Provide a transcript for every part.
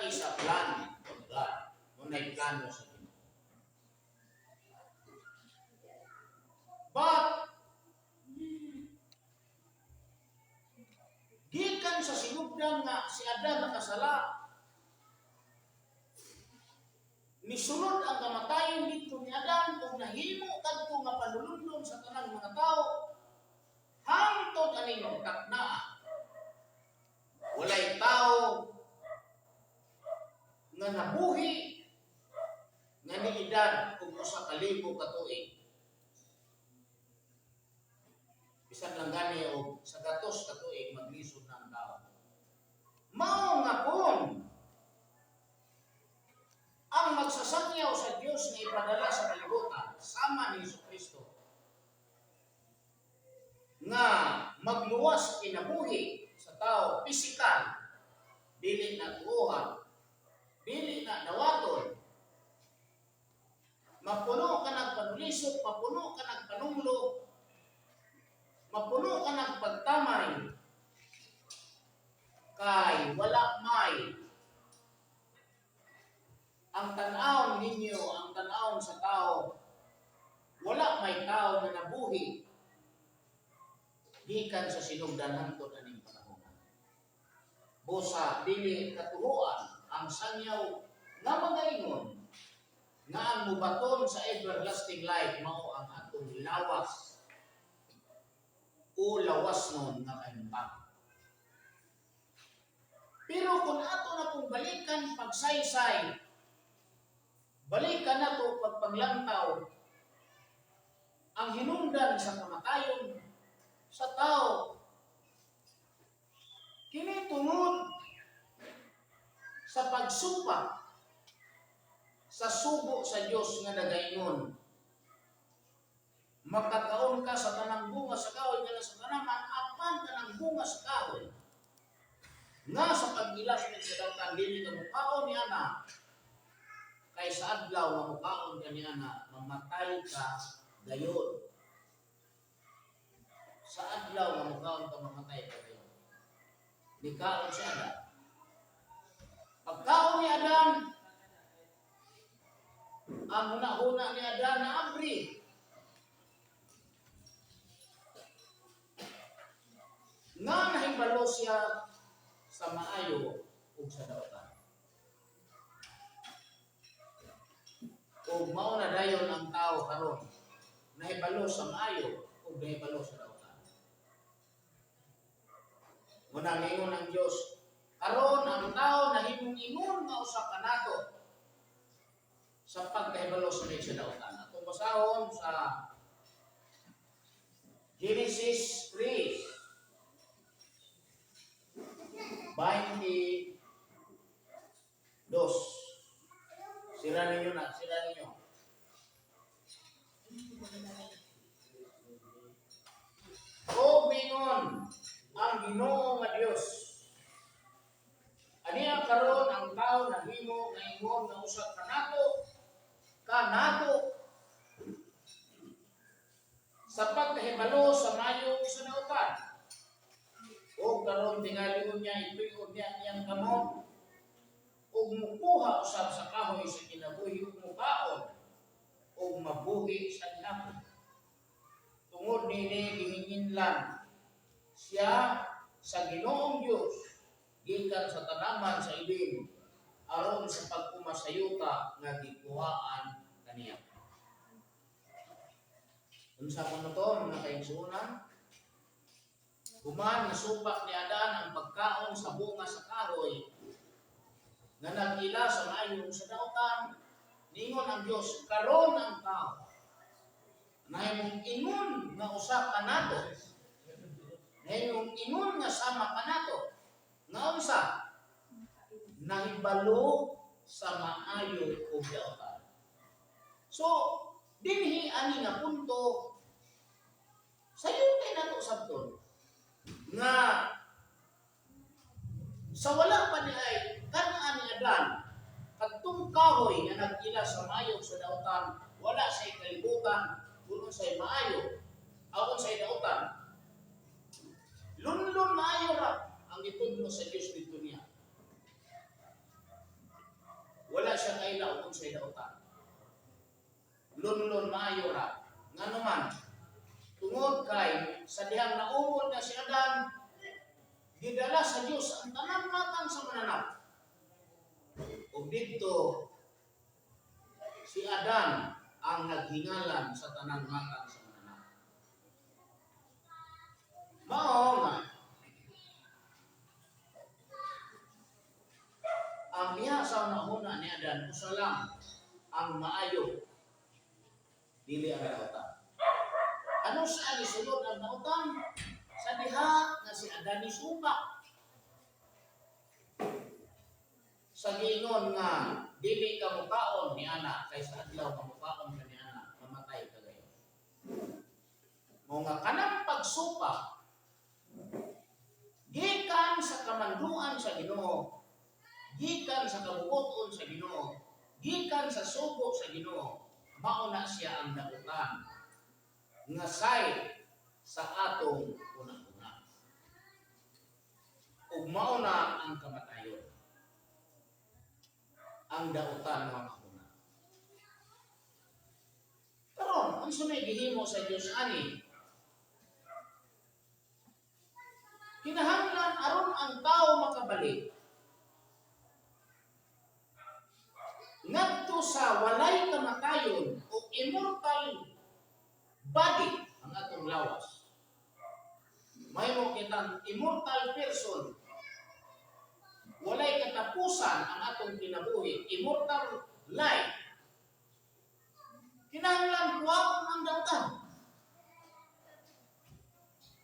Is a plan of God. Mao plano sa Ginoo. But gikan sa sinugdan nga si Adan nakasala, nisulod ang kamatayon didto ni Adan ug nahimo kadto nga panulundon sa tanang mga tao hangtod aning taknaa. Walay tao nga nabuhi nga niedad og 1,000 ka tuig. Bisan lang gani og sa 100 ka tuig, maglisod na ang tao. Mao nga kon ang magsasangyaw sa Dios nga ipadala sa kalibutan sama ni Hesus Kristo nga magluwas sa kinabuhi sa tao, pisikal, dili na tuohan, dili na dawaton, mapuno ka ng panulisok, mapuno ka ng panunglo, mapuno ka ng pagtamay, kay wala may ang tan-awon ninyo, ang tan-awon sa tao, wala may tao na nabuhi gikan sa sinugdan hangtod aning panahon. Busa dili katuohan ang sangyaw nga magaingon nga ang mubaton sa everlasting life mao ang atong lawas o lawas nun nga kahimtang. Pero kung ato na pong balikan pagsaysay, balikan nato pagpanglantaw, ang hinungdan sa kamatayon sa tao, kini tungod sa pagsupak sa sugo sa Dios nga nagaingon, "Makakaon ka sa tanang bunga sa kahoy nga nasa tanaman, apan kanang bunga sa kahoy nga sa pag-ila sa dautan, dili ka mukaon ni ana, kay sa adlaw nga mukaon ka ni ana, mamatay ka gayon." Sa adlaw nga mukaon ka, mamatay ka gayon. Nikaon si Adam. Pagkaon ni Adam, ang huna-huna ni Adam na abri nga nahibalo siya sa maayo ug sa dautan. Ug mao na dayon ang tao karon, nahibalo sa maayo ug nahibalo sa dautan. Muna ningon ang Dios, karon ang tao nahimong ingon nga usa kanato sa pagkahibalo sa maayo sa dautan. Atong basahon sa Genesis 3:22. Sira ninyo na, sira ninyo. O mingon ang Ginoo nga Dios, "Aniya karon ang tao nahimo nga ingon nga usa kanato sa pagkahibalo sa mayo ug sa dautan. O karon tingali niya ituyon niya iyang kamot ug mukuha usab sa kahoy sa kinabuhi ug mukaon ug mabuhi sa gihapon." Tungod nini gihinginlan siya sa Ginoong Dios gikan sa tanaman sa Eden aron sa pag-uma sa yuta nga gikuhaan kaniya. Unsa kuno to, mga kaigsuonan? Human nasupak ni Adan ang pagkaon sa bunga sa kahoy nga nag-ila sa maayo ug sa dautan, ningon ang Dios, "Karon ang tao nahimong ingon nga usa kanato, nahimong ingon nga sama kanato, nga unsa? Nahibalo sa maayo ug dautan." So dinhi ani nga punto, sayo kay nato sabton nga sa wala pa ni ay kanaan ni Adan kadtong kahoy nga nag-ila sa maayo sa dautan, wala sa kalibutan kung unsay maayo aw unsay dautan. Lunlun maayo ra ang gitudlo sa Dios didto niya. kaila og unsay dautan. Lunlun maayo ra. Ngano man, tungod kay sa dihang naumol na si Adan, gidala sa Dios ang tanang matang sa mananap. Ug didto si Adan ang naghingalan sa tanang matang sa mananap. Mao nga ang diha sa hunahuna ni Adan, usa lang ang maayo, dili ang dautan. Ano sa gisulod ang dautan? Sa diha nga si Adan ni supak sa giingon nga dili ka mukaon ni ana, kay sa adlaw ka mukaon ka ni ana, mamatay ka gayon. Mao nga kanang pagsupak gikan sa kamanduan sa Ginoo, gikan sa kabuoton sa Ginoo, gikan sa sugo sa Ginoo, mao na siya ang dautan nga side sa atong una-una. Ug mao na ang kamatayon, ang dautan nga mauna. Karon, unsa may gihimo sa Dios ani? Kinahanglan aron ang tao makabalik ngadto sa walay kamatayon o immortal body ang atong lawas. Mahimo kitang immortal person. Walay katapusan ang atong kinabuhi, immortal life. Kinahanglan kuwaon ang dautan.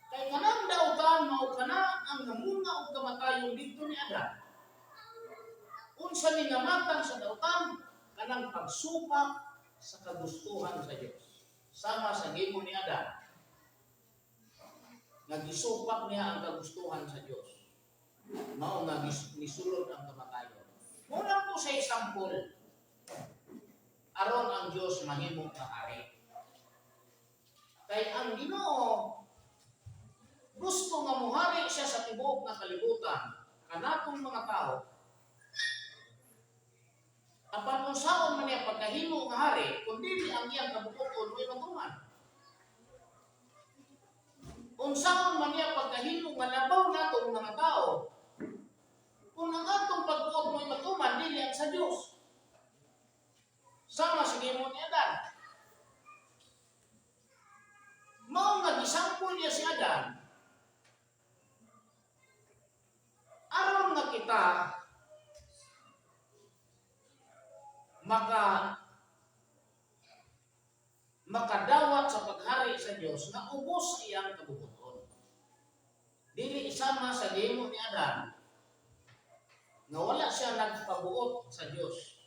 Kay kanang dautan mao kana ang namunga og kamatayon didto ni Adan. Unsa ni nga matang sa dautan? Kanang pagsupak sa kagustuhan sa Dios. Sama sa gimo ni Adan. Nagisupak niya ang kagustuhan sa Dios. Mao nga nisulod ang kamatayon. Mao lang po sa example aron ang Dios mahimo nga hari. Kay ang Ginoo gusto nga muhari siya sa tibuok nga kalibutan kanatong mga tao. Apan unsaon man niya pagkahimo nga hari kung dili ang iyang kabuoton mo'y matuman? Unsaon man niya pagkahimo nga labaw natong mga tao kung ang atong pagbuot mo'y matuman, dili ang sa Dios? Sama sa gihimo ni Adan. Mao nga gisampol niya si Adan aron nga kita makadawat sa paghari sa Dios nga ubos sa iyang kabubuton. Dili isama sa gihimo ni Adan nga wala siya nagpabuot sa Dios.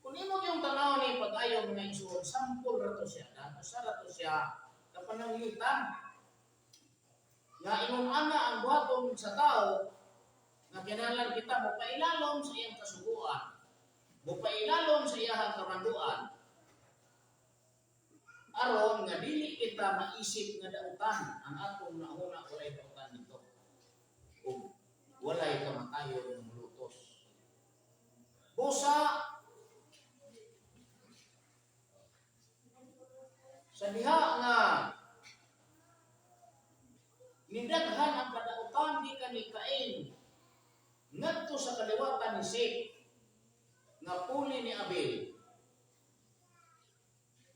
Kung imo yung tanaw ni pag-ayo mga igsoon, sampol ra to siya, Adan, usa ra to siya kapananglitan nga ingon ana ang buhaton sa tao nga kinahanglan kita mopailalom sa iyang kasuguan, mopailalom sa iyang kamanduan, aron nga dili kita maisip nga dautan ang atong nahuna. Walay dautan nito ug walay kamatayon nga molutos. Busa sa diha nga nidaghan ang kadautan gikan ni Cain ngadto sa kaliwatan ni Seth nga puli ni Abel,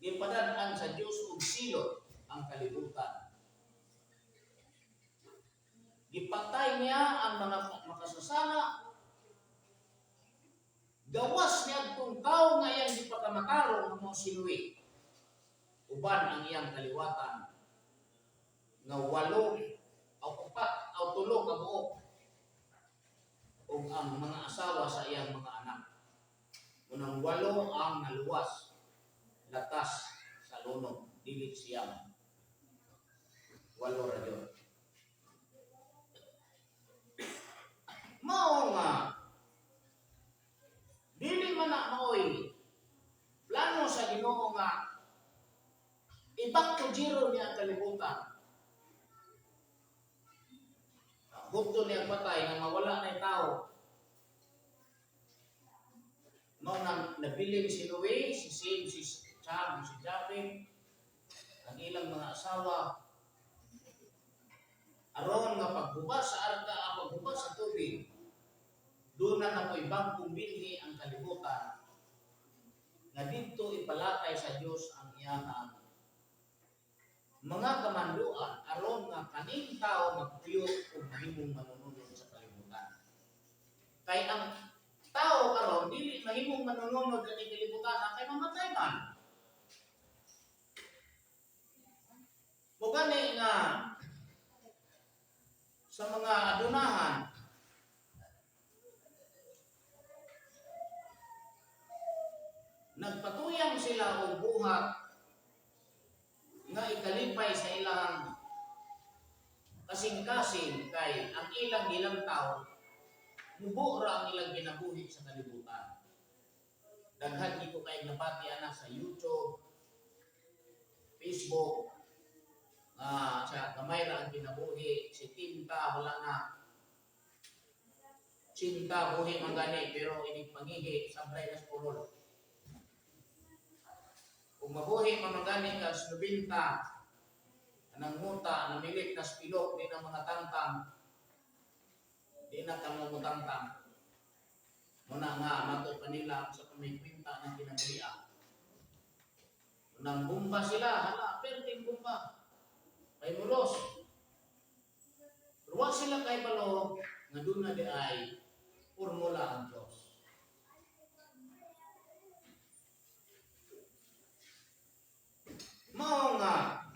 gipadad-an sa Dios og silot ang kalibutan. Gipatay niya ang mga makasasala, gawas niadtong tawo nga iyang gipakamatarong nga mao si Noe uban ang iyang kaliwatan nga walo o upat o tulo ka buok ug ang mga asawa sa iyang mga anak. Unang walo ang naluwas latas sa lunod, dili siyam. Walo ra gyud. Mao nga dili man na maoy plano sa Ginoo nga i-back to zero niya ang kalibutan. Hugto niya ang patay nga mawala na tao. Mao nang nabilin si Noe, si Sem, si Cham, si Japhet, ang ilang mga asawa, aron nga paghuba sa arka, ang paghuba sa tubig, doon na napoy bagong binhi ang kalibutan, nga didto ipalatay sa Dios ang iyahang mga kamanduan aron nga kaning tao magpuyo ug mahimong manununod sa kalibutan. Kay ang tao karon dili mahimong manununod kani kalibutan kay mamatay man. Mao gani nga sa mga adunahan, nagpatuyang sila og buhat nga ikalipay sa ilang kasing-kasing kay ang ilang gilantaw, mubo ra ang ilang kinabuhi sa kalibutan. Daghan di ko kay nabati ana sa YouTube, Facebook, sa gamay ra ang kinabuhi, si Tinta wala na. Cinta buhi man gani pero inig pangihi sablay nas purol. Kung mabuhi man gani ka sa 90, anang muta namilit nas pilok, di na mga tangtang, di na kamo mutangtang. Muna nga matod pa nila sa pamigpinta ng kinabuhi. Nang bumba sila, hala, perting bumba. Kay mulos. Pero wa sila kay balo nga doon na di ay formula ang Diyos. Mao nga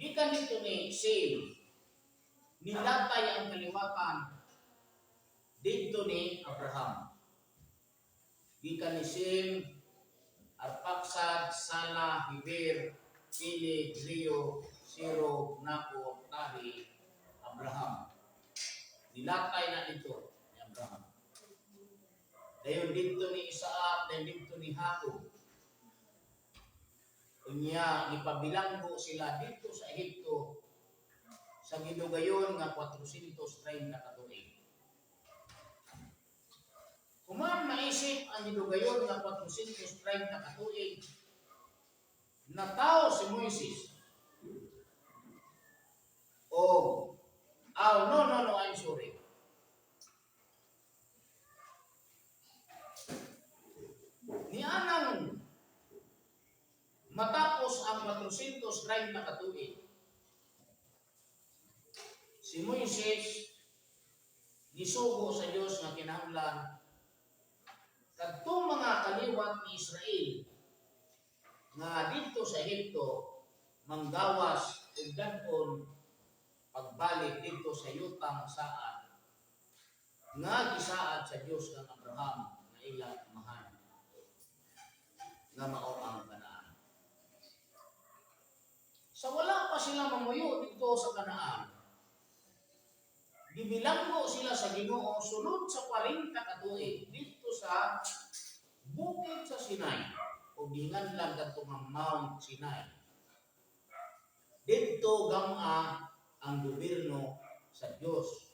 gikan dito ni Sem, nilatay ang kaliwatan dito ni Abraham. Gikan ni Sem, Arpaksad, Sala, Heber, Peleg, Reu, Serug, Nacor, Tahi, Abraham. Nilatay na dito ni Abraham. Dayon dito ni Isaac, dayon dito ni Jacob. Unya, gipabilanggo sila dito sa Ehipto sa gidugayon nga 430 ka tuig. Human maisip ang gidugayon nga 430 ka tuig, natawo si Moises. Oh, oh, no, no, no, I'm sorry. Nianang matapos ang 430 ka tuig, si Moises gisugo sa Dios nga kinahanglan kadtong mga kaliwat ni Israel nga didto sa Ehipto manggawas ug dadon pagbalik didto sa yutang saad nga gisaad sa Dios kang Abraham nga ilang amahan nga mao ang Kanaan. Sa wala pa sila mamuyo didto sa Kanaan, gibilanggo sila sa Ginoo sulod sa 40 ka tuig didto sa bukid sa Sinai o ginganlan kadto nga Mount Sinai. Didto gam-a ang gobyerno sa Dios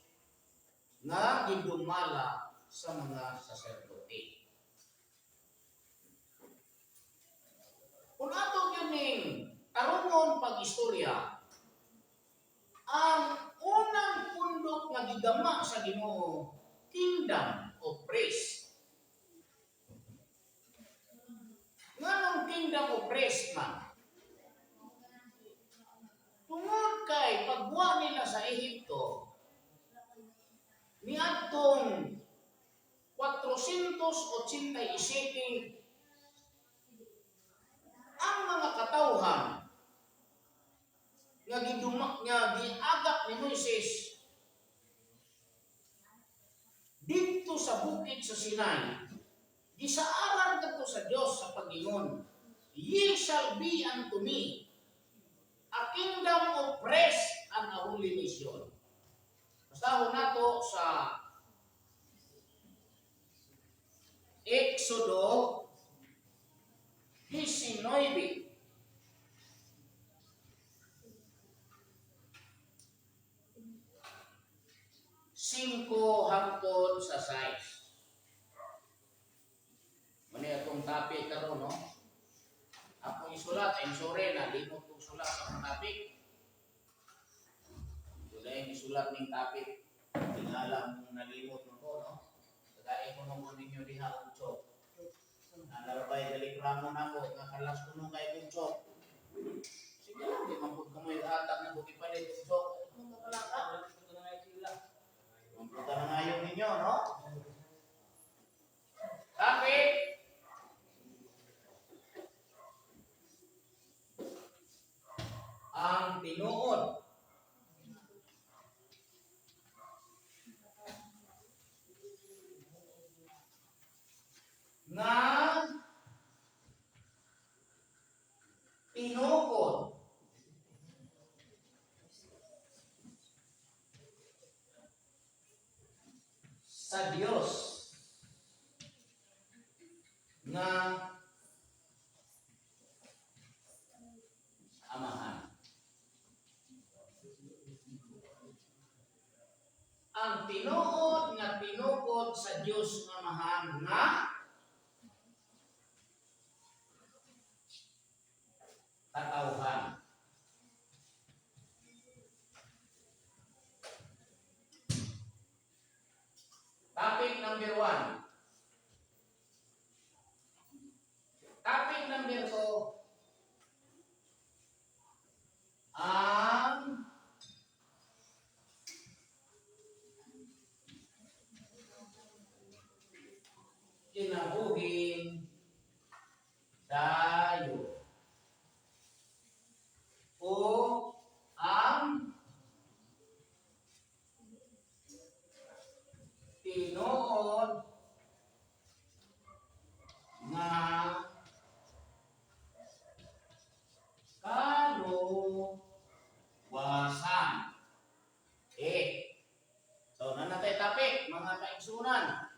nga gidumala sa mga saserdote. Kung ato gyud ning tarungon pag-istorya, ang unang pundok nga gigama sa Ginoo, kingdom of priests. Nganong kingdom of priests man? Tungod kay pagbuwa nila sa Ehipto, niadtong 487 ang mga katawhan nga giduma nga giagak ni Moises didto sa bukid sa Sinai, gisaaran kadto sa Dios sa pag-ingon, "Ye shall be unto me a kingdom of priests and a holy nation." Basahon nato sa Exodo 19. 5 hangtod sa 6. Sulat. I'm sorry, nalimot kong sulat sa akong topic. Wala yung isulat ning topic. Tingala mong nalimot mo ko, no? Kagaya ko nung ninyo diha og chalk. Nalarabay dali ramo na ko, nga kalas ko nung kay kong chalk. Sige lang, di man pud kamoy atag na ko gipalit og chalk. Ano ka pala ka? Mamputa na ngayon ninyo, no? Topic. Ang tinuod nga tinukod sa Dios nga Amahan. Ang tinuod nga tinukod sa Dios nga Amahan nga katawhan. Topic number 1. Topic number 2. Ang kinabuhing dayo o ang tinuod nga kaluwasan. Eh, so naa na tay topic, mga kaigsunan.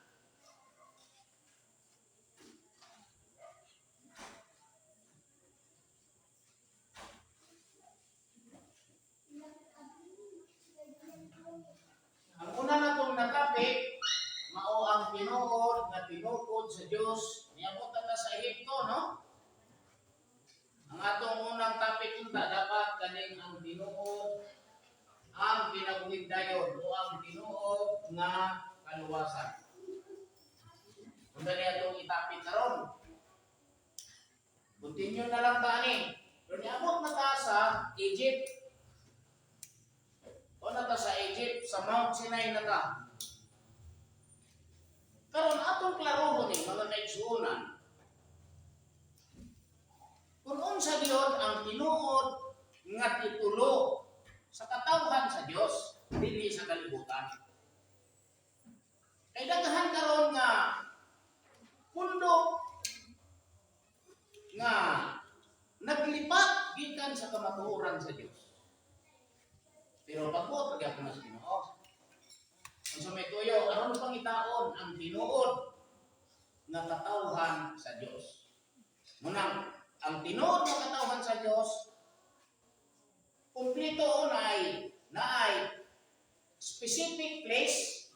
Ang una natong na topic, mao ang tinuod nga tinukod sa Dios. Niabot na ta sa Ehipto, no? Ang atong unang topic unta dapat kaning ang tinuod, ang kinabuhing dayon o ang tinuod nga kaluwasan. Unsa ni atong itapik karon? Continue na lang ta ani. Pero niabot na ta sa Egypt. O na ta sa Egypt, sa Mount Sinai na ta. Karon atong klarohon ni, mga kaigsuonan, kung unsa gyud ang tinuod nga titulo sa katawhan sa Dios dili sa kalibutan. Kay daghan karon nga pundo nga naglipat gikan sa kamatuoran sa Dios. Pero pagbuot ra gyapon na sa Ginoo. Unsa may tuyo aron pangitaon ang tinuod nga katawhan sa Dios. Munang ang tinuod nga katawhan sa Dios kumpleto ay naay specific place,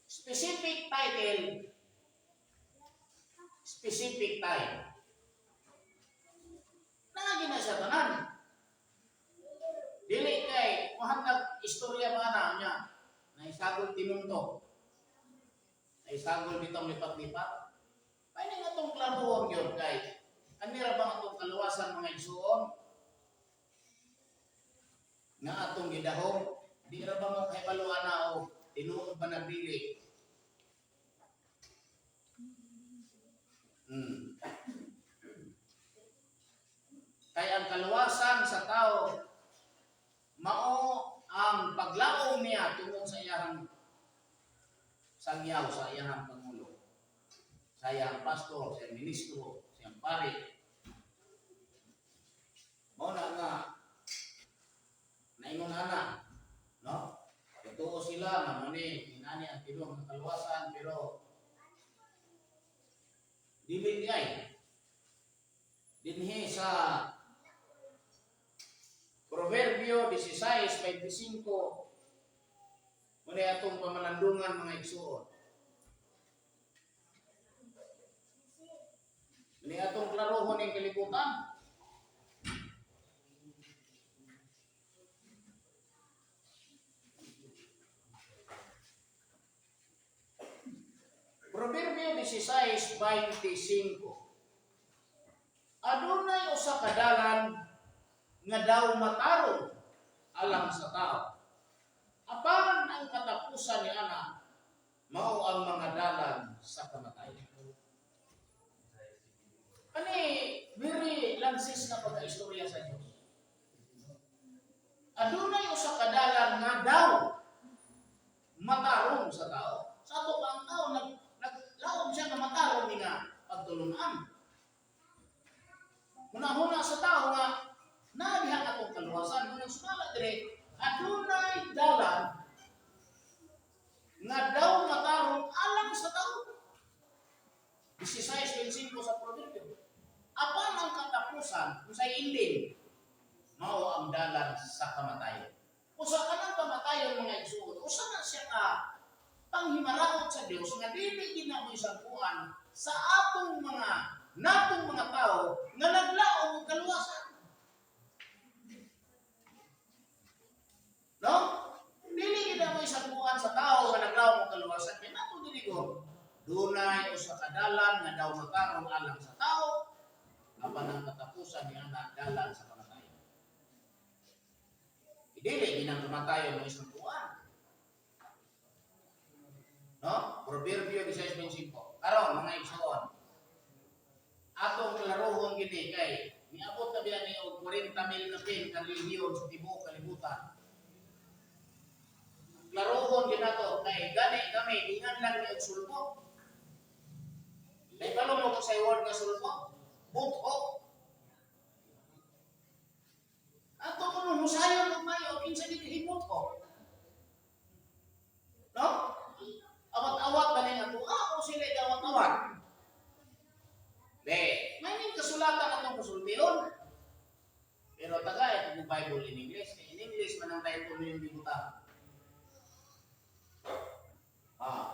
specific title, specific time. Naagi na siya tanan. Dili kay muhatag istorya ba na niya naisagol tinunto. Naisagol bitong lipat-lipat. Paano nga itong klaruhon yun kay anira bang atong kaluwasan, mga igsuon, nga atong gidahom, di ra ba mo kahibaluan na o tinuod ba na dili? Kay ang kaluwasan sa tao mao ang paglaom niya tungod sa iyang sangyaw, sa iyang pangulo, sa iyang pastor, sa iyang ministro, sa iyang pari. Mao na nga naingon ana, no? Totoo sila nga mo ni inani ang tinuod nga kaluwasan, pero dili di ay. Dinhi sa Proverbio 16:25 muna atong pamalandungan, mga igsuon. Muna atong klarohon. ning kalibutan. Proverbio 16:25. Adunay usa ka dalan nga daw matarong alang sa tao. Apan ang katapusan ni ana mao ang mga dalan sa kamatayon. Kani very lansis na pagkaistorya sa Dios. Adunay usa ka dalan nga daw matarong sa tao. Sa ato pa ang tao naglaom siya nga matarong ni nga pagtulunan. Hunahuna sa tao nga naa diha atong kaluwasan. Ngunang sumala dire, adunay dalan nga daw matarong alang sa tao. 16:25 sa Proverbio. Apan ang katapusan, kung sa ending, mao ang dalan sa kamatayon. Usa ka ng kamatayon, mga igsuon, usa na siya ka panghimaraot sa Dios nga dili ginamoy sangkuan sa atong mga natong mga tao nga naglaom og kaluwasan. No? Dili ginamoy sangkuan sa tao nga naglaom og kaluwasan. Kay nato dili ko, dunay usa ka dalan nga daw matarong alang sa tao, apan ang katapusan niya na dalan sa kamatayon. Dili ginang kamatayon ng isang kuan. No? Proverbio 16:25. Karon, mga igsoon, atong klarohon gini kay niabot na biya ni og 40 mil na pin ang relihiyon sa tibuok kalibutan. Klarohon ginato kay gani kami ingan lang ni og sulbo. Kay balo mo ko sa word nga sulbo, bukho. Ato kuno husayon og mayo kinsa di kahimot ko. No? Awat-awat ba ning ato? Ah, o sila awat-awat. Be, may ning kasulatan atong kasultihon. Pero tagay kung Bible in English, kay in English man ang title niyong gibutang. Ah.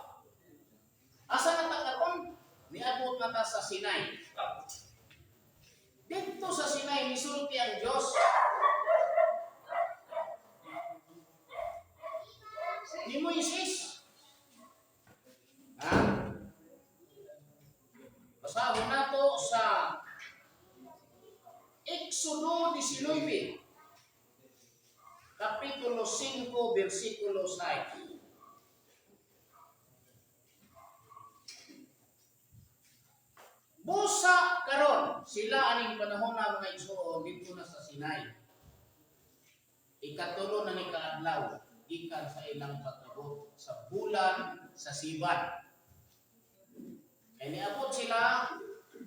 Asa na ta karon? Niabot na ta sa Sinai. Dito sa Sinai misulti ang Dios ni Moises. Ha? Basahon nato sa Exodo 19, Kapitulo 5, versikulo 6. Busa karon sila aning panahon na, mga igsoon, dito na sa Sinai. Ikatulo na ni kaadlaw gikan sa ilang pag-abot sa bulan sa Siban. Kay niabot sila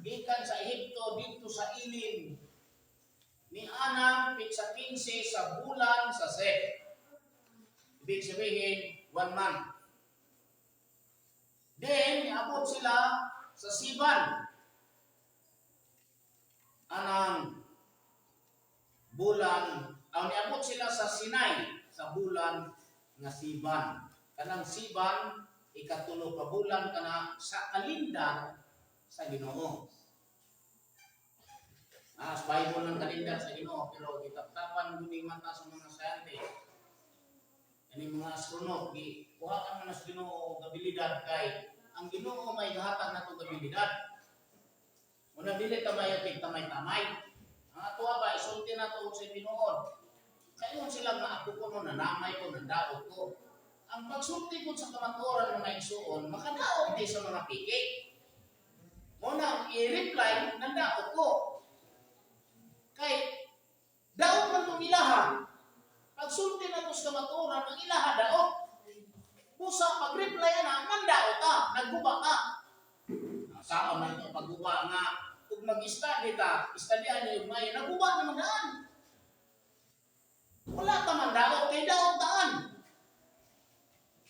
gikan sa Ehipto dito sa Elim ni anang pitsa 15 sa bulan sa Sep. Ibig sabihin, 1 month. Then, niabot sila sa Siban. Anang bulan, ang niabot sila sa Sinai sa bulan nga Siban. Kanang Siban, ikatulo ka bulan kana sa kalendar sa Ginoo. Ah, sa Bible ng kalendar sa Ginoo, pero gitaptapan gud mata sa mga scientist. Ani mga astronaut gi kuhaan man sa Ginoo og abilidad kay ang Ginoo may gahatag nato og abilidad. Una dili ta mayo tamay-tamay. Ang ato ba isulti nato og sa tinuod. Kayon sila nga ako kuno nanamay ko, nandaot ko. Ang pagsulti ko sa kamatuoran, mga igsuon, makadaot di sa mga piki. Mo na ang i-reply, nandaot ko. Kay daot man tong ilaha. Pagsulti na to sa kamatuoran, ang ilaha daot. Busa pag-reply ana, nandaot ka, nagguba ka. Saan man ito pagguba nga ug mag-study ta, istadyahan niyo mayo, naguba naman daan. Wala ta man daot kay daot daan.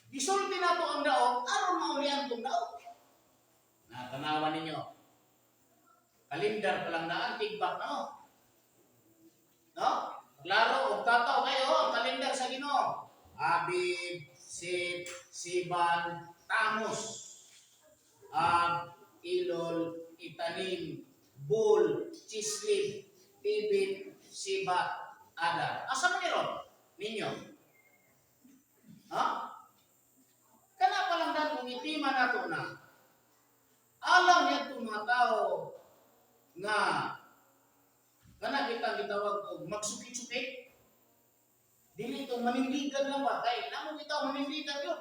Gisulti na to ang daot aron maulian tong daot. Natanawan ninyo. Kalendar pa lang daan, tigbak na oh. No? Klaro og tataw kayo ang kalendar sa Ginoo. Abib, Sip, Siban, Tamus. Ab, Elul, Etanim, Bul, Chislim, Tibit, Sibat, Adar. Asa man ni ron? Ninyo? Ha? Kana pa lang dan kung itima nato na. Alam niya itong mga tao nga kana kita gitawag og magsukit-sukit. Dili itong manindigan lang ba? Kay namo bitaw manindigan yun.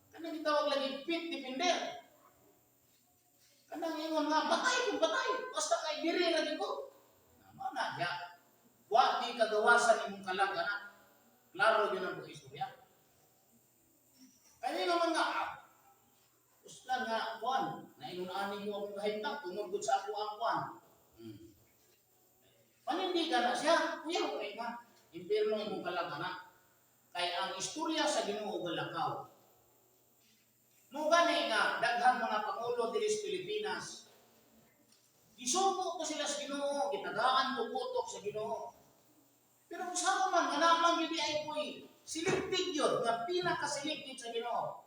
Kana gitawag lagi pit defender. Kanang ingon nga patay kung patay. Basta kay diri lagi ko. Mao na diya. Wa di kagawasan imong kalag ana. Klaro yun ang istorya. Kaya naman nga, uslan nga, kuan, nainunani mo akong kahimtang, tungod gud sa ako ang kuan. Panindigan na siya, kuya, kay nga, impierno imong kalag ana. Kay ang istorya sa Ginoo galakaw. Mo gani nga daghang mga pangulo diri sa Pilipinas. Gisugo ko sila sa Ginoo, gitagaan ko kutok sa Ginoo. Pero kung sa man nga naman gyud ay koy selected yun, nga pinaka-selected sa Ginoo.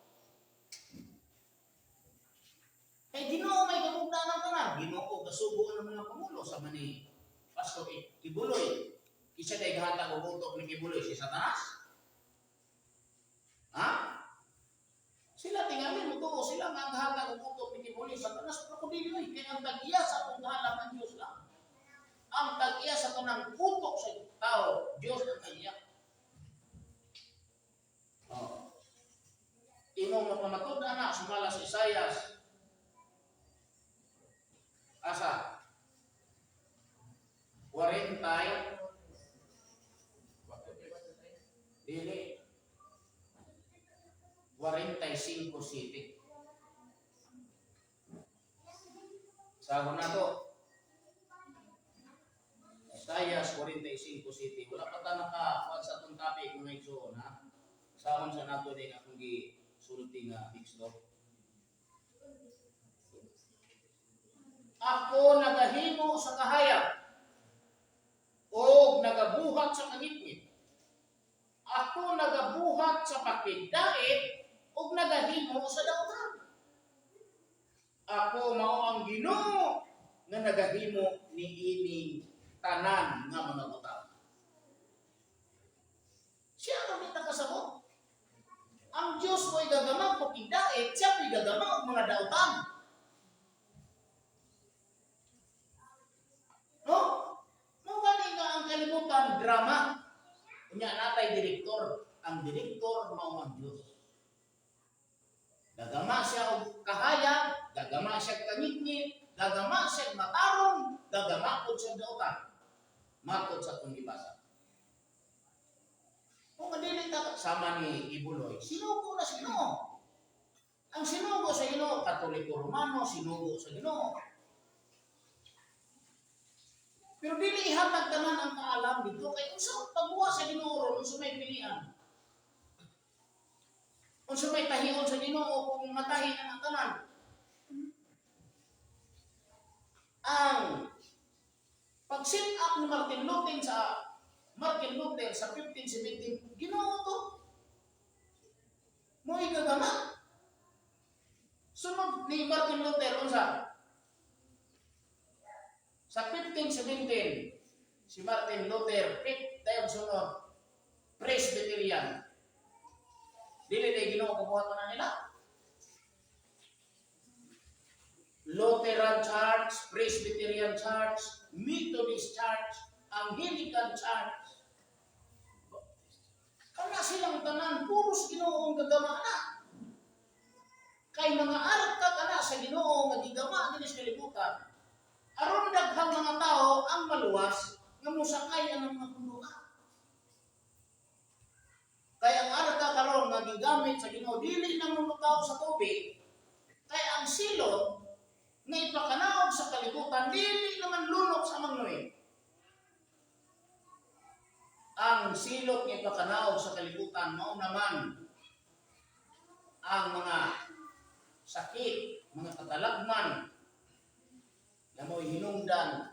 Kay Ginoo may kamugna ng tanan, Ginoo gasugo ng mga pangulo sa mani Pastor Quiboloy. Isa day gahatag og utok ni Quiboloy si Satanas. Ha? Sila tingali mo tuo sila nga ang gahatag og utok ni Quiboloy Satanas, pero kung dili oy, kay ang tag-iya sa atong gahalam ang Dios lang. Ang tag-iya sa tanang utok sa tao, Dios ang tag-iya. Oh. Imong mapamatud ana sumala sa Isayas. Asa? 40 dili 45:7. Sa na to. Isayas 45:7. Wala pa ta naka sa atong topic, mga igsoon, ha. Sahon sa nato ning akong gisulti nga teksto. Ako nagahimo sa kahayag o nagabuhat sa kangitngit. Ako nagabuhat sa pakigdait ug nagahimo sa dautan. Ako mao ang Ginoo nga nagahimo niining tanan nga mga butang. Siya ang kita kasabot. Ang Diyos mo'y gagama pakigdait, siya mo'y gagama og mga dautan. No? Mo gani nga ang kalibutan drama. Unya natay direktor, ang direktor mao ang Diyos. Gagama siya og kahayag, gagama siya og kangitngit, gagama siya og matarong, gagama pud siya og dautan. Matod sa atong gibasa. Kung madili ta sama ni Quiboloy, sinugo na sa Ginoo. Ang sinugo sa Ginoo, Katoliko Romano, sinugo sa Ginoo. Pero dili ihatag tanan ang kaalam dito kay unsa pagbuwa sa Ginoo ron, unsa may pilian. Unsa may tahion sa Ginoo kung matahi na ang tanan. Ang pag-set up ni Martin Luther sa 1517, Ginoo to. Mo'y gagama. Sunod ni Martin Luther unsa? Sa 1517, si Martin Luther, pit dayon sunod, Presbyterian. Dili day Ginoo kabuhat na nila. Lutheran Church, Presbyterian Church, Methodist Church, Anglican Church. Kana silang tanan puros Ginoo ang gagama na. Kay mga arka kana sa Ginoo nga gigama dinhi sa kalibutan. Aron daghang mga tao ang maluwas nga mosakay ang mga punduan. Kay ang arka karon nga gigamit sa Ginoo dili na mulutaw sa tubig. Kay ang silot nga ipakanaog sa kalibutan dili naman lunok sa mangnoy. Ang silot nga ipakanaog sa kalibutan mao naman ang mga sakit, mga katalagman nga mo'y hinungdan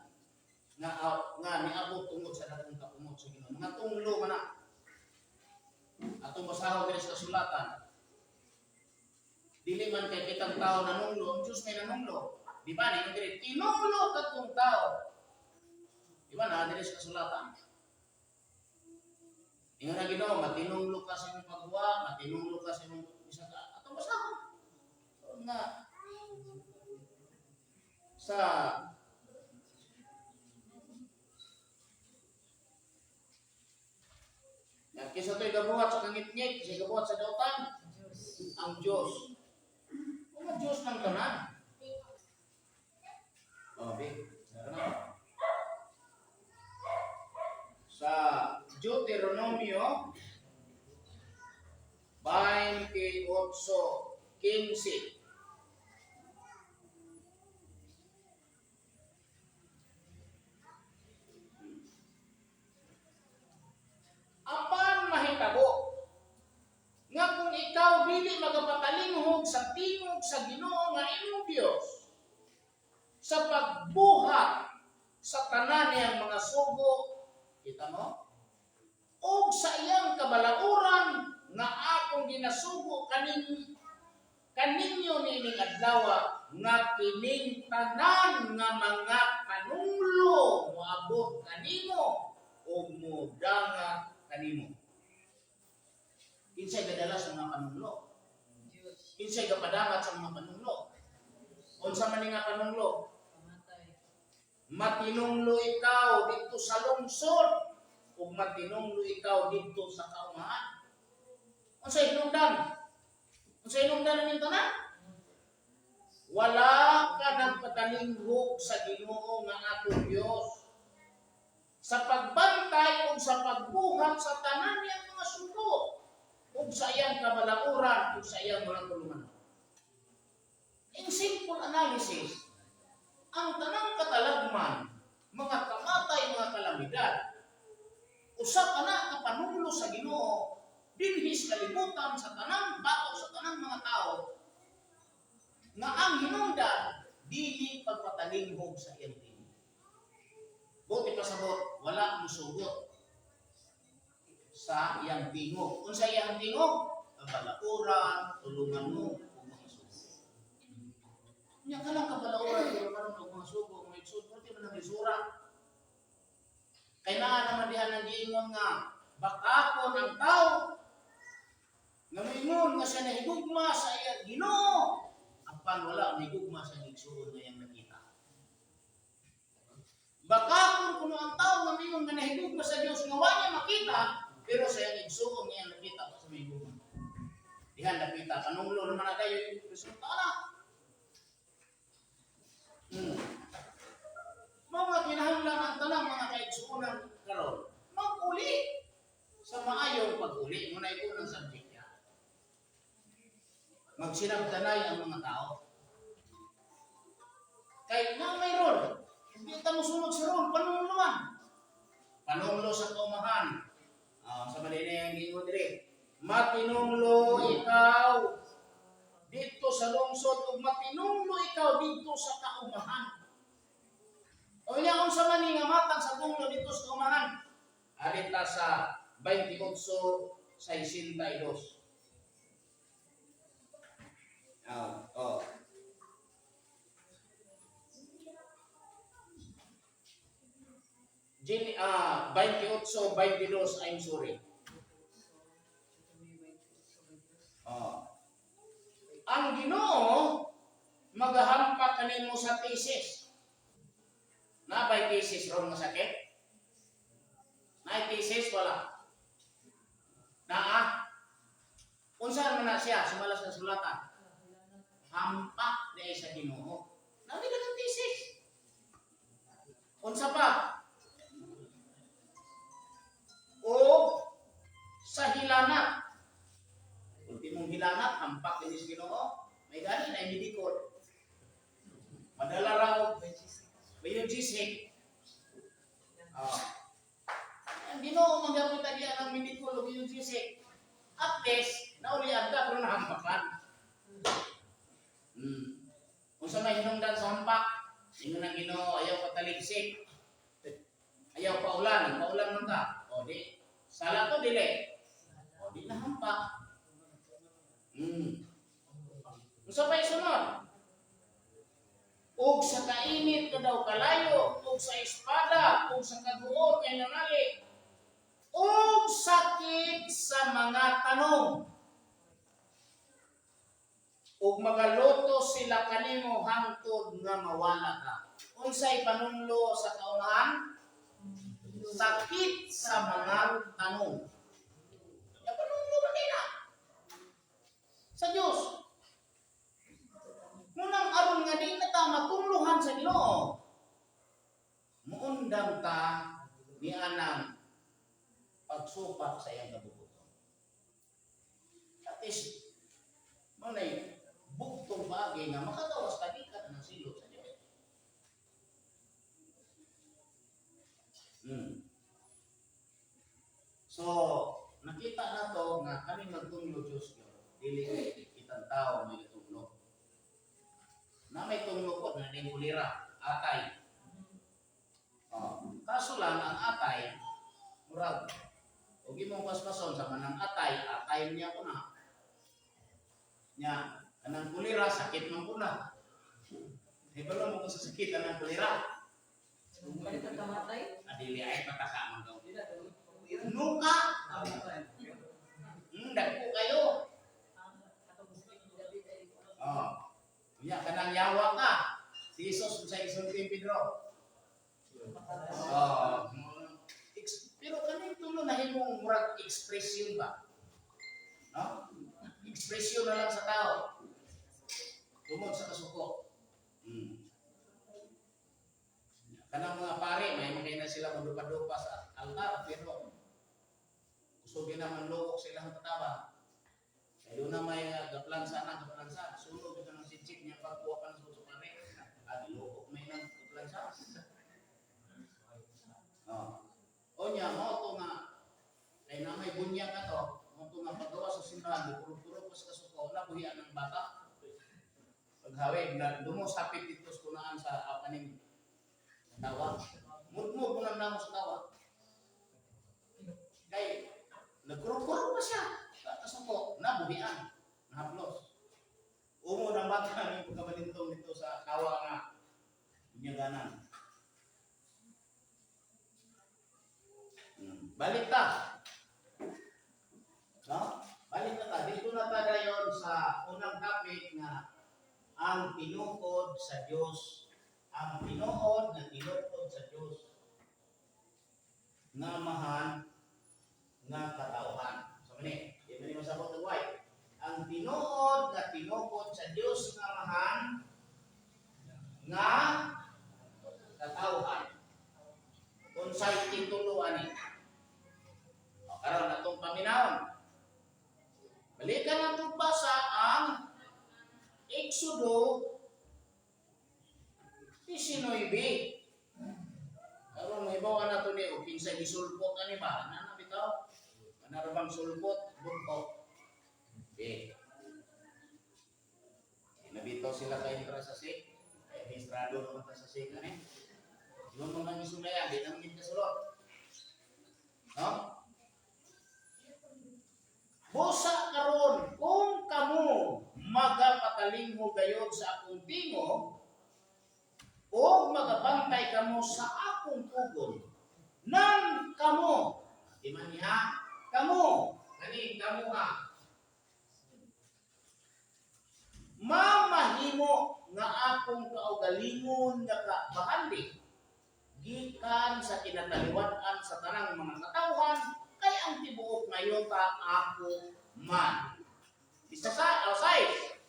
nga nga niabot tungod sa dakong kapungot sa Ginoo. Mga tunglo man na. Atong basahon diri sa kasulatan. Dili man kay kitang tao nanunglo, ang Diyos may nanunglo. Di ba? Ningon diri, tinunglo kadtong tao. Di ba na diri sa kasulatan? Ingon na Ginoo, matinunglo ka sa imong pagwa, matinunglo ka sa imong isa ka. Atong basahon. So, nga sa nga kinsa to'y gabuhat sa kangitngit, kinsa gabuhat sa dautan? Ang Diyos. Kung ang Diyos ng tanan. Oh, bi. Meron na. Sa Deuteronomio 28:15. Apan mahitabo nga kung ikaw dili magapatalinghog sa tingog sa Ginoo nga imong Dios sa pagbuhat sa tanan niyang mga sugo, kita mo, og sa iyang kabalauran nga akong ginasugo kaninyo niining adlaw, nga kining tanan nga mga panunglo moabot kanimo ug modanga kanimo. Kinsay gadala sa mga panunglo? Diyos. Kinsay gapadangat sa mga panunglo? Unsa man ni nga panunglo? Pamatay. Matinunglo ikaw didto sa lungsod ug matinunglo ikaw didto sa kaumahan. Unsa hinungdan? Unsa hinungdan ning tanan? Wala ka nagpatalinghog sa Ginoo nga atong Dios sa pagbantay ug sa pagbuhat sa tanan niyang mga sugo ug sa iyang kabalauran ug sa iyang mga tulumanon. In simple analysis, ang tanang katalagman, mga kamatay, mga kalamidad, usa ka na ka panunglo sa Ginoo dinhi sa kalibutan, sa tanang batok, sa tanang mga tao, nga ang hinungdan dili pagpatalinghog sa iyang tingog. Buti pasabot, wala musugot sa iyang tingog. Unsa iyang tingog? Kabalauran, tulunganon, ug mga sugo. Nya ka lang kabalauran, tulunganon, ug mga sugo, mga igsoon, pwede man ang lisura. Kay naa naman diha nang giingon nga bakakon ang tao nga moingon nga siya nahigugma sa iyang Ginoo, apan wala nahigugma sa igsoon nga iyang nakita. Bakakon kuno ang tao nga moingon nga nahigugma sa Dios nga wa niya makita, pero sa iyang igsoon nga iyang nakita sa mahigugma. Diha nakita panunglo naman na dayon yung resulta na. Mao nga kinahanglan ang tanang mga kaigsuonan karon mag-uli sa maayong pag-uli mo na ito ng subject niya. Magsinabtanay ang mga tao. Kay na may role, hindi ta mo sunod sa role, panungloan. Panunglo sa kaumahan. Sa mali na yung gingon diri. Matinunglo ikaw didto sa lungsod ug matinunglo ikaw didto sa kaumahan. O niya unsa man ni nga matang sa tunglo didto sa kaumahan? Alit ta sa 28:62. Oh. Gin, 28:22, I'm sorry. Oh. Ang Ginoo magahampak kanimo sa thesis. Na bay thesis ron nga sakit? Na thesis wala? Naa? Unsa man na siya sumala sa sulatan? Hampak diay sa Ginoo. Naa ng thesis. Unsa pa? O sa hilanat. Ultimong hilanat, hampak din sa Ginoo. May gani na medical. Madala ra og Biogesic. Ang Ginoo man gapit diyan ang medical o Biogesic. At least naulian ka pero nahampakan. Unsa may hinungdan sa hampak? Ingon ang Ginoo, ayaw pataligsik. Ayaw paulan, paulan man ka. O di, sala to dili. O di nahampak. Unsa pa isunod? Og sa kainit ka daw kalayo, og sa espada, ug sa kaguol nga hinangali ug sakit sa mga tanong. Ug magaluto sila kanimo hangtod nga mawala ka. Unsay panunlo sa kaunahan? Sakit sa mga tanong. Ya, panunlo ba na? Sa Diyos. Munang aron nga di na ta matungluhan sa Ginoo, muundang ta ni anang pagsupak sa iyang kabubut-on. That is, mao nay bugtong bagay nga makagawas ta gikan ng silot sa Diyos. So, nakita na to nga kami magtunglo Diyos yun. Dili kitang tao may tunglo. Na may tunglo po na ning kulira, atay. Oh, kaso lang ang atay murag og imong paspason sa manang atay, atay niya ko na. Nya, kanang kulira sakit man ko na. Hibalo mo kung sa sakit anang kulira. Palit ang kamatay? Adili ay pataka man daw. Nuka, dagko kayo. Oh. Unya kanang yawa ka. Si Jesus sa isulti Pedro. Oh. Pero kaning tulo nahimong murag expression ba? No? Expression na lang sa tao. Tungod sa kasuko. Kanang mga pare, may mga na sila magdupa-dupa sa altar, pero kusog na manlukok sila ang katawa. Kaya doon na may gaplansa na, gaplansa. Sunog ito ng sitsik niya pagkuha ka ng sa pare. At lukok may nang gaplansa. Oh. O niya, mo to nga, kay na may bunya ka to, mo to nga paggawa sa simbahan, puro-puro pa sa kasuko, nabuhian ng bata. Paghawid, na dumo sapit dito sa kunaan sa apaning tawa. Mudmo ko nang sa tawa. Kay, nagkuro-kuro pa siya. Kasuko, nabuhian, nahaplos. Umo ng bata ng pagkabalintong dito sa kawa nga, bunyaganan. Balik ta. No? Balik na ta. Dito na ta dayon sa unang topic nga ang tinuod sa Dios. Ang tinuod na tinuod sa Dios nga amahan nga katawhan. So mani, di man ni masabot ng white. Ang tinuod na tinuod sa Dios nga amahan nga katawhan. Unsay titulo ani? O, karon atong paminawon. Balikan natong basa ang Exodo 19. Karon mahibaw na to ni og kinsay gisulpot ani ba? Ana na bitaw. Ana ra bang sulpot buntot? Okay. Nabitaw sila kay intra sa sik. Kay rehistrado naman ta sa sik ani. Yung mga misulayan, di naman gid kasulot. No? Busa karon kung kamo magapatalinghog gayod sa akong tingog o magabantay kamo sa akong tugon nang kamo di man niya kamo kani kamo ha mamahimo nga akong kaugalingon nga kabahandi gikan sa kinataliwan-an sa tanang mga katawhan kay ang tibuok nga yuta ako man. Isa sa outside.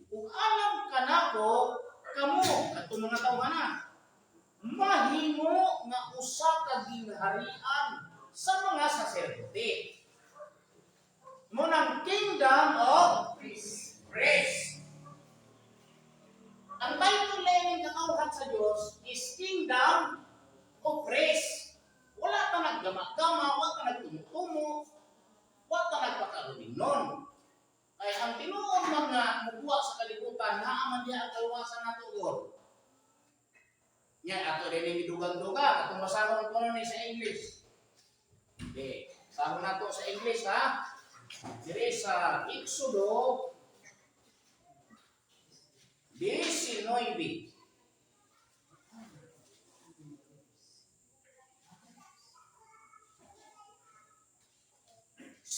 Ug alam kanako kamo kadtong mga tawhana mahimo nga usa ka gingharian sa mga saserdote. Mo nang kingdom of priests. Ang title lang kakauhan sa Dios is Kingdom of Priests. Wala ta naggama-gama, wala ta nagtumutumo, wala ta nagpakaruminon. Kay ang tinuod man nga mubuwa sa kalibutan, naa man diha ang kaluwasan nato gol. Nya ato din ni dugang-dugang atong basahon ko ni sa English. Okay, basahon nato sa English ha. Diri sa Exodo 19.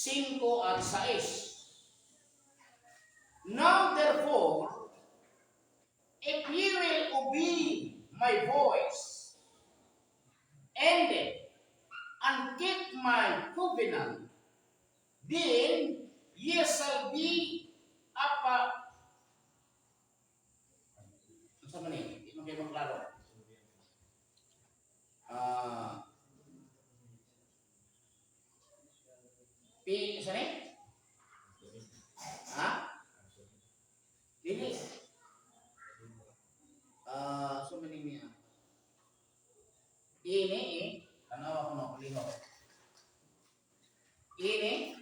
5 at 6. "Now therefore, if ye will obey my voice and keep my covenant, then ye shall be apa." Unsa man ni? Di man kayo maklaro. Ah, P, sa ni? Ha? Dili. Ah, so many niya. Ini, eh. Tanawa ko no, lihok. Ini,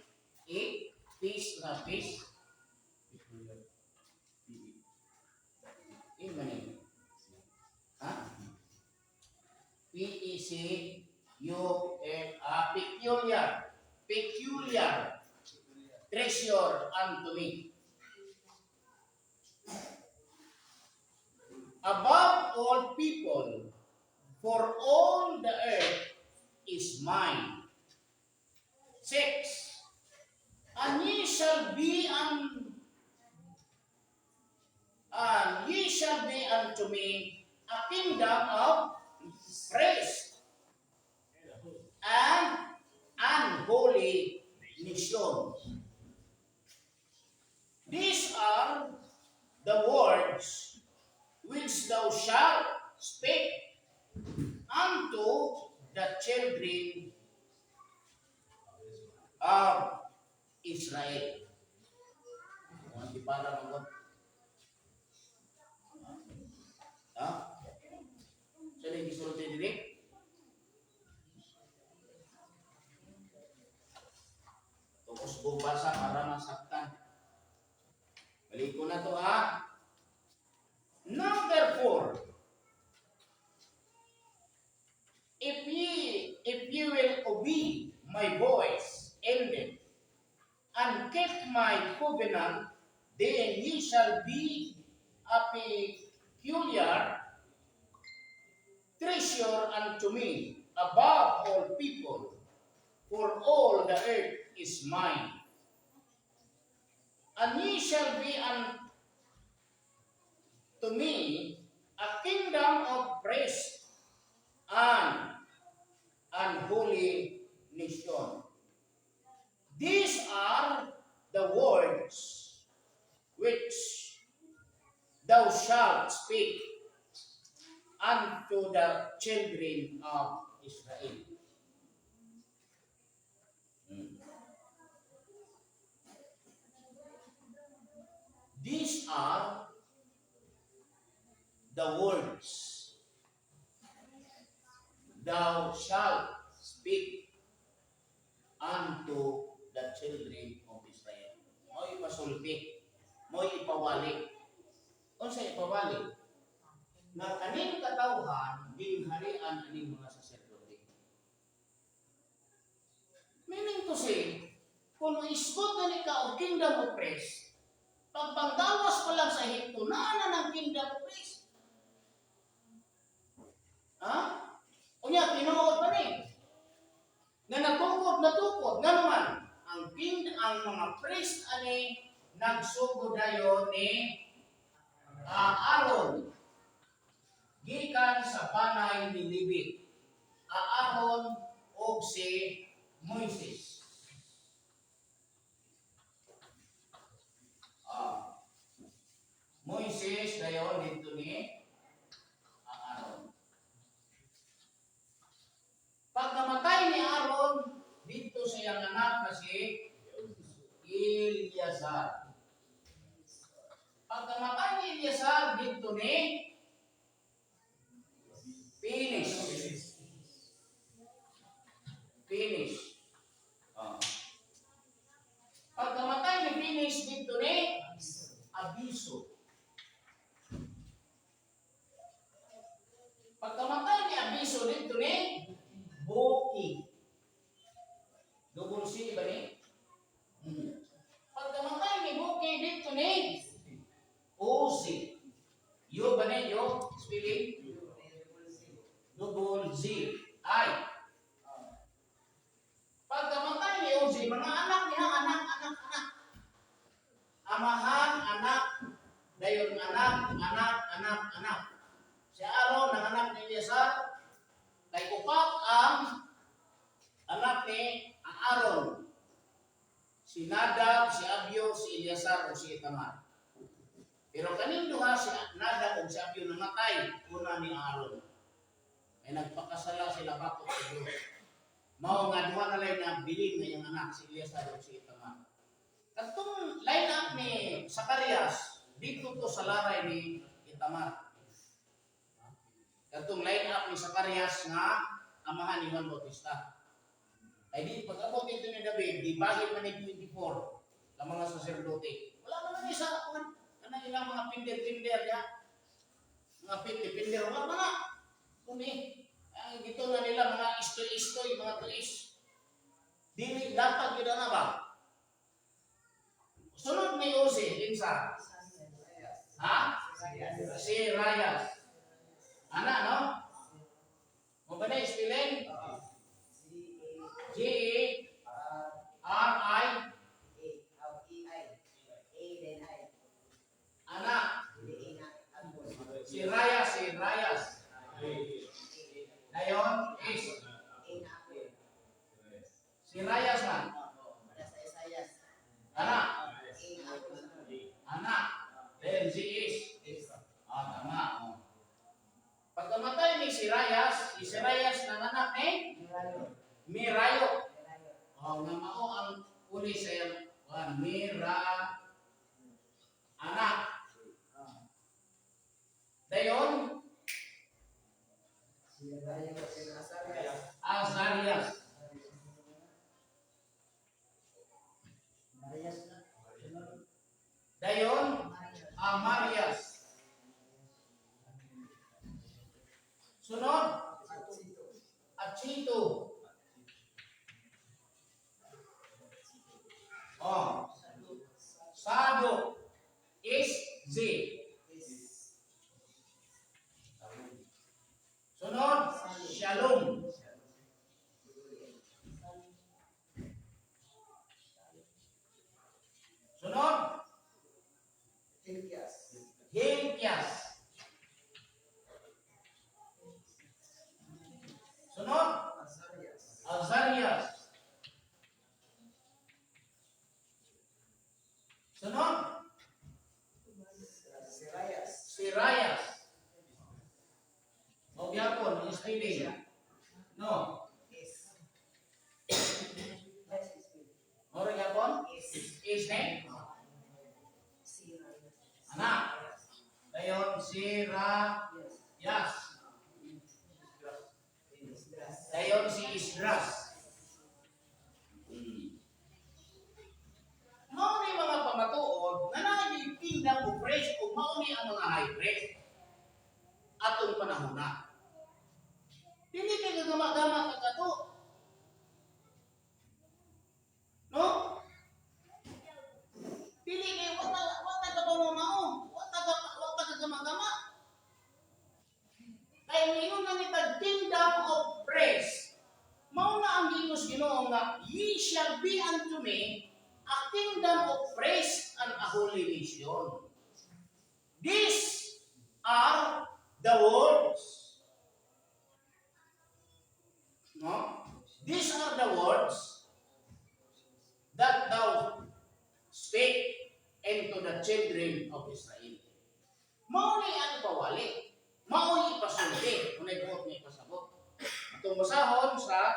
E, peace na peace. E man ni. Ha? P E C U F A, peculiar. Peculiar treasure unto me. Above all people, for all the earth is mine. 6. And ye shall be unto me a kingdom of priests and an holy nation. These are the words which thou shalt speak unto the children of Israel." Kung di para mag. Ha? Sa so, gisulti diri? Tukos basa para masaktan. Balik ko na to, ha. "Now therefore, if ye will obey my voice and keep my covenant, then ye shall be a peculiar treasure unto me above all people, for all the earth is mine. And ye shall be unto me a kingdom of priests and an holy nation. These are the words which thou shalt speak unto the children of Israel." These are the words thou shalt speak unto the children of Israel. Mo'y pasulti, mo'y ipawali. Unsa ipawali? Nga kaning katawhan ginharian aning mga saserdote. Meaning to say, kung isgot na ni ka og kingdom of priests, pagpanggawas pa lang sa Ehipto, naa na ng kingdom of priests. Ha? Unya, tinuod pa ni. Nga natukod, natukod. Nga naman, ang mga priest ani nagsugod dayon ni Aaron gikan sa banay ni Levi. Aaron og si Moises. Moises dayon dito ni Aaron. Pag namatay ni Aaron, dito sa iyang anak na si Eleazar. Pag namatay ni Eleazar, dito ni Phineas. Phineas. Pag namatay ni Phineas, dito ni Abiso. Pag namatay ni Abiso, dito ni Buki. Double C ba ni? Pag namatay ni Buki, dito ni Uzi. Yo ba ni? Yo? Spelling? Double Z. I. Pag namatay ni Uzi, mga anak niya, ug si Itamar. Pero kaning duha, si Nadab ug si Abihu, namatay una ni Aaron. Ay nagpakasala sila batok sa Diyos. Mao nga duha na lang na bilin nga iyang anak, si Eleazar ug si Itamar. Katong line up ni Zacarias dito to sa laray ni Itamar. Katong line up ni Zacarias nga amahan ni Juan Bautista. Ay di pag-abot dito ni David, di bahin man ni 24 ang mga saserdote. Wala naman isa kanang ilang mga pinder-pinder ya. Mga pinder, wala mga. Kuni, ang gito na nila mga istoy-istoy, mga tuis. Dili dapat yun na ba? Sunod ni Uzi, kinsa? Ha? Si Rayas. Ana, no? Mao ba na spelling? G R I Ana. Si Rayas, si Rayas. Dayon is si Rayas na. Ana. Ana. Then si is. Ah, tama. Oh. Pagkamatay ni si Rayas, si Rayas nanganak ni Mirayo. Oh, nga mao ang uli sa iyang kuan, Mira anak. Dayon Azarias. Dayon Amarias. Sunod Achito. Oh. Sado is Z. Sunod, Shalom. Sunod, Hilkias. Sunod, Azarias. Sunod, Sirayas. O gyapon, ang spelling. No. Moro gyapon? Is ne? Anak. Dayon Sirayas. Dayon si Isdras. Mao ni mga pamatuod nga naay kingdom of praise ug mao ni ang mga high priest atong panahon na. Dili kay gagama-gama ka kato. No? Dili kay wa ta ka pamamao, wa ta ka gama-gama. Kay ingon na ni tag kingdom of praise. Mao na ang gingos Ginoo nga, "Ye shall be unto me a kingdom of priests and a holy nation." These are the words. No? "These are the words that thou speak unto the children of Israel." Mao ni ang ipawali. Mao ipasulti kung buot nga ipasabot. Atong basahon sa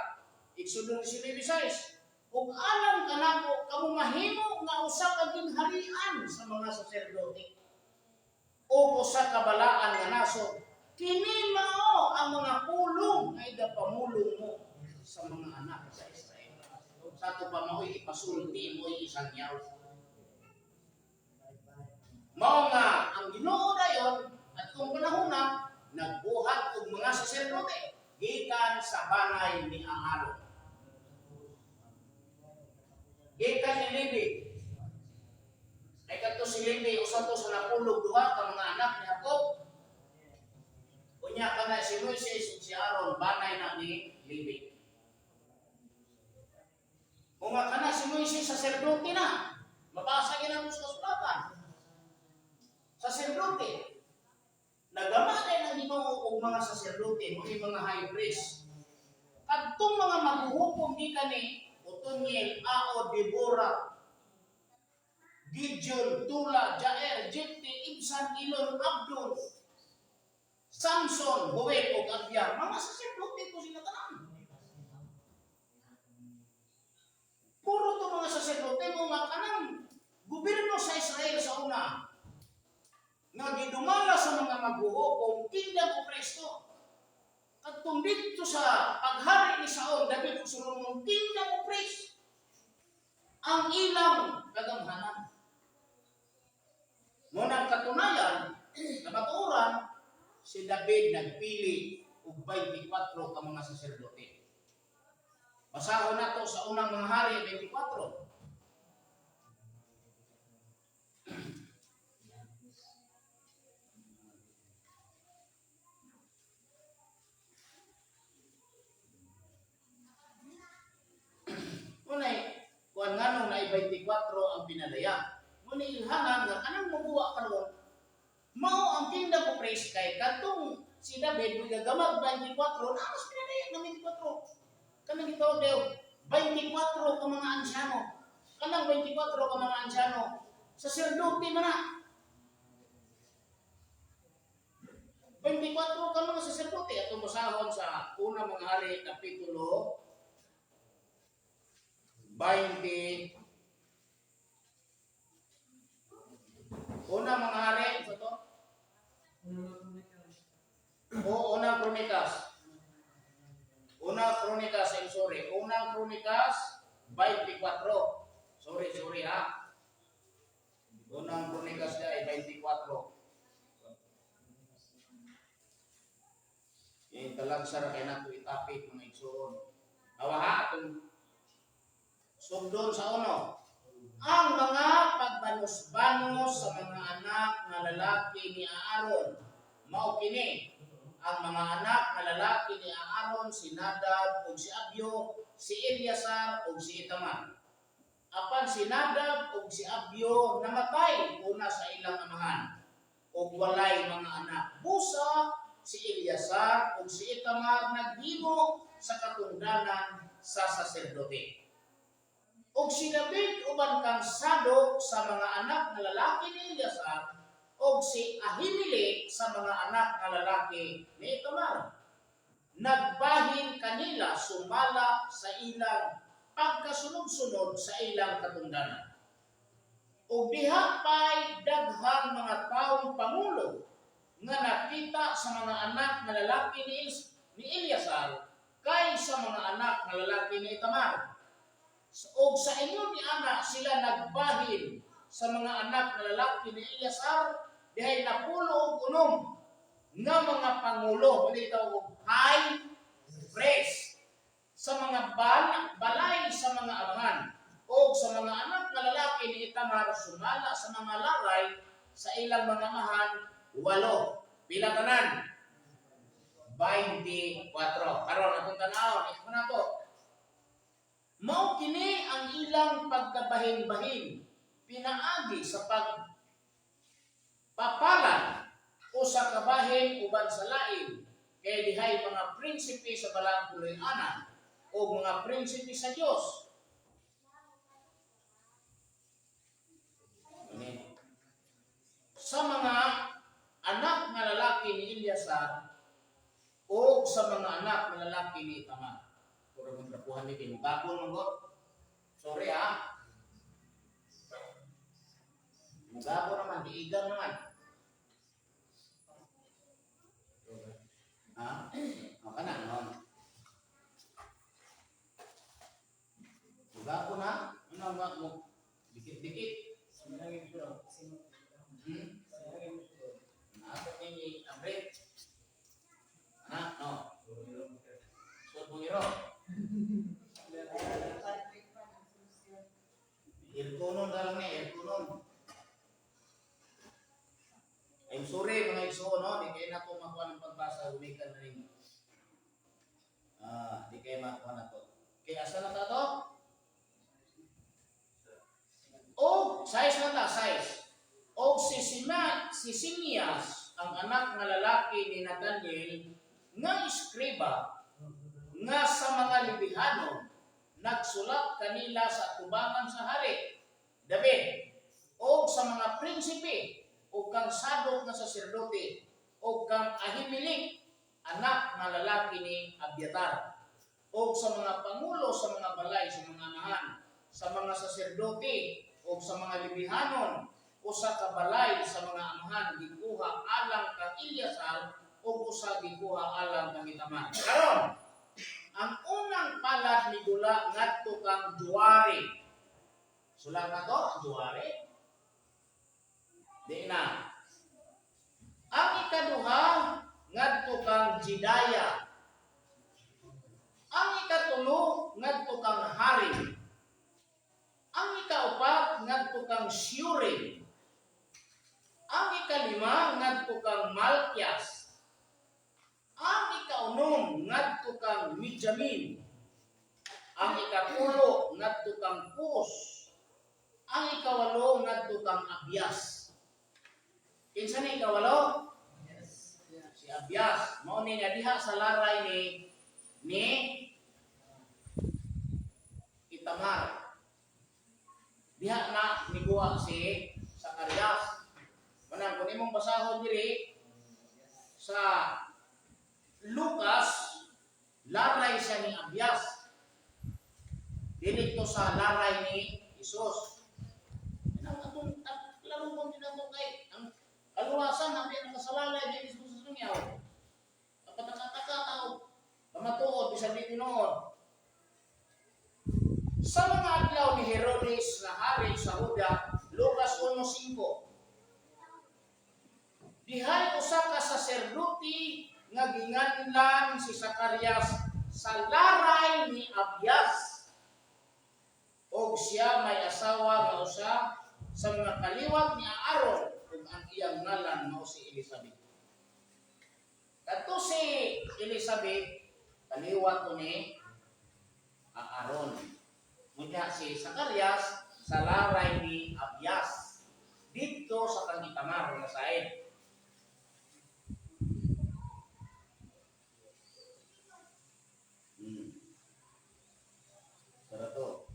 Exodo 19:6. "Ug alang kanako kamo mahimo nga usa ka gingharian sa mga saserdote o usa ka balaan nga nasod. Kini mao ang mga pulong nga igapamulong mo sa mga anak sa Israel." Sa ato pa mao'y ipasulti, mo'y isangyaw. Mao nga ang Ginoo dayon at kung panahon na nagbuhat og mga saserdote gikan sa banay ni Aaron. Gikan ni Levi. Ay kadto si Levi usa to sa napulog duha ka mga anak ni Jacob. Unya kana si Moises ug si Aaron banay na ni Levi. O nga kana si Moises saserdote na. Mabasa gyud sa kasulatan. Saserdote. Nagama din ang Ginoo og mga saserdote, mga mga high priest. Kadtong mga maghuhukom gikan ni Otoniel, Ao, Deborah, Gideon, Tula, Jair, Jepte, Ibsan, Elon, Abdon, Samson, Joel, ug Abia. Mga saserdote to sila tanan. Puro to mga saserdote mo nga kanang gobyerno sa Israel sa una nga gidumala sa mga maghuhukom, kingdom of Kristo. Kadtong didto sa paghari ni Saul, David ug Solomon, kingdom of Christ ang ilang kagamhanan. Mao nang katunayan, kamatuoran, si David nagpili og 24 ka mga saserdote. Basahon nato sa Unang Mga Hari 24. Munay, kuan nganong naay 24 ang pinadaya. Muna ilhanan nga kanang mubuwa karon mao ang kingdom of praise kay katong si David migagamag 24 na mas pinadaya ng 24. Kanang gitawag daw 24 ka mga ansyano. Kanang 24 ka mga ansyano, saserdote man na. 24 ka mga saserdote. Atong basahon sa Unang Mga Hari kapitulo 20. Unang Mga Hari ito to o Unang Kronikas. Unang Kronikas, I'm sorry. Unang Kronikas 24. Sorry, sorry ha. Unang Kronikas ay 24. Yung talagsa ra kay nato itapik, mga igsoon. Awa ha, atong sugdon sa uno. Ang mga pagbanos-banos sa mga anak nga lalaki ni Aaron. Mao kini ang mga anak nga lalaki ni Aaron: si Nadab ug si Abihu, si Eleazar ug si Itamar. Apan si Nadab ug si Abihu namatay una sa ilang amahan ug walay mga anak. Busa si Eleazar ug si Itamar naghimo sa katungdanan sa saserdote. Ug si David uban kang Sadok sa mga anak nga lalaki ni Eleazar ug si Ahimelech sa mga anak nga lalaki ni Itamar. Nagbahin kanila sumala sa ilang pagkasunod-sunod sa ilang katungdanan. Ug diha pa'y daghang mga taong pangulo nga nakita sa mga anak nga lalaki ni Eleazar kay sa mga anak nga lalaki ni Itamar. Og sa ingon ni ana sila nagbahin sa mga anak nga lalaki ni Eleazar dihay 16 nga mga pangulo, dito og high priest sa mga balay sa mga amahan, o sa mga anak nga lalaki ni Itamar sumala sa mga laray sa ilang mga amahan, walo. Pila tanan? 24. Karon atong tan-awon, ito na to. Mao kini ang ilang pagkabahin-bahin pinaagi sa pagpapalan o sa kabahin uban sa lain, kay dihay mga prinsipe sa balaang puloy-anan o mga prinsipe sa Dios. Amen. Sa mga anak nga lalaki ni Eleazar o sa mga anak nga lalaki ni Itamar. Puro mong trapuhan ni Tinugakon man god. Sorry ha. Mugako naman, diigan naman. Ha? O ka na, no? Mugako na? Ano nga mo? Dikit-dikit. Nato ni abret. Ana, no. So, bungiro. Irkunon na lang ni, irkunon. I'm sorry, mga igsoon, no? Di kayo na ko makuha ng pagbasa, gumikan na rin. Ah, di kayo makuha na to. Okay, asa na ta to? O, size na ta, size. O si Simias, ang anak nga lalaki ni Nathaniel, nga iskriba, nga sa mga Lebihanon, nagsulat kanila sa tubangan sa hari David. O sa mga prinsipe, o kang Sadok nga saserdote, o kang Ahimelech, anak nga lalaki ni Abiatar, o sa mga pangulo sa mga balay sa mga amahan, sa mga saserdote, o sa mga Lebihanon, usa ka balay sa mga amahan gikuha alang kang Eleazar o usa gikuha alang kang Itamar. Karon, ang unang palad nidula ngadto kang Juari. Sulat na to, ang Juari. Di na. Ang ikaduha ngadto kang Jidaya. Ang ikatulo ngadto kang Hari. Ang ikaupat ngadto kang Shuri. Ang ikalima ngadto kang Malkias. Ang ikaunom ngadto kang Mijamin. Ang ikatulo ngadto kang Kus. Ang ikawalo ngadto kang Abias. Kinsa ni ikawalo? Yes. Si Abias. Mao ni nga diha sa laray ni Itamar. Diha na niguwa si Zacarias. Manang kung imong basahon diri sa Lucas, laray siya ni Abias. Dili to sa laray ni Jesus. Ang atong at laro mo din ako kay ang kaluwasan namin ang kasalalay ni Jesus sa sungyaw. Kapataka-taka tao, pamatuod bisan di tinuod. Sa mga adlaw ni Herodes na hari sa Juda, Lucas 1:5. Dihay usa ka saserdote nga ginganlan si Zacarias sa laray ni Abias. Og siya may asawa nga usa sa mga kaliwat ni Aaron ug ang iyang ngalan mao si Elizabeth. Kadto si Elizabeth, kaliwat to ni Aaron. Ngunya si Zacarias sa laray ni Abias. Dito sa kang Itamar nga said. Tara to.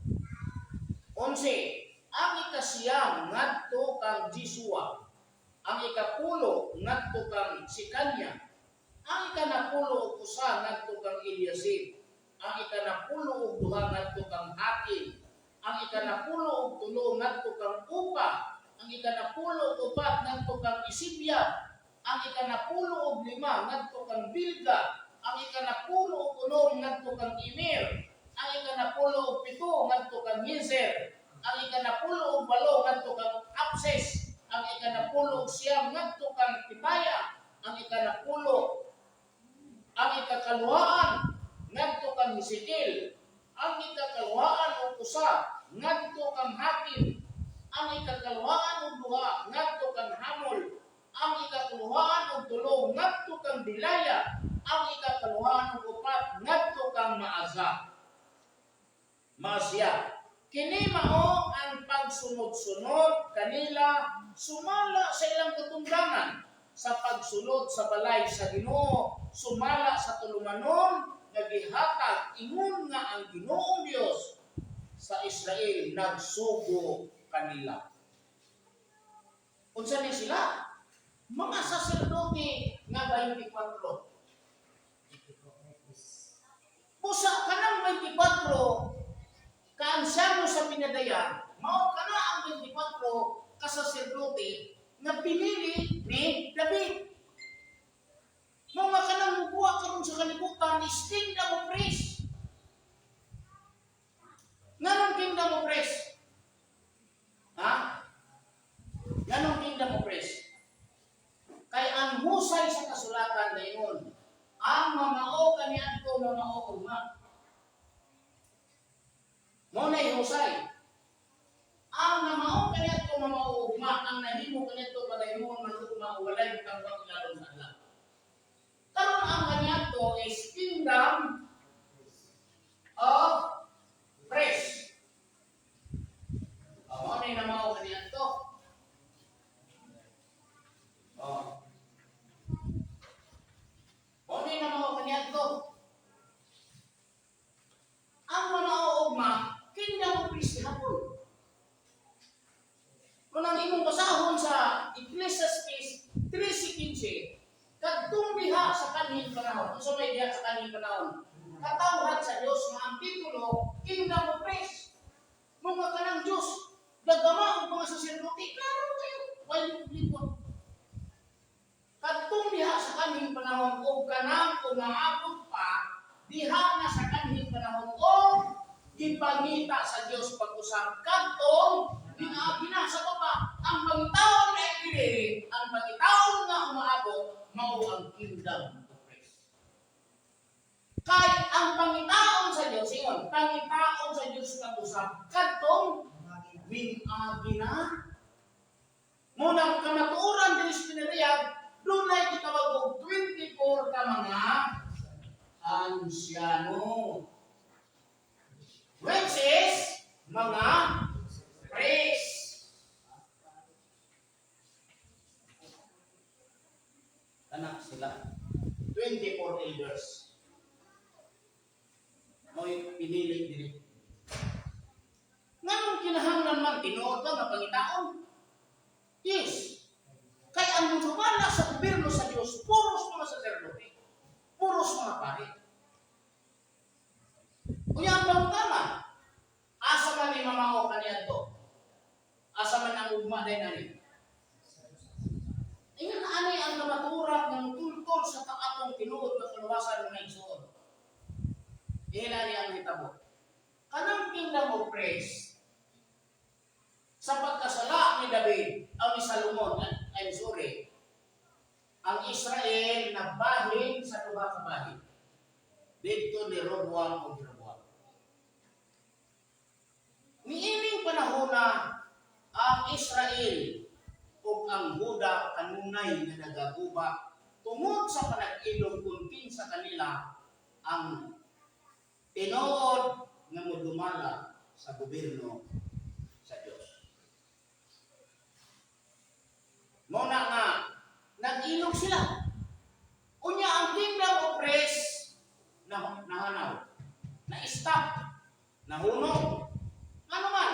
11. Ang ikasiyam ngadto kang Jesua. Ang ikapulo ngadto kang Sikanya. Ang ikanapulo ug usa ngadto kang Eliasib. Ang ikanapulo ug duha ngadto kang Hakim. Ang ikanapulo ug tulo ngadto kang Upa. Ang ikanapulo ug upat ngadto kang Isibya. Ang ikanapulo ug lima ngadto kang Bilga. Ang ikanapulo ug unom ngadto kang Imir. Ang ikanapulo ug pito ngadto kang Yezer. Ang ikanapulo ug walo ngadto kang Apses. Ang ikanapulo ug siyam ngadto kang Pitaya. Ang ikanapulo ang ikakaluhaan ngadto kang Hezekiel. Ang ikakaluhaan ug usa ngadto kang Hakim. Ang ikakaluhaan ug duha ngadto kang Hamul. Ang ikakaluhaan ug tulo ngadto kang Dilaya. Ang ikakaluhaan ug upat ngadto kang Maaza. Maasya. Kini mao ang pagsunod-sunod kanila sumala sa ilang katungdanan sa pagsulod sa balay sa Ginoo, sumala sa tulumanon nga gihatag ingon nga ang Ginoong Dios sa Israel nagsugo kanila. Unsa ni sila? Mga saserdote nga 24. Busa kanang 24 kaansyano sa pinadayan, mao kana ang 24 ka saserdote nga pinili ni David. Mao nga kanang mubuha karon sa kalibutan is kingdom of priests. Nganong kingdom of priests? Ha? Nganong kingdom of priests? Kay ang husay sa kasulatan dayon, ang mamao kaniadto mamao ugma. Mao na husay. Ang mamao kaniadto mamao ugma, ang nahimo kaniadto padayon man ugma, walay butang ilalom sa adlaw. Karon ang kaniadto is kingdom of priests. Oh, mao na yung namao kaniadto. Oh. Mao na yung namao kaniadto. Ang mamao ugma, kingdom of priests hapon. Kung ang Gipangita sa Dios pag-usab kadtong minaagi na sa baba. Ang pangitaon na diri, ang pangitaon nga umaabot mao ang kingdom of Christ. Kay ang pangitaon sa Dios, ingon, pangitaon sa Dios pag-usab kadtong minaagi na. Munang kamatuoran diri sa pinariyag, dunay gitawag og 24 ka mga ansyano. Which is mga priests. Anak sila. 24 elders. Mo'y pinili diri. Nganong kinahanglan man tinuod ba nga pangitaon? Yes. Kay ang mudumala sa gobyerno sa Dios, puros mga saserdote, puros mga pari. Unya ang pangutana, asa man ni mamao kaniadto? Asa man ang ugma din ani? Ingon ani ang kamatuoran nga mutultol sa atong tinuod nga kaluwasan, mga igsoon. Ihila ni ang hitabo. Kanang kingdom of praise, sa pagkasala ni David, o ni Salomon, I'm sorry, ang Israel nabahin sa duha ka bahin. Didto ni Roboam o Jeroboam. Niining panahon na ang Israel ug ang Huda kanunay nga nagaguba tungod sa panag-ilog kung kinsa kanila ang tinuod nga modumala sa gobyerno sa Dios. Mao na nga nag-ilog sila. Unya ang kingdom of praise na nahanaw, na stop, nahunong. Ano man?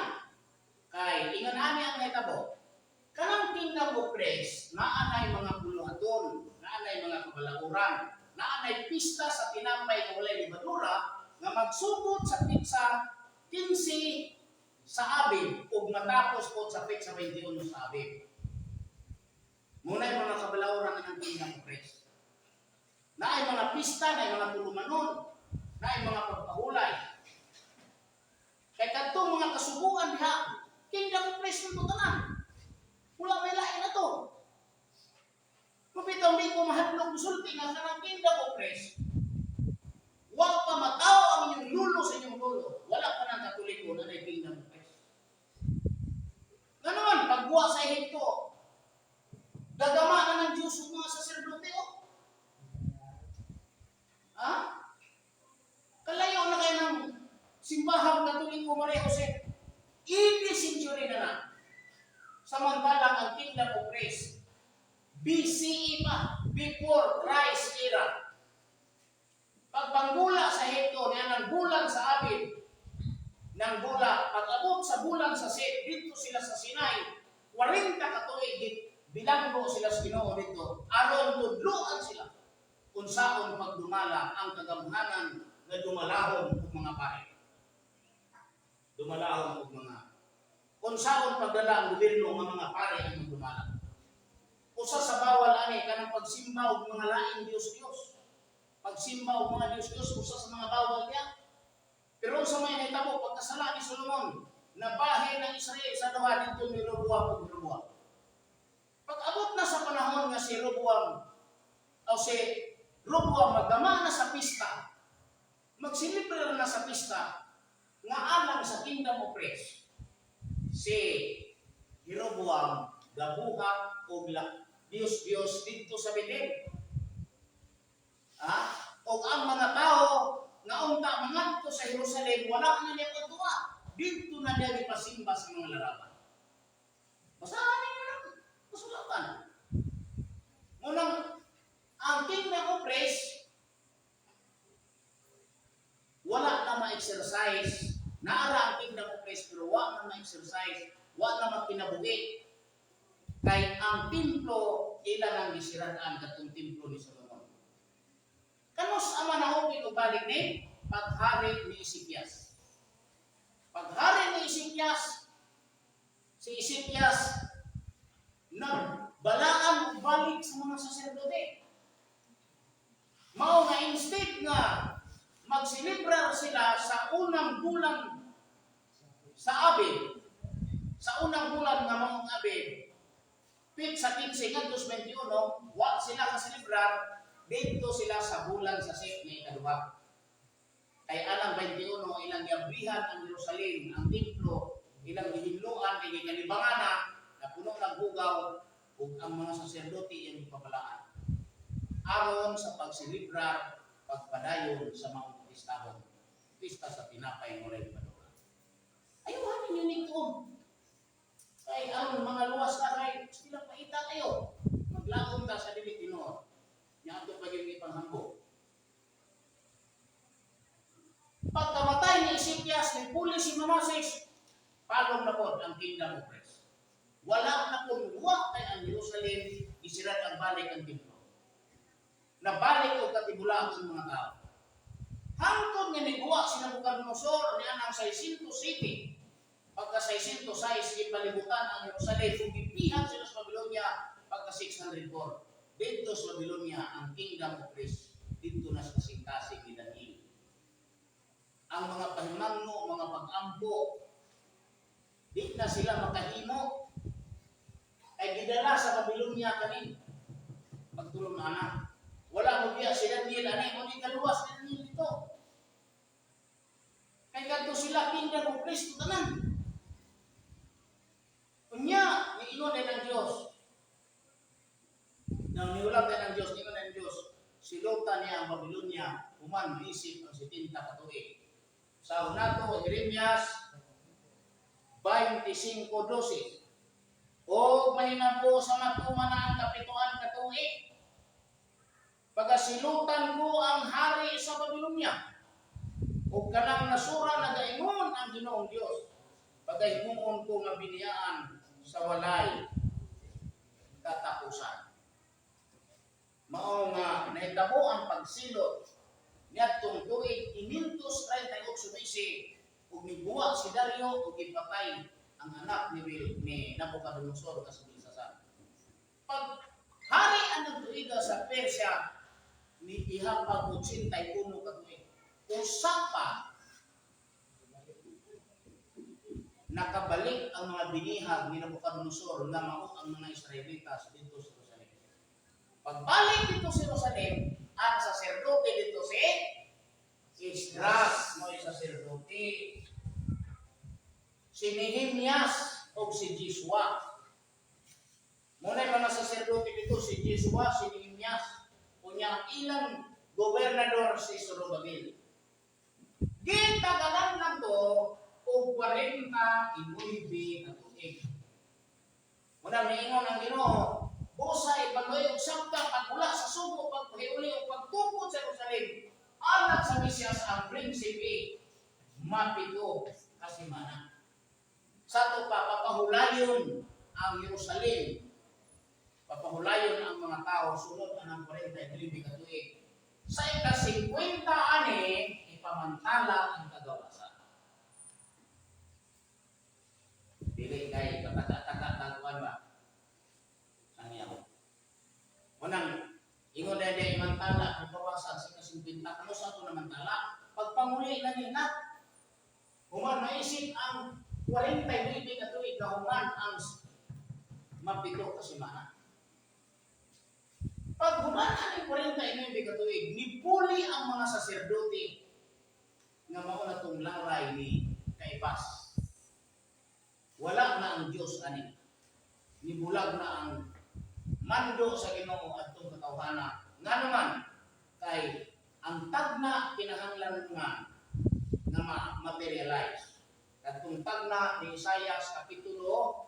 Kay ingon ani ang nahitabo. Kanang kingdom of praise, naanay mga buluhaton, naanay mga kabalauran, naanay pista sa tinapay nga walay lebadura nga magsugod sa petsa 15 sa Abib ug matapos po sa petsa 21 sa Abib. Muna'y mga kabalauran ng kingdom of praise. Naay mga pista, naay mga tulumanon, naay mga pagpahulay. Kay kadtong mga kasuguan diha, kingdom of praise man tanan. Wala may lain na to. Mapitaw di ko mahadlok musulti nga kanang kingdom of praise. Wa pa matawo ang inyong lulo sa inyong lulo. Wala pa ng Katoliko na may kingdom of praise. Ganon, pagbuwa sa Ehipto, gagama na ng Diyos ang mga saserdote, oh. Ha? Kalayo na kayo ng simbahang Katoliko, Maria Jose. AD century na na. Samantalang ang kingdom of grace, BCE pa, before Christ era. Pagpanggula sa Ehipto, niya ng bulan sa Abib, ng bula, pag-abot sa bulan sa Zif, dito sila sa Sinai, 40 ka tuig, bilanggo sila sa Ginoo dito, aron tudloan sila kung saon pagdumala ang kagamhanan nga dumalahon og mga pare. Dumalahon og mga kung saon pagdala ang gobyerno nga mga pare ang magdumala. Usa sa bawal ani kanang pagsimba og mga laing Dios-Dios. Pagsimba og mga Dios-Dios, usa sa mga bawal niya. Pero sa may nahitabo pagkasala ni Solomon, nabahin ng Israel sa duha didto ni Roboam ug Jeroboam. Pag-abot na sa panahon nga si Roboam o si Roboam magdama na sa pista, magsilibra na sa pista, nga alang sa kingdom of praise, si Jeroboam gabuhat og Dios-Dios didto sa Bethel. Ha? Og ang mga tao nga unta mangadto sa Jerusalem, wala na niya pagtuwa. Didto na niya gipasimba sa mga larawan. Basahan ninyo lang. Kasulatan. Munang ang kingdom of praise wala na ma-exercise. Naara ang kingdom of praise pero wala na ma-exercise, wala na makinabuhi. Kay ang templo ila nang gisiraan, katong templo ni Solomon. Kanus ama nahugin og balik ni paghari ni Ezekias. Paghari ni Ezekias, si Ezekias nagbalaan og balik sa mga saserdote. Mao nga instead nga magselebrar sila sa unang bulan Sa Abib, sa unang bulan nga maong Abib, petsa 15 ngadto 21, wa sila kaselebrar dito sila sa bulan sa Sip nga ikaduha. Kay alang 21, ilang giabrihan ang Jerusalem, ang templo, ilang gihinloan kay gikalibangan na, napuno ng hugaw ug ang mga saserdote iyang gipabalaan aron sa pagselebrar pagpadayon sa maong pistahon, pista sa tinapay ng walay lebadura. Ayuhan ninyo nito. Kay ang mga luwas na kay sila paita kayo. Maglaom ta sa dili tinuod. Nya ato pa gyud ipanghambog. Pagkamatay ni Ezekias, ni puli si Manases, palong na pod ang kingdom of Christ. Wala na pong wa kay ang Jerusalem, isirat ang balik ang templo. Nabalik og katibulaon ang mga tao. Hangtod nga niguwa si Nabucodonosor niya ang 600 city. Pagka 606, ipalibutan ang Jerusalem ug gipihan sila sa Babylonia pagka 604. Dito sa Babylonia ang kingdom of Christ dito na sa kasing-kasing ni Daniel. Ang mga pahimangno, mga pag-ampo, di na sila makahimo. Ay gidala sa Babylonia kanin. Pagtulong na anak. Wala mo biya si Daniel, ani mo di kaluwas ni Daniel dito. Kay kadto sila kingdom of Kristo tanan. Unya, niingon din ang Diyos. Nang niulam din ang Diyos, niingon ng Diyos, silutan niya ang Babylonia, human isip ang 70 ka tuig. Sa nato, Jeremias 25:12. O mahinabo sa matuman na ang kapituan ka tuig. Pagasilutan ko ang hari sa Babylonia, o kanang nasura nagaingon ang Ginoong Dios. Pagahimuon ko nga biniyaan sa walay katapusan. Mao nga nahitabo ang pagsilot niadtong tuig 538 BC ug nibuwa si Dario ug gipatay ang anak ni Nabucodonosor nga si Belshazzar. Pag hari ang nagtuiga sa Persia ni ihapag 81 ka tuig. Usa pa nakabalik ang mga binihag ni Nabucodonosor nga mao ang mga Israelitas dito sa Jerusalem. Pagbalik dito sa Jerusalem, ang saserdote dito si Esdras, mo saserdote. Si Nehemias o si Jesua. Muna mga saserdote dito si Jesua, si Nehemias. Unya ilang gobernador si Zorobabel. Gitagalan lang to og 49 ka tuig. Muna miingon ang Ginoo, busa ipanoy og sabta pagmula sa sugo pagpahiuli og pagtukod sa Jerusalem anak sa Mesiyas ang prinsipe mapito kasimana. Sa to pa papahulayon ang Jerusalem. Papahulayon ang mga tao sunod ang 49 ka tuig. Sa ika-50 ani ipamantala ang kagawasan. Dili kay kataka-taka taguan ba? Sangyaw. Unang ingon na niya imantala ang kawasan sa ika-50, kano sa ato namantala? Pagpanguli na nila, human maisip ang 49 ka tuig na human ang mapito ka semana. Pag human ang 49 ka tuig, nipuli ang mga saserdote nga mao na tong laray ni Caiphas. Wala na ang Dios ani. Nibulag na ang mando sa Ginoo adtong katawhana. Nga naman kay ang tagna kinahanglan nga nga ma-materialize. Kadtong tagna ni Isaias kapitulo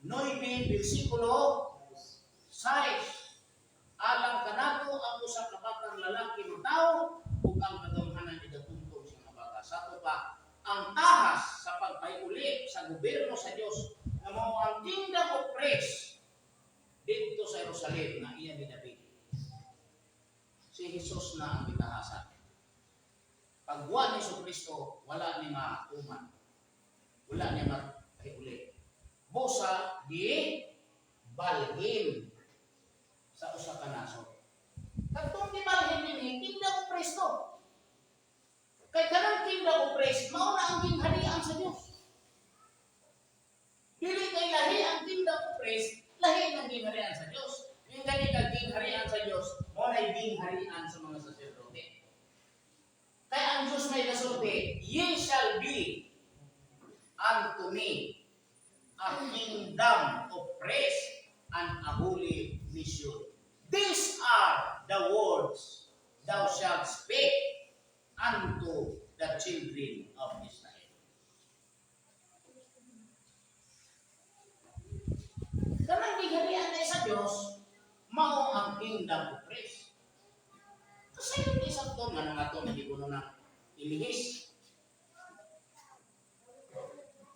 9 bersikulo 6. Alang kanato ang usa ka batang lalaki matawo ug ang kagamhanan igatuntong sa mga bata. Sa ato pa ang tahas sa pagpahiuli sa gobyerno sa Dios nga mao ang kingdom of Christ didto sa Jerusalem nga iya ni David. Si Jesus na ang gitahasan. Pagbuwan ni Kristo, wala ni matuman. Wala ni mapahiuli. Busa di balhin sa usa ka nasod. Katong gibalhin dinhi kingdom of Kristo. Kay kanang kingdom of Christ mao na ang gingharian sa Dios. gingharian sa Dios. Yung gani ka gingharian sa Dios, mao na gingharian sa mga saserdote. Kaya ang Diyos may kasulti, "Ye shall be unto me a kingdom of priests and a holy nation. These are the words thou shalt speak unto the children of Israel." Kanang gingharian na sa Diyos, mao ang kingdom of priests. Kasi yung isang to, nga nga to, hindi ko na ilihis.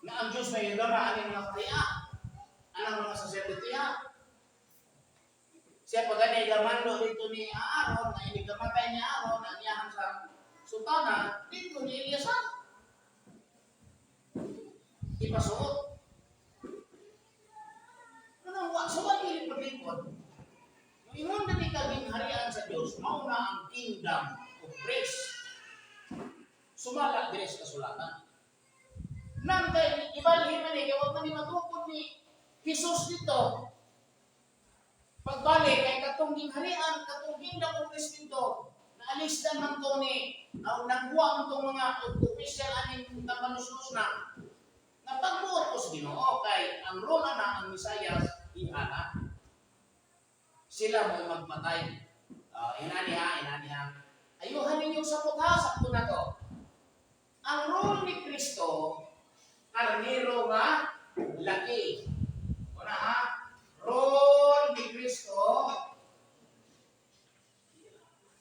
Nga ang Diyos may gama aning mga kaya, anang mga saserdote. Siya pag gani gamando dito ni Aaron, na inigamatay ni Aaron, ang iyahan sa sutana, dito ni Eliasar. Ipasuot. Ano, wa sa wali paglingkod. Ingon na ni kagingharian sa Dios, mao na ang kingdom of priests. Sumala diri sa kasulatan. Nang kay ibalhin man ni kay wag man ni matukod ni Jesus dito. Pagbalik kay katong gingharian, katong kingdom of priests dito, naalis na man to ni aw nagbuwa man tong mga official aning tapanusnos na nga pagbuot ko sa Ginoo kay ang role na ang Mesiyas ihala sila mo magpatay. Inani ha, inani ha. Ayuhan ninyo sa putha, sakto na to. Ang role ni Kristo, karnero nga laki. Una ha, role ni Kristo,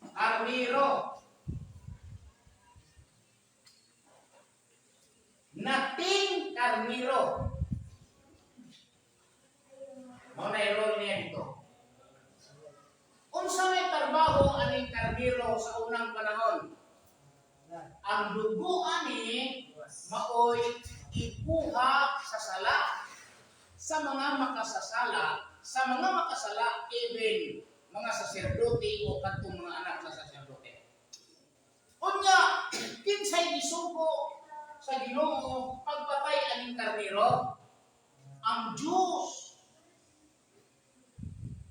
karnero. Nating karnero. Mao na yung role niya dito. Unsa may trabaho aning karnero sa unang panahon? Ang dugo ani maoy ikuha sa sala sa mga makasasala, sa mga makasala, even mga saserdote o kadtong mga anak sa saserdote. Unya, kinsay gisugo sa Ginoo pagpatay aning karnero? Ang Diyos.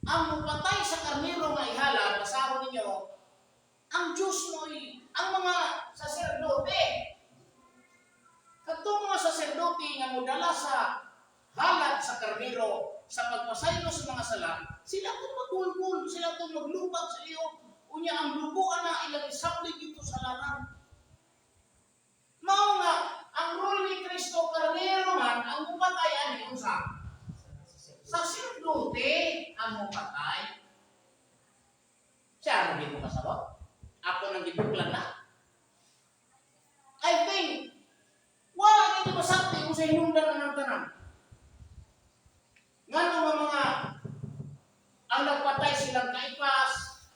Ang mupatay sa karnero nga ihalad, basahon ninyo, ang Diyos mo'y ang mga saserdote. Katong mga saserdote nga modala sa halad sa karnero sa pagpasaylo sa mga sala, sila kung magulgul, sila kung maglupag sa iyo, unya ang dugo na ilang isapli dito sa lanan. Mao nga, ang role ni Kristo karnero man, ang mupatay ani unsa? Saserdote ang mupatay. Siya, ano mo kasabot? Ako nang gibuklan na. I think, wala nito masakti kung sa hinungdan na ng tanan. Ngano nga mga ang nagpatay silang Kaipas,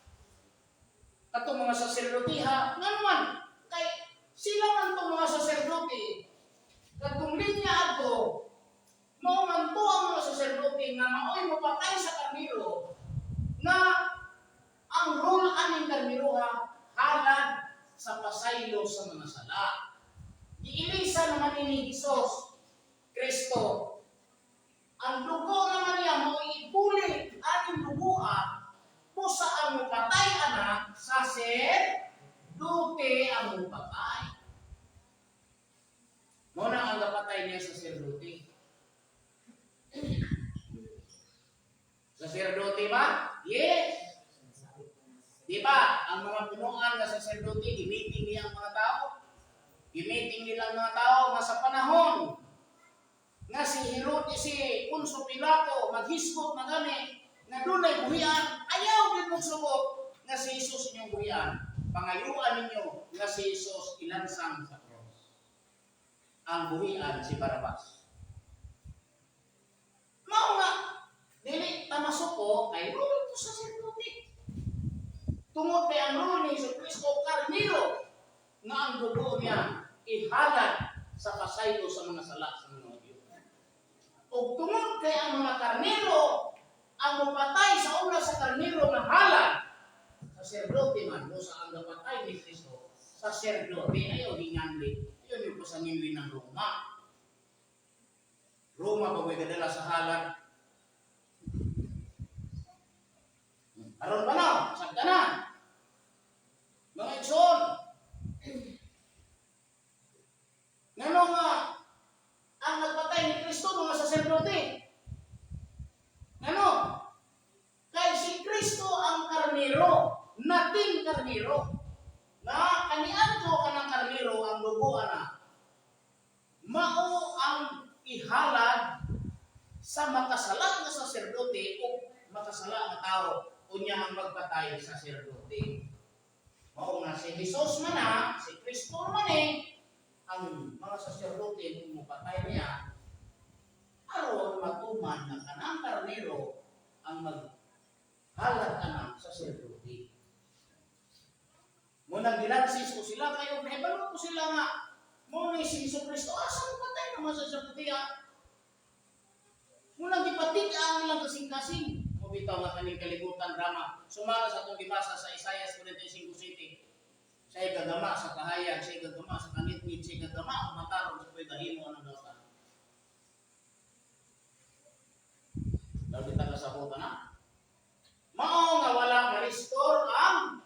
katong mga saserdotiha, ngano man, kay sila man tong mga saserdote, katong linya adto, mao man to ang mga saserdote nga maoy mopatay sa karnero, na ang role aning karneroha halad sa pasaylo sa mga sala. Giilisa naman ni Jesus Kristo. Ang dugo naman niya mao ipuli aning dugoa pusa ang mupatay ana saserdote ang mupatay. Mao na ang gapatay niya sa saserdote. Saserdote ba? Yes. Di ba? Ang mga punuan nga saserdote, gimiting niya ang mga tao. Gimiting nila ang mga tao nga sa panahon nga si Herod, si Poncio Pilato maghisgot na gani nga dunay buhian, ayaw din mong subok nga si Jesus inyong buhian. Pangayuan ninyo nga si Jesus ilansang sa cross. Ang buhian si Barabas. Mao nga dili ta masuko kay role to saserdote. Tungod kay ang role ni Hesus Kristo karnero nga ang dugo niya ihalad sa pasaylo sa mga sala sa mga Hudyo. Ug tungod kay ang mga karnero ang mopatay sa una sa karnero nga halad, saserdote man mo sa ang gapatay ni Kristo, saserdote ayaw hinganli, ayaw niyo pasangili ng Roma. Roma ba may gadala sa halad? Aron pa na, sakta na. Mga igsoon, ngano nga ang nagpatay ni Kristo mga saserdote? Ngano? Kay si Kristo ang karniro, nating karniro. Na kaniadto kanang karniro ang dugo ana. Mao ang ihalad sa makasala nga saserdote o makasala nga tao, unya ang magpatay sa saserdote. Mao nga si Jesus man na, si Kristo man eh, ang mga saserdote kung mapatay niya, aron matuman na kanang karnero ang maghalad kanang saserdote. Munang gilansis ko sila kayo, nahibalo ko sila nga, mo ni si Jesu Kristo, asa mo patay naman sa saserdote ah? Munang gipatig ang ilang kasing-kasing. Mubitaw nga kaning kalibutan drama. Sumala sa atong gibasa sa Isaiah 45:7. Siya'y gagama sa kahayag, siya'y gagama sa kangitngit, siya'y gagama ang matarong sa pwede himo anang dautan. Dahil kita kasabutan na. Mao nga wala ma-restore ang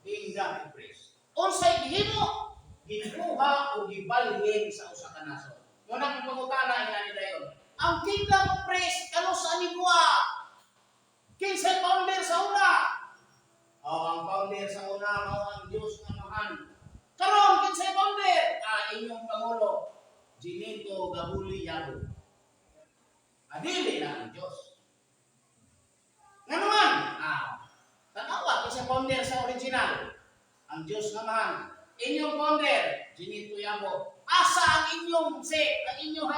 kingdom of Christ. Unsay gihimo? Gikuha o gibalhin sa usa ka nasod. Muna kong pangutana ingani dayon. Ang kingdom of Christ kanus-a niguwa? Kinsay founder sa una? O ang founder sa una mao ang Dios nga Amahan. Karon kinsay founder? Ah, inyong pangulo, Ginito Gabuli Yabo. Adili na ang Dios. Nga naman, tanawa kinsay founder sa original. Ang Dios nga Amahan. Inyong founder, Ginito Yabo. Asa ang inyong se, ang inyong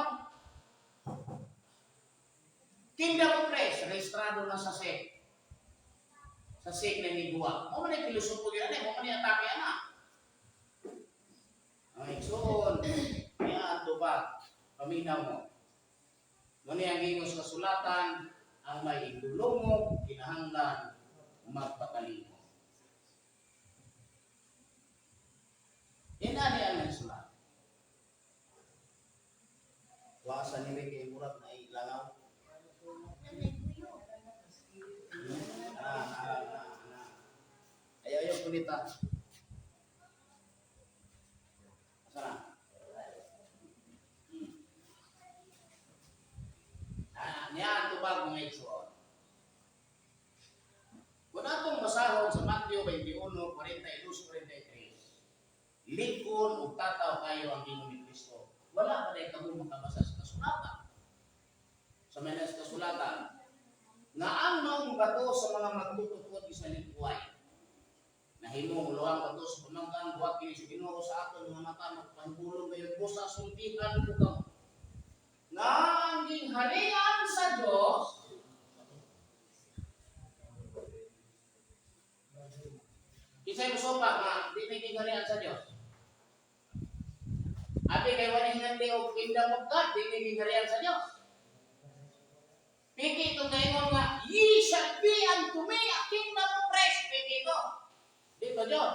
Kingdom of Christ, rehistrado na sa SEC. Sa SEC na niguwa. Mo man ay pilosopo gyud ani, mo man ay atake ana. Ay, igsoon, niadto ba? Paminaw mo. Mo ni ang ingon sa kasulatan, ang may igdulongog, kinahanglan magpatalino. Inani ang nagsulat. Wasa ni kay murag na ilangaw. Ah, ah, ah, ah. Ayaw, ayaw, punita. Asa na? Ah, niya tubag, mga igsoon. Kung atong basahon sa Matthew 21, 42, 43, likon ug tataw kayo ang ginoo ni Kristo. Wala pa dahil kamo makabasa sa kasulatan. Sa mga kasulatan, nga ang maong bato sa mga magtutukod sa likuay. Nahimong luwang bato sa pamangkan, buhat kini sa Ginoo sa aton mga mata, magpahibulong gayon ko sa sultihan ko kamo. Nga ang gingharian sa Diyos, kinsay mosupak nga di may gingharian sa Diyos? Abi kay wala hinandi og kingdom of God, di may gingharian sa Diyos. Piki itong gaingon nga, "Ye shall be unto me a kingdom of priests." Piki ito. Di ba Diyos?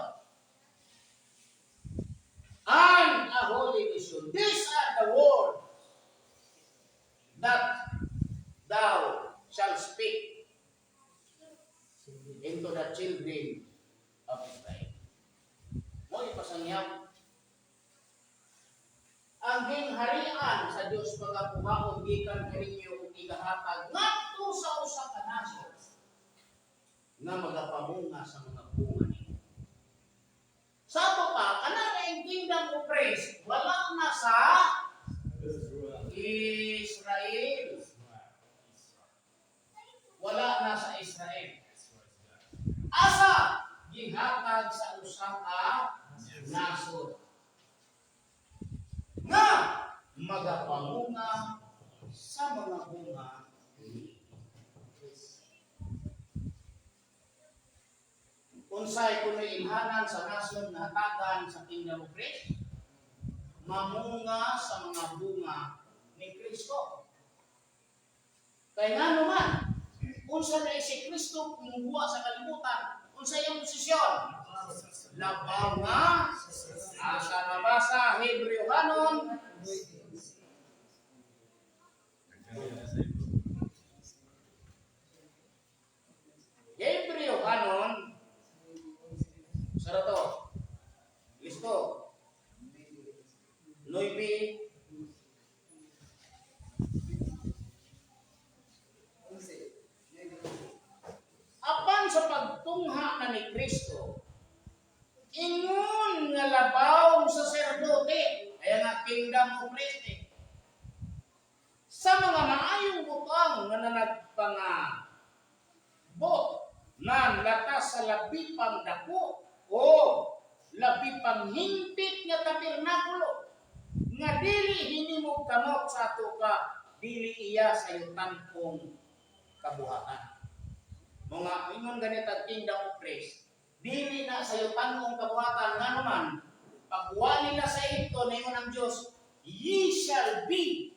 And a holy nation. These are the words that thou shalt speak into the children of Israel. Mo ipasangyaw. Ang gingharian sa Dios pagakuhaon gikan kaninyo ug igahatag ngadto sa usa ka nasod nga magapamunga sa mga bunga ninyo. Sa ato pa, kana na kingdom of praise, wala na sa Israel. Wala na sa Israel. Asa gihatag sa usa ka nasod nga magapamunga sa mga bunga ni. Unsay kuno ilhanan sa nasod nga hatagan sa kingdom of Christ? Mamunga sa mga bunga ni Kristo. Kay ngano man, unsa na si Kristo kumubuha sa kalibutan, unsa iyang posisyon? Labaw nga asa nabasa Hebreo hanon. Hebreo. 9. Apan sa pagtungha na ni Kristo, ingon nga labaw saserdote, kaya nga kingdom of priest eh. Sa mga maayong butang nga nanagpangabot nan latas sa labi pang dako o labi pang hingpit nga tabernakulo nga dili hinimog kamot sa ato ka, dili iya sa yutan-ong kabuhatan. Mga ingon ganit ang kingdom of praise. Dili na sa yutan-ong kabuhatan, nga naman, pagkuha nila sa Egypto, ningon ang Diyos, "Ye shall be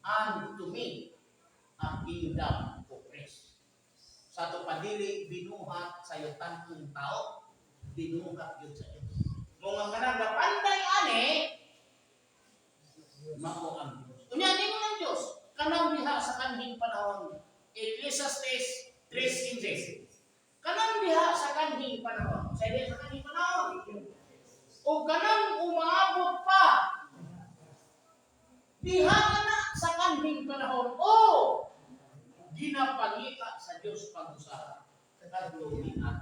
unto me a kingdom of priests." Sa ato pa, dili binuhat sa yutan-ong tao, binuhat yun sa Diyos. Mga kanang napanday ani, mao ang Diyos. Unya, ningon ang Diyos, kanang diha sa kanhing panahon, Ecclesiastes 3:15. Kanang diha sa kanhing panahon, sa diha sa kanhing panahon, o kanang umaabot pa, diha na sa kanhing panahon, o ginapangita sa Diyos pag-usaha, kadto ni na.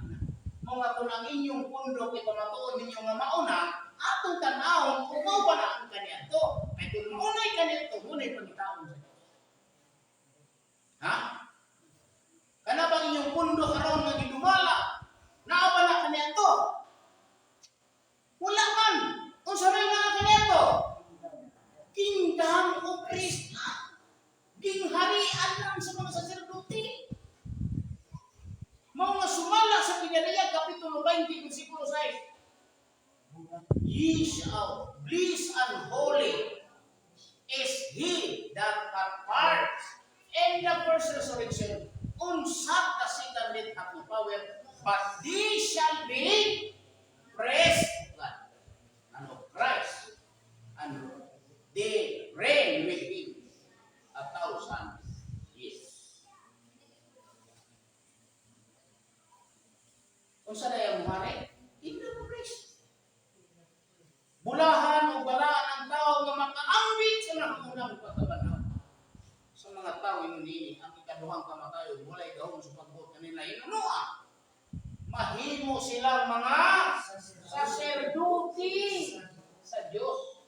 Mga kung ang inyong pundok ipamatuon ninyo nga mauna, atong tan-awon kung mao ba na ang kaniadto. Kay kung maunay kaniadto, muna'y pangitaon sa Diyos. Ha? Kana bang inyong pundok karon nga gidumala? Naa ba na kaniadto? Wala man. Unsa may nga kaniadto? Kingdom of priests na. Gingharian lang sa mga saserdote. Mao nga sumala sa Pinalaya, Kapitulo 20, versikulo 6. Ye shall, bliss and holy is he that hath part in the first resurrection. Unsa the second death hath no power, but they shall be priests of God and of Christ, and they reign with him 1,000 years. Unsa na yung hari? Kingdom of priests. Bulahan o balaan ang tao nga makaambit sa nakaunang pagkabanhaw. Sa mga tao ingon niini, ang ikaduhang kamatayon walay gahom sa pagbuot kanila. Inunua. Mahimo silang mga saserdote sa Dios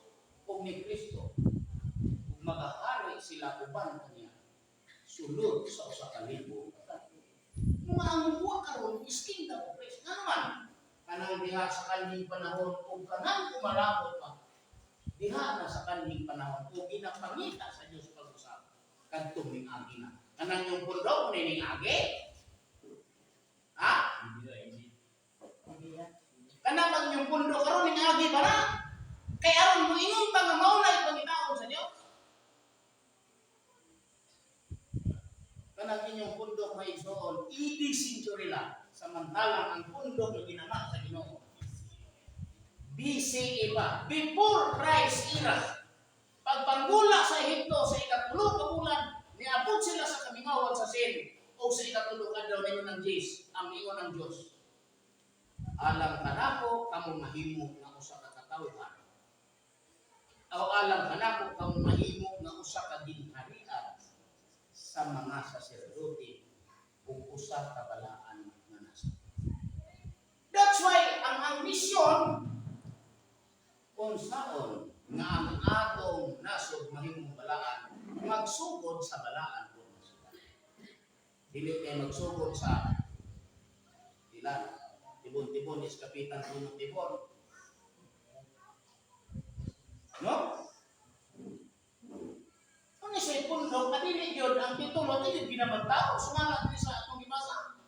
ug ni Kristo. Ug magahari sila uban kaniya sulod sa 1,000. Mga ang buwa karon is kingdom of priests. Nga naman, kanang diha sa kanhing panahon ug kanang umalabot pa. Diha na sa kanhing panahon ug ginapangita sa Dios pag-usab kadtong ning agi na. Kanang yung pundok ni ning agi? Ha? Kanang ang yung pundok karon ning agi ba na? Kay aron mo ingon pa nga mao na ipangitaon sa Dios. Kanang inyong pundok, may igsoon, AD century lang, samantalang ang pundok na ginama sa Ginoo, BCE pa, before Christ era. Pagpanggula sa Ehipto sa ikatulo ka bulan, niabot sila sa kamingawan sa Sin, o sa ikatulo ka adlaw ningon ng Diyos, ang ingon ng Diyos, "Alang kanako kamo mahimo nga usa ka katawhan. O alang kanako kamo mahimo nga usa ka ginharian sa mga saserdote ug usa ka balaan nga nasod." That's why ang mission kung saon nga ang atong nasod mahimong balaan, magsugod sa balaan po. Dili kay magsugod sa ilan. Tibon-tibon is kapitan punong tibon. No? Ano siya pundok, na dili yun ang titulo, dili ginamagtao, sumala dili sa atong gibasa.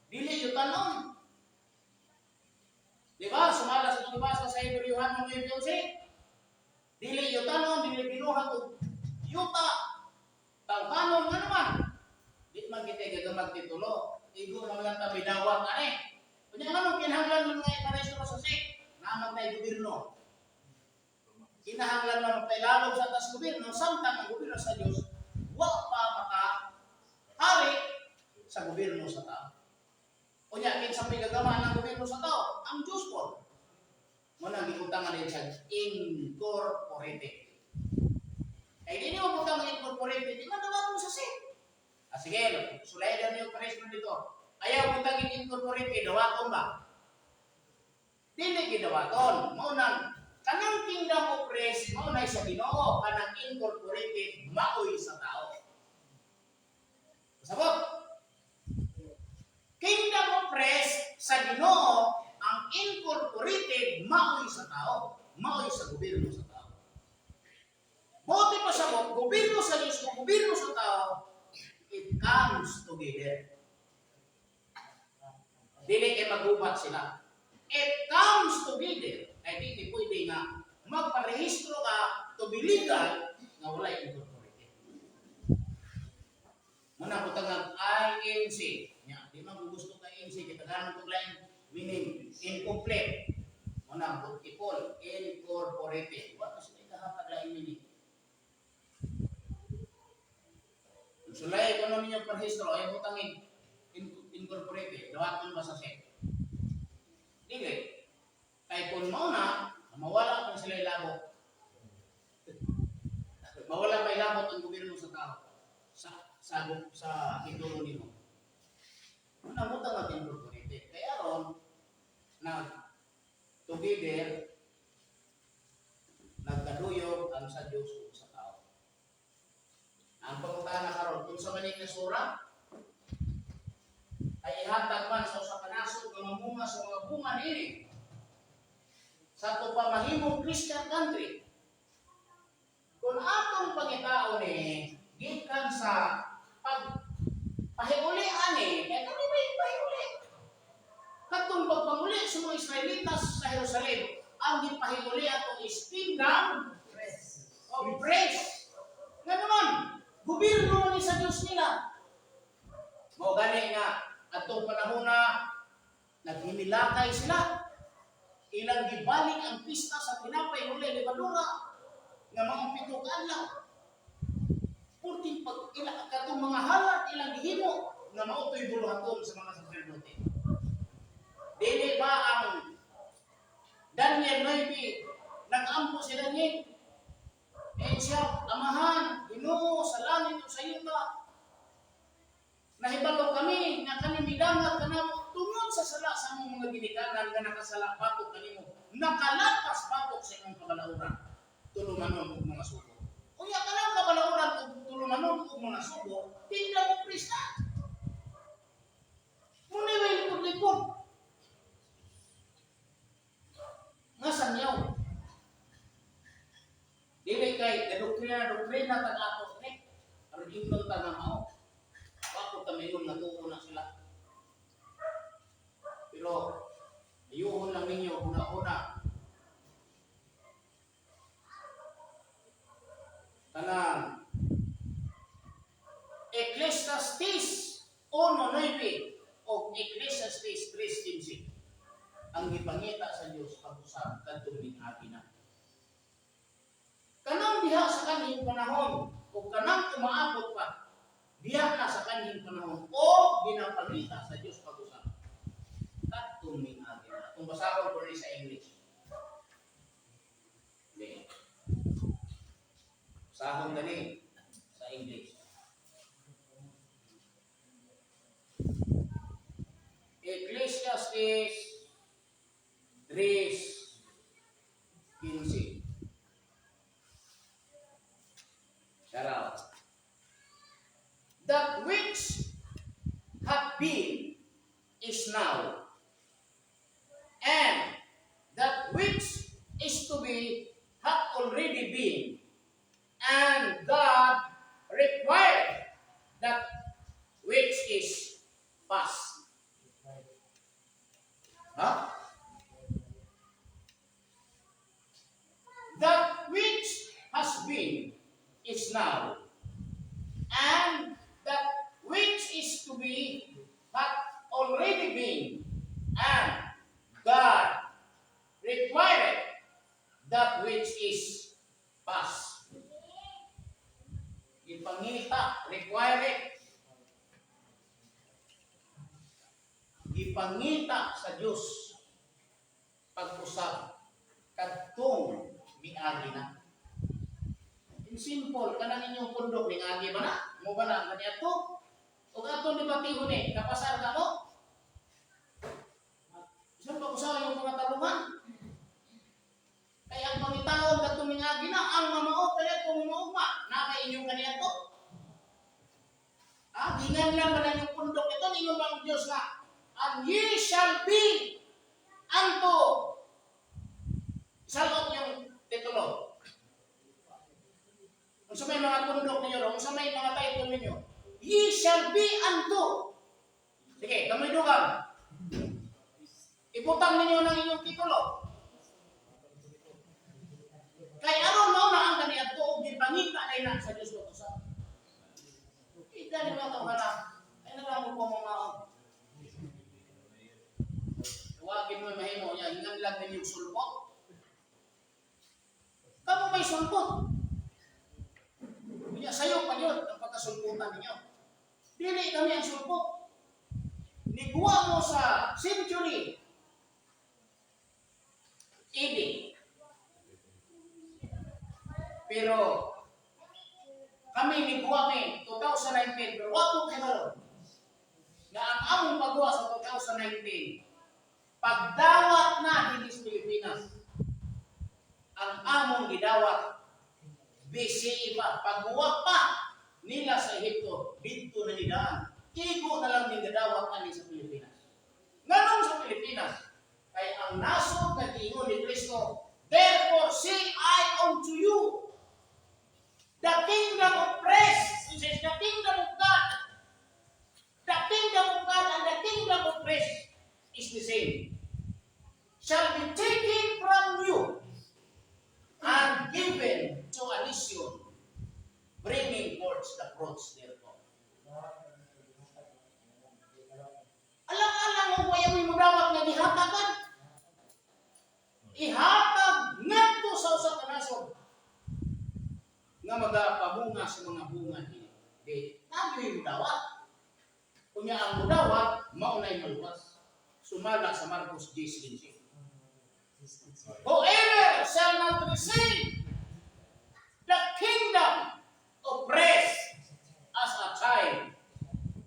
Dili yun tanon. Di ba? Sumala sa atong gibasa sa Hebreo 9:11. Dili yun tanon, dili binuhat og yuta. Tawhanon nga naman. Di man kita gagamag titulo. Igo naman lang tabi dawat ani. Kunya nga kinahanglan man nga ipareso sa sek, naman tayo gobyerno. Kinahanglan man magpailalom sa tas gobyerno, samtang ang gobyerno sa Dios wa pa maka hari sa gobyerno sa tao. Unya, kinsa may gagama ng gobyerno sa tao? Ang Diyos po. Mao nang gibutangan din siya incorporated. Kay di mo butang ang incorporated, di man dawaton sa SEC. Ah, sige, sulay daw niyo parehistro dito. Ayaw butangin incorporated, dawaton ba? Dili gidawaton. Mao nang kanang kingdom of rest mao nay sa Ginoo, kanang incorporated maoy sa tao. Sabot? Kingdom of rest sa Ginoo, ang incorporated maoy sa tao, maoy sa gobyerno sa tao. Buot ipasabot, gobyerno sa Diyos o gobyerno sa tao, it comes together. Dili kay magubat sila. It comes together. Kay di pwede nga magparehistro ka to be legal nga walay incorporated. Mao na butang ang INC. Nya, di man gusto kay INC kita ganon kog lain meaning incomplete. Mao na but ipol incorporated. Wa na sila kahatag lain meaning. Kung sulay ko ninyo parehistro ay butangin incorporated. Dawaton ba sa SEC? Dili. Kay kung mao na, mawala kung sila labot. Mawala may labot ang gobyerno sa tao sa titulo nimo. Mao mo ang incorporated. Kaya aron nag together nagkaduyog ang sa Dios ug sa tao. Ang pangutana karon, kung sa manig nasura ay ihatag man sa usa ka nasod nga mamunga sa mga bunga niini sa ato pa mahimong Christian country. Kung atong pangitaon ni gikan sa pag pahiuli ani, kay kami may pahiuli. Katong pagpanguli sa mga Israelitas sa Jerusalem, ang gipahiuli ato is kingdom of priests. Nga naman, gobyerno ni sa Dios nila. Mao gani nga atong panahon na naghimilakay sila. Ilang gibalik ang pista sa tinapay walay lebadura nga mga 7 ka adlaw. Purting pag ila katong mga halad ilang gihimo nga mao to'y buluhaton sa mga saserdote. Dili ba ang Daniel 9 nag-ampo si Daniel? Eh siya, Amahan, Ginoo sa langit ug sa yuta. Nahibalo kami nga kami midangat kanamo tungod sa sala sa among mga ginikanan nga nakasala batok kanimo, nakalapas batok sa imong kabalauran, tulumanon ug mga sugo. Unya kanang kabalauran ug tulumanon ug mga sugo, kingdom of priests na. Muna may likod-likod. Nga sanyaw. Dili kay doktrina doktrina tag ato ni. Aron ingnon ta nga mao. Wa ko ta maingon nga tuo na sila. Pero ayuhon lang ninyo una-una. Kanang Ecclesiastes 1:9 o Ecclesiastes 3:15 ang gipangita sa Dios pag-usab kadtong miagi na. Kanang diha sa kanhing panahon o kanang umaabot pa diha na sa kanhing panahon o ginapangita sa Dios pag-usab kadtong miagi na. Kung basahon ko rin sa English. Okay. Basahon gani sa English. Ecclesiastes 3:15. Shout out. That which hath been is now, and that which is to be hath already been, and God required that which is past. Huh? That which has been is now, and that which is to be hath already been, and God required that which is past. Gipangita, required. Gipangita sa Dios pag-usab Kadtong miagi na. In simple, kanang inyong pundok, miagi ba na? Mo ba na ang kaniadto? Ug atong debatihon ni, kapasar ka mo? Saan pa usahay yung mga tarungan? Kaya ang pangitaon kadtong miagi na, ang mamao kaniadto maugma, na kay inyong kaniadto? Ah, gingan lang man ang inyong pundok ito, ningon bang Diyos nga, "And ye shall be unto," salot yung titulo. Unsa may mga pundok ninyo, unsa may mga title ninyo, "Ye shall be unto." Sige, kamoy dugang. Ibutang ninyo ng inyong titulo. Kay aron mao na ang kaniadto og gipangita na ina sa Dios ko sa. Ida ni mga tawhana. Ay na mo po mga. Tawagin mo mahimo niya, hingan lang ninyo sulpot. Kamo may sulpot. Unya sayo pa yun ang pagkasulputan ninyo. Dili kami ang sulpot. Niguwa mo sa century AD. Pero kami niguwa mi 2019, pero wa ko kahibalo nga ang among pagguwa sa 2019, pagdawat na dinhi sa Pilipinas, ang among gidawat BCE pa, pagguwa pa nila sa Ehipto, didto na nidaan. Igo na lang ning gadawat ani sa Pilipinas. Nganong sa Pilipinas? Kay ang nasod na giingon ni Kristo, "Therefore say I unto you, the kingdom of Christ," it says, the kingdom of God, the kingdom of God and the kingdom of Christ is the same, "shall be taken from you and given to a nation, bringing forth the fruits thereof." Alang-alang mo kaya mo dawat nga gihatagan. Ihatag ngadto sa usa ka nasod nga magapamunga sa mga bunga ni di nagyoy dawat. Unya ang mudawat mao nay maluwas. Sumala sa Marcos 10:15. "Whoever shall not receive the kingdom of Christ as a child,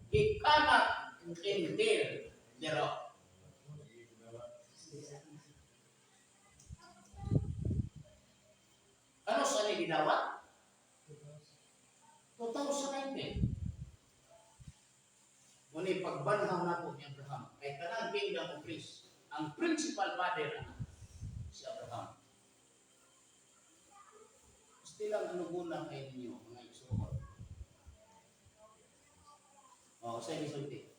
he cannot enter thereof." Ano sa ni gidawat? 2019. Muni pagbanhaw nato ni Abraham kay kanang kingdom of Christ, ang principal father ana si Abraham. Gusto lang anugunan kay ninyo, mga igsuon. Oh, sa gisulti.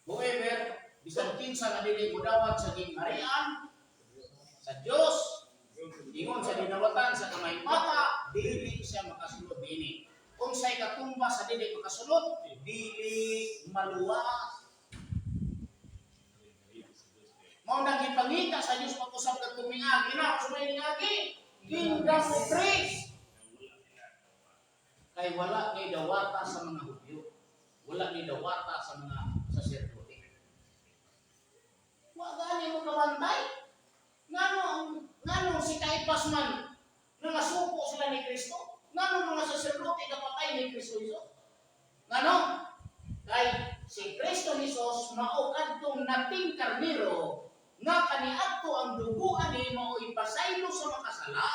Whoever, bisan kinsa nga dili modawat sa gingharian sa Dios, ingon sa dinawatan sa kamay bata, dili siya makasulod dinhi. Unsay katumbas sa dili makasulod? Dili maluwas. Mao nang gipangita sa Dios pag-usab kadtong miagi na, sumay miagi, kingdom of Christ. Kay wala ni dawata sa mga Hudyo. Wala ni dawata sa mga saserdote. Wa gani mo kabantay. Ngano si Caiphas man nangasuko sila ni Kristo? Ngano mga saserdote kapatay ni Kristo Jesus? Ngano? Kay si Kristo Jesus mao kadtong nating karnero nga kaniadto ang dugo ani mao ipasaylo sa makasala,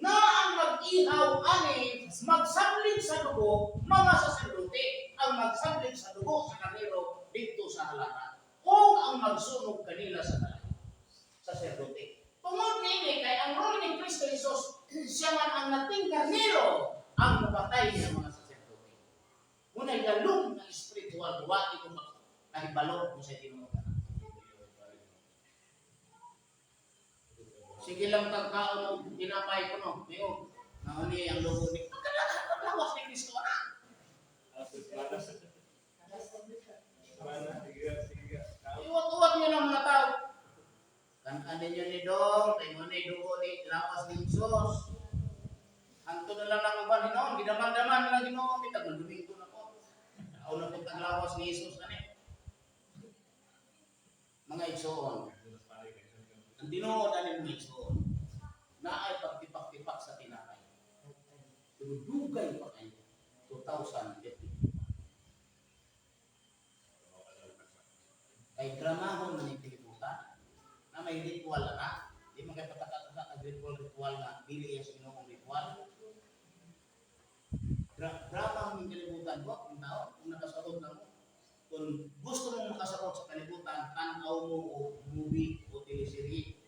nga ang mag-ihaw ani, magsamlig sa dugo, mga saserdote ang magsamlig sa dugo sa karnero didto sa halaran o ang magsunog kanila sa kalayo, saserdote. Tungod niini, kay ang role ni Kristo Jesus, siya man ang nating karnero ang mapatay ng mga saserdote. Unay lalong na spiritual, wa ito kahibalo kung sa tinuod na. Sige lang tagkaon og tinapay ko no. Niyo, nauni ang logo ni pagkalawas ni Kristo na. Iwat-uwat niyo ng mga tao. Kanan ninyo ni Dong, kay mo ni dugo ni lawas ni Jesus. Anto na lang ang uban hinoon, gidaman-daman na lang Ginoo, bitag Domingo na po. Ako na po taglawas ni Jesus ani. Mga igsoon, Ang tinuod ani, mga igsoon, naay pagtipak-tipak sa tinapay. Pero dugay pa kayo, 2050. Kay dramahon man yung kalibutan, na may ritual na, di man kay pataka-taka kag ritual-ritual nga dili iya sa Ginoong ritual. Drama ang kalibutan ko, kung tao, kung nakasabot na mo. Kung gusto mong makasabot sa kalibutan, tan-aw mo o movie o teleserye.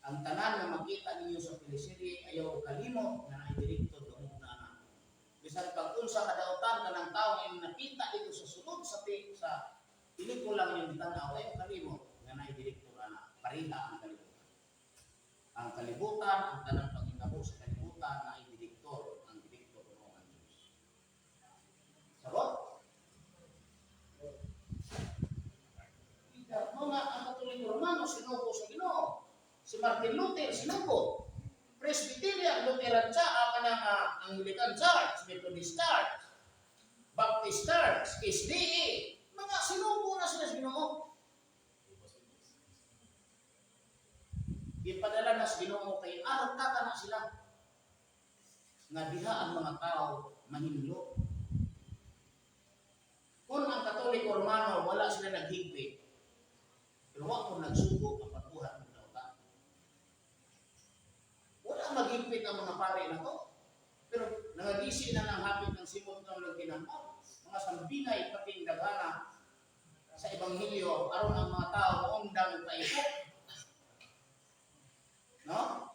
Ang tanan nga makita ninyo sa teleserye, ayaw kalimot nga naay direktor gamot na na. Bisan pag unsa kadautan kanang tao nga imong nakita dito sa sulod sa pelikula nga inyong gitanaw, ayaw kalimot nga naay direktor ana. Pareha ang kalibutan. Ang kalibutan, ang tanang pangitabo sa kalibutan naay direktor, ang direktor mo ang Diyos. Sabot? Mo nga ang Katoliko Romano sinuko sa Ginoo. Si Martin Luther sinuko. Presbyterian, Lutheran Church, kanang Anglican Church, Methodist Church, Baptist Church, SDA, mga sinuko na sila sa Ginoo. Ipadala na sa Ginoo kay arta na sila nga diha ang mga tao mahinlo. Kung ang Katoliko Romano wala sila naghigpit, pero wa ko nagsugo ang pagbuhat ng dautan. Wala maghigpit ang mga pare na to. Pero nangagisi na ng hapit ng simot ng nagkinamot. Mga sambingay pating daghana sa ebanghelyo aron ang mga tao moundang paikot. No?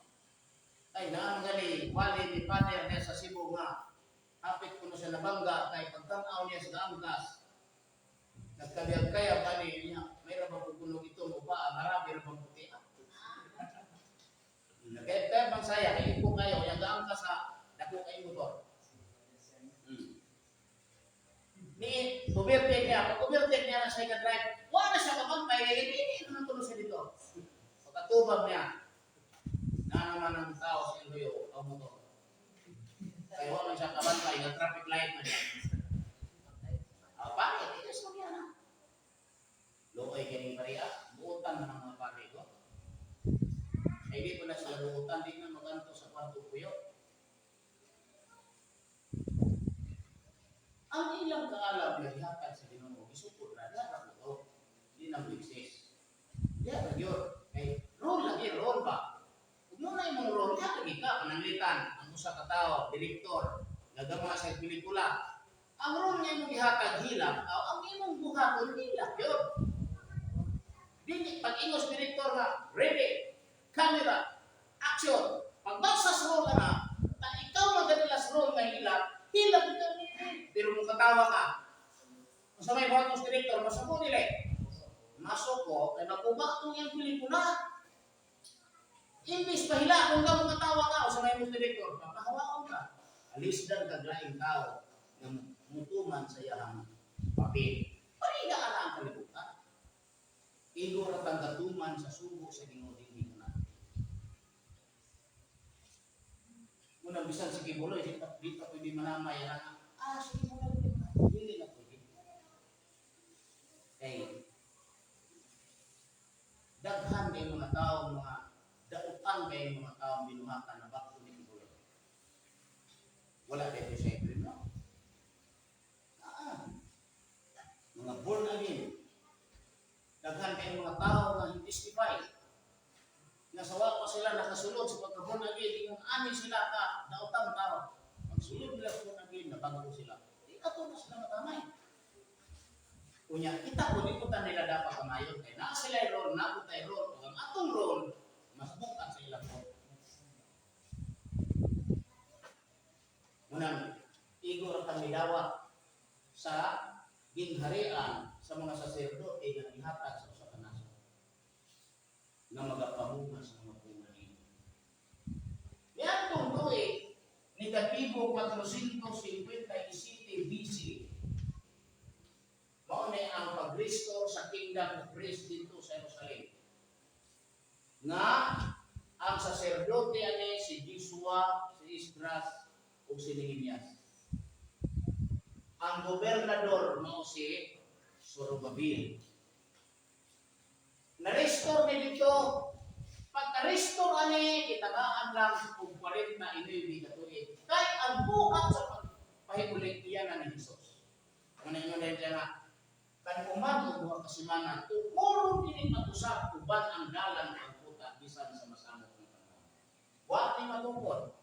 Ay naang gali wali ni Father niya sa Cebu nga hapit kuno siya nabangga kay pagtan-aw niya sa gaangkas, nagkabiyag kaya kani niya may ra ba kuno ito mo ba ang harabi ra bang puti. Kaya kaya bang saya kay ipo kayo yang gaangkas sa dako kay motor. Ni overtake niya, pag overtake niya na siya ka-drive, wala na siya kapantay, kaya hindi naman tulo siya dito. Pagkatubag niya, na naman ang tao sa iluyo, ang motor. Kaya wala man siya kabantay, nga traffic light na siya. Ah, pare, tigas mo niya na. Luoy kining pariya, buutan man ang mga pare ko. Ay di ko na sila buutan, di na maganto sa kwarto puyo. Ang ilang kaalam na gihatag sa Ginoo, gisukod na diha ra to. Di na mo-exist. Diha ra gyud. Kay role lagi, role ba? Ug mo na imong role, diha lagi ka pananglitan ang usa ka tawo, direktor, gagama sa pelikula. Ang role nga imong gihatag hilak, aw ang imong buhaton hilak gyud. Dili pag ingos direktor nga ready, camera, action. Pagbasa sa role na, ta ikaw magadala sa role nga hilak, hilak ka, pero mo katawa ka. Kung sa may buhat sa direktor, masako nila eh. Masok ko, kay makuba itong iyang pelikula. Imbis pahila, kung ka mo katawa ka, o sa may mo direktor, papahawaon ka. Alis dan kaglaing tao nga mutuman sa iyang papel. Pariga na ang kalibutan. Igo ra tang gatuman sa sugo sa Ginoo dinhi na. Unang bisan si Kibuloy, di pa pwede manamay na, ah, sige mo lang, dili na pwede. Kay daghan kay mga tao, mga dautan kay mga tao binuhatan na bago ni Kibuloy. Wala dito sa no? Ah, mga born again. Daghan kay mga tao nga testify nga sawa pa sila nakasulod sa pagka-born again, ingon ani sila ka daotang tao. Pagsulod nila sa born again, nabago sila. Di ato na sila matamay. Unya, kita ko, di ko ta nila dapat kamayon. Kaya naa sila role, naa ko tay role. Ug ang atong role, mas bukat sa ilang role. Unang, igo ra kami dawat sa gingharian sa mga saserdote nga gihatag sa usa ka nasod nga magapamunga sa mga bunga nini. Niadtong tuig negatibo 457 BC, mao ni ang pag-restore sa Kingdom of Christ dito sa Jerusalem. Nga ang saserdote ani si Joshua, si Esdras ug si Nehemias. Ang gobernador mao si Zorobabel. Na-restore ni dito Pagka-restore ani, gitagaan lang og 49 ka tuig. Kay ang buhat sa pagpahiulit, iya na ni Jesus. Ano ingon din siya nga, kan uman og 2 ka semana, tukuron kini pag-usap uban ang dalan ang kuta bisan sa masamok ng panahon. Wa ni matukod.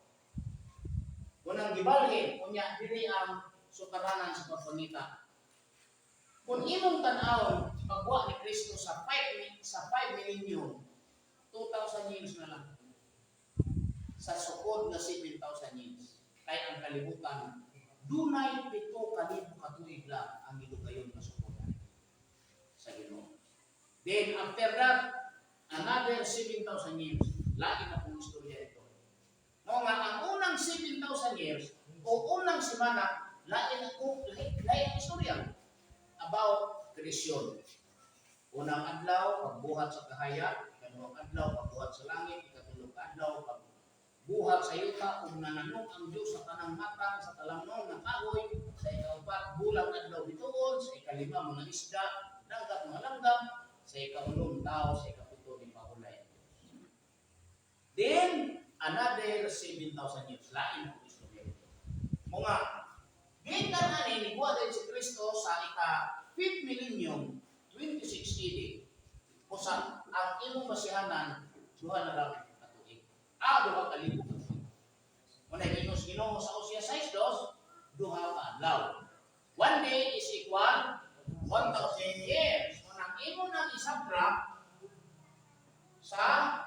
Kung ang gibalhin, unya diri ang sukaranan sa pagpangita. Kung imong tan-awon, pagwa ni Kristo sa 5 millennium, 2,000 years na lang. Sa sukod na 7,000 years. Kay ang kalibutan, dunay 7,000 ka tuig lang ang gidugayon nga sukodan sa Ginoo. Then after that, another 7,000 years. Lagi na pong istorya ito. Mao nga ang unang 7,000 years o unang semana, lain ako, lain, lain ang istorya about creation. Unang adlaw, pagbuhat sa kahayag. Ikaduhang adlaw, pagbuhat sa langit. Ikatulong adlaw, pagbuhat sa yuta, ug nananom ang Diyos sa tanang matang sa talamnon nga kahoy. Sa ikaupat, bulang adlaw bituon. Sa ikalima, mga isda, dagat, mga langgam. Sa ikaulong, tao. Sa ikapito, di pahulay ang Diyos. Then, another 7,000 years. Lain po istorya ito. Mga, gikan ani, niguwa din si Kristo sa ika 5th millennium, 26 AD. O sa ang imong basihanan, 2 na lang ka tuig. Ah, 2,000 ka tuig. Muna ginos Ginoo sa Hosea 6:2, 2 ka adlaw. One day is equal 1,000 years. Kung ang imo nang isubtract sa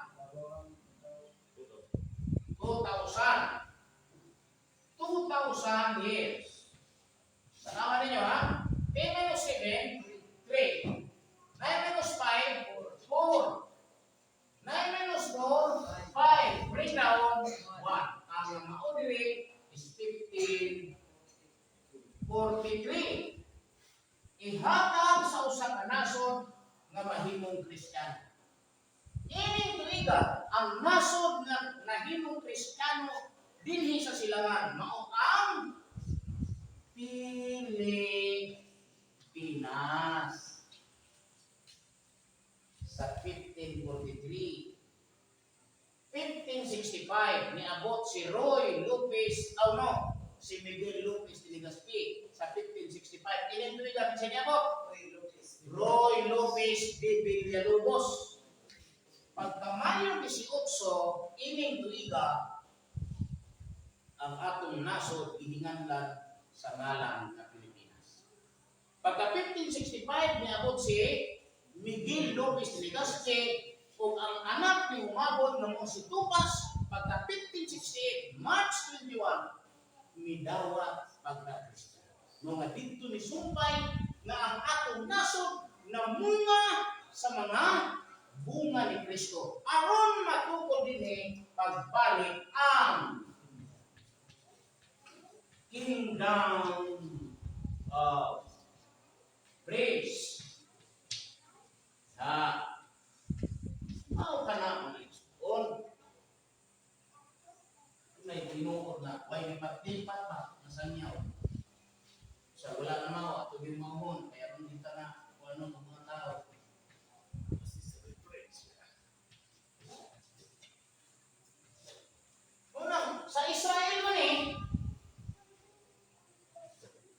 2,000. 2,000 years. Tanawan ninyo ha? 10 minus 7, 3. 9 minus 5, 4. 9 minus 4, 5. Bring down 1. Ang mao diri is 1543. Ihatag sa usa ka nasod nga mahimong Kristiyano. Ining tuiga, ang nasod nga nahimong Kristiyano dinhi sa silangan mao ang Pilipinas sa 1543. 1565 niabot si Roy Lopez, oh no, si Miguel Lopez de Legazpi sa 1565. Ining tuiga kinsa niabot? Roy Lopez de Villalobos. Pagka Mayo 18, ining tuiga, ang atong nasod gihinganlan sa ngalan nga Pilipinas. Pagka 1565, niabot si Miguel Lopez de Legazpi ug ang anak ni Humabon nga mao si Tupas, pagka 1568, March 21, midawat pagka Kristiyano. No nga didto ni sumpay nga ang atong nasod namunga sa mga bunga ni Kristo. Aron matukod dinhi pagbalik ang kingdom of praise. Ha. Mao ka na ang igsoon. May tinuod na way lipat-lipat ba nasanyaw. Sa wala na mao ato yung maohon kaya ron kita na kung ano ang mga tao. Referensya. Unang, sa Israel man eh.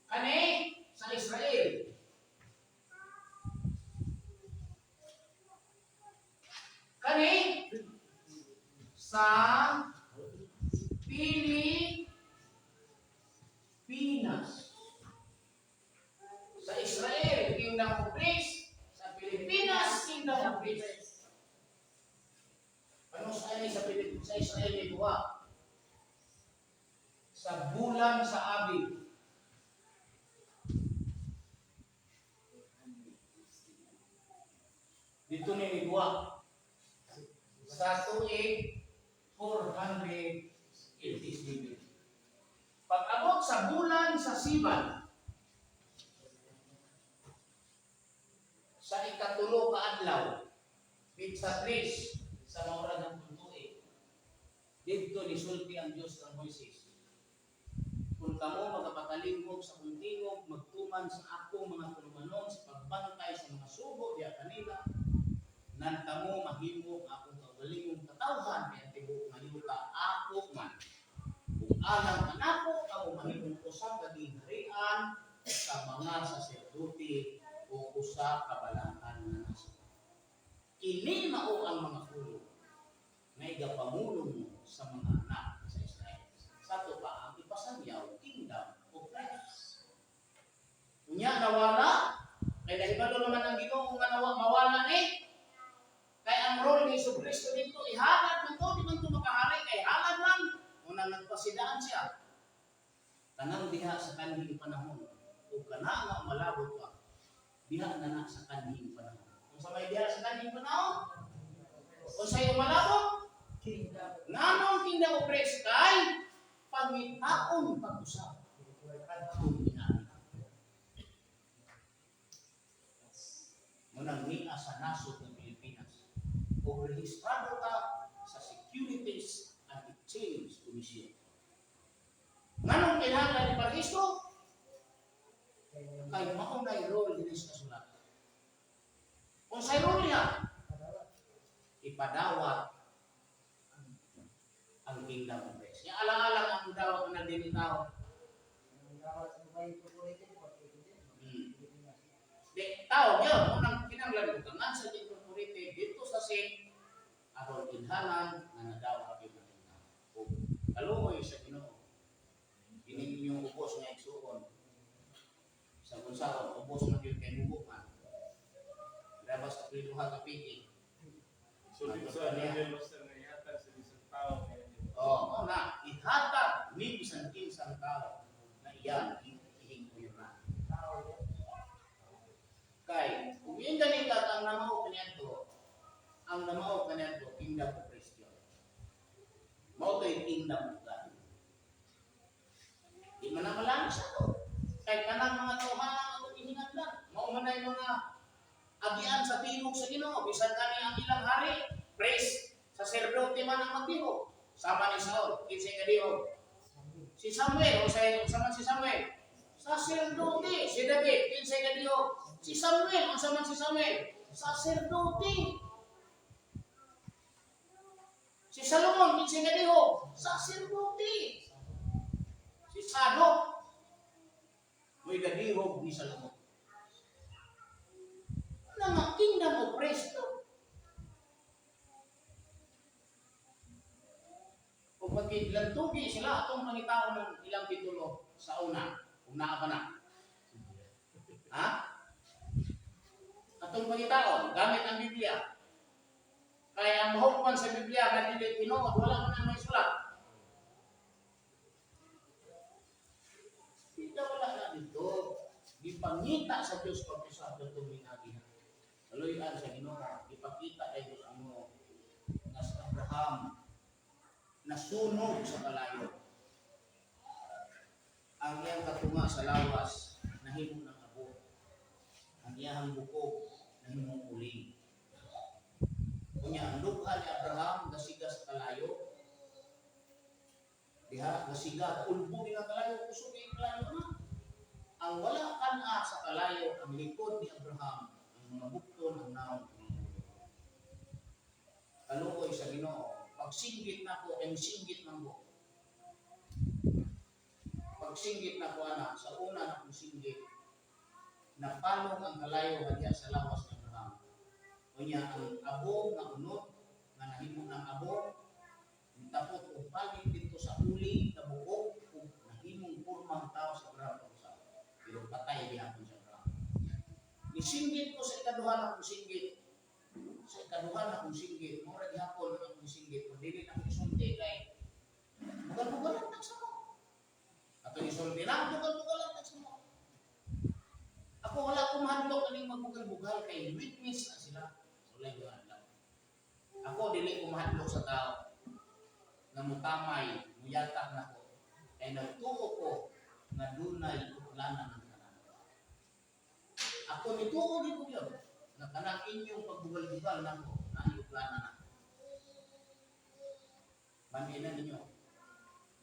Kani, sa Israel. Kani, sa Pilipinas. Sa Israel, Kingdom of Priests. Sa Pilipinas, Kingdom of Priests. Ano sa ini sa Pilip sa Israel may buha? Sa bulan sa Abib. Dito ni buha. Sa tuig 487. Pag-abot sa bulan sa Siban, sa 3 ka adlaw, sa 3 sa maura ng tuig, didto nisulti ang Dios kang Moises. Kung kamo magapatalingkog sa akong tingog, magtuman sa akong mga tulumanon sa pagbantay sa mga sugo diha kanila, nan kamo mahimo ang akong kaugalingon. kaugalingong katawhan kay ang tibuok nga yuta ako man. Ug alang kanako kamo mahimong usa ka gingharian sa mga saserdote o usa ka balaan nga nasod. Kini mao ang mga pulong nga igapamulong mo sa mga anak sa Israel. Sa ato pa ang ipasangyaw, kingdom of priests. Unya nawala, kay nahibalo naman ang Ginoo nga nawa mawala ni. Kay ang role ni Hesus Kristo dito ihalad man to, di man to makahari kay halad man. Unang nagpasidaan siya. Kanang diha sa kanhing panahon o kana nga malabot pa diha na na sa kanhing panahon. Kung sa may diha sa kanhing panahon, unsay umalabot? Kingdom. Nganong kingdom of priests kay pangitaon pag-usab kadtong ginami. Munang niya sa nasod ng Pilipinas o rehistrado ka sa Securities and Exchange Commission. Nganong kinahanglan iparehistro? Kay mao nay role dinhi sa kasulatan. Unsay role niya? Ipadawat ang kingdom of priests. Ya alang-alang ang dawat na dinhi tao. Di, tao yun, unang kinanglan butangan sa incorporated dito sa SEC aron kinhanan nga nadawat yung kingdom. O kaluoy sa Ginoo. Kini inyong ubos nga igsuon. Sa unsaon ubos na gyud kay mubo man. Grabas sa duha ka pigi. So dito sa Daniel, Master, nga ihatag sa isang tao nga iya. Oh, na ihatag ni bisan kinsang tao na iyang ihingkuran. Kay kung yung ganita ang namao kaniadto, ang namao kaniadto kingdom of Christian. Mao to'y kingdom of God. Di man na malamis ato. Kay kanang mga tawhana ang atong gihinatlan. Mao man ay mga agian sa tingog sa Ginoo bisan kani ang ilang hari, praise saserdote man ang magdihog. Sama ni Saul, kinsay kadihog? Si Samuel, o sa unsa man si Samuel? Saserdote. Si David, kinsay kadihog? Si Samuel, unsa man si Samuel? Saserdote. Si Salomon, kinsay kadihog? Saserdote. Si Sadok, mo'y gadihog ni Salomon. Ano nga kingdom of Kristo? O pagkidlantugi sila atong pangitaon ng ilang titulo sa una, kung naa pa na. Ha? Atong pangitaon, gamit ang Biblia. Kaya ang mahukman sa Biblia, nga dili tinuod, wala man ang may sulat. Hindi wala na dito. Gipangita sa Diyos pag-usab itong minagihan. Kaluyan sa Ginoo, gipakita kay Diyos Ginoo nga si Abraham nasunog sa kalayo. Ang iyang katunga sa lawas nahimo ng abo. Ang iyang bukog nahimong uling. Unya ang dugha ni Abraham gasiga sa kalayo. Diha gasiga ulbo ni nga kalayo, kusog kay kalayo na. Ang wala kan-a sa kalayo ang likod ni Abraham, ang mga bukton, ang naong, ang ulo. Kaluoy sa Ginoo. Pagsinggit nako, kay singgit man ko. Pagsinggit nako ana, sa una na kong singgit, napalong ang kalayo nga diha sa lawas ni Abraham. Unya ang abo nga unod nga nahimo ng abo, nitapot og palit dito sa uli na buok ug nahimong pormang tao sa Abraham pag-usab. Pero patay gihapon sa Abraham. Nisinggit ko sa ikaduha na kong singgit. Sa ikaduha na kong singgit, mura gihapon ang akong singgit. Kung dili na akong isulti kay bugal-bugalan tag sa mo. Ato isulti na, bugal-bugalan tag sa mo. Ako wala ko mahadlok aning magbugal-bugal kay witness na sila. Wala yung adlaw. Ako dili ko mahadlok sa tao nga mutamay, muyatak nako. Kay nagtuo ko nga dunay uklanan ng tanan. Ako nituo di ko yun na kanang inyong pagbugal-bugal nako na uklanan na. Manina ninyo,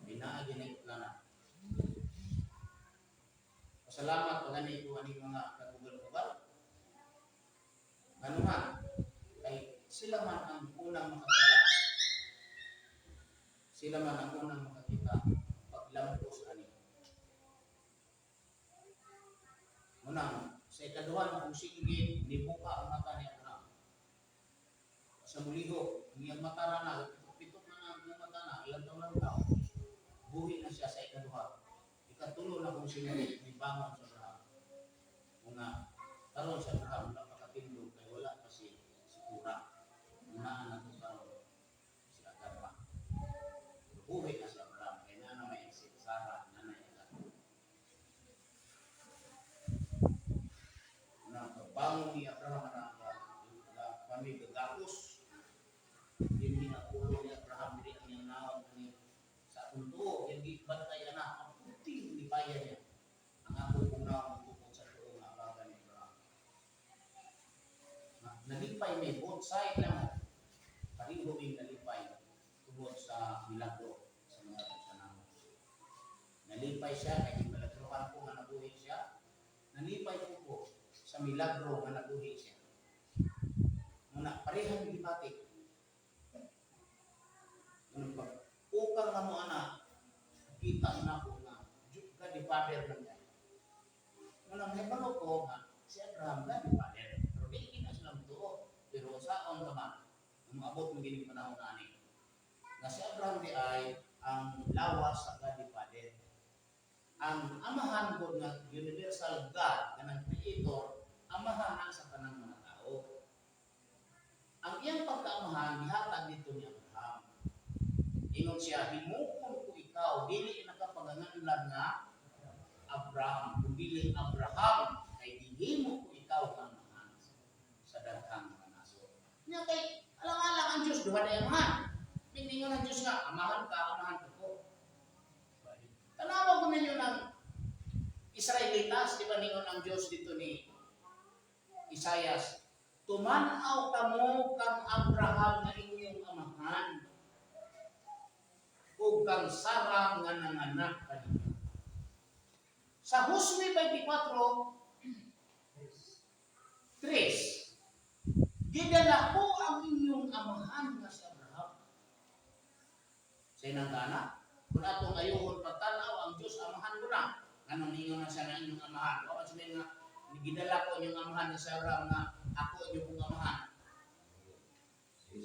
dinaagi na uklanan. Pasalamat pa gani ko aning mga kabugal-bugal. Ano man, kay sila man ang unang makakita. Sila man ang unang makakita paglampos ani. Unang, sa ikaduha na kung singgit, nibuka ang mata ni Abraham. Sa muliho, ang iyang mata ra na, pitok-pitok na ang iyang mata na, ilang taon lang tao. Buhi na siya sa ikaduha. Ikatulo na kung singgit, nibangon sa Abraham. Una, karon sa Abraham, wala pa katindog, kay wala pa si Kura. Unaan na ito karon si Agar pa. Pero buhi na si Abraham, kay naa na may si Sarah, nanay Agar. Na pagbangon ni Abraham na kami gagapos. Hindi na ulo ni Abraham diri ang iyang naong ani sa akong tuo, yang gibantay ana ang puting lipayan niya. Ang ako kong naong tukod sa tuo nga abaga ni Abraham. Na, nalipay may both side lang. Pareho may nalipay tungod sa milagro sa mga kasanamo. Nalipay siya kay gimilagruhan ko nga nabuhi siya. Nalipay ko sa milagro nga nabuhi siya. Muna, parehang gibati. Anong pag ukang na mo ana, kita na ko nga, God the Father lang yan. Muna, may balo ko nga, si Abraham God the Father. Pero di na sila tuo. Pero saon ka ba, nung maabot mo gining panahon na ani. Nga si Abraham di ay ang lawas sa God the Father. Ang amahan ko nga universal God, kanang creator, amahan na sa tanang mga tao. Ang iyang pagkaamahan, gihatag dito ni Abraham. Ingon siya, himuon ko ikaw, dili nakapaganganlan nga Abraham, kung dili Abraham, kay gihimo ko ikaw nga amahan sa daghang mga nasod. Nya kay alang-alang ang Diyos, duha na amahan. Ningon ang Diyos nga, amahan ka, amahan ka ko. Tanawa ko ninyo ng Israelitas, di ba ningon ang Diyos dito ni Isayas, "Tumanaw kamo kang Abraham nga inyong amahan ug kang Sarah nga nanganak kaninyo." Sa Josue 24:3, "Gidala ko ang inyong amahan nga si Abraham." Sa inang gana, kung atong ayuhon pagtanaw ang Diyos amahan ko na, anong ningon na siya nga inyong amahan? O sabihin nga, gidala ko inyong amahan nga si Abraham nga ako inyong kong amahan.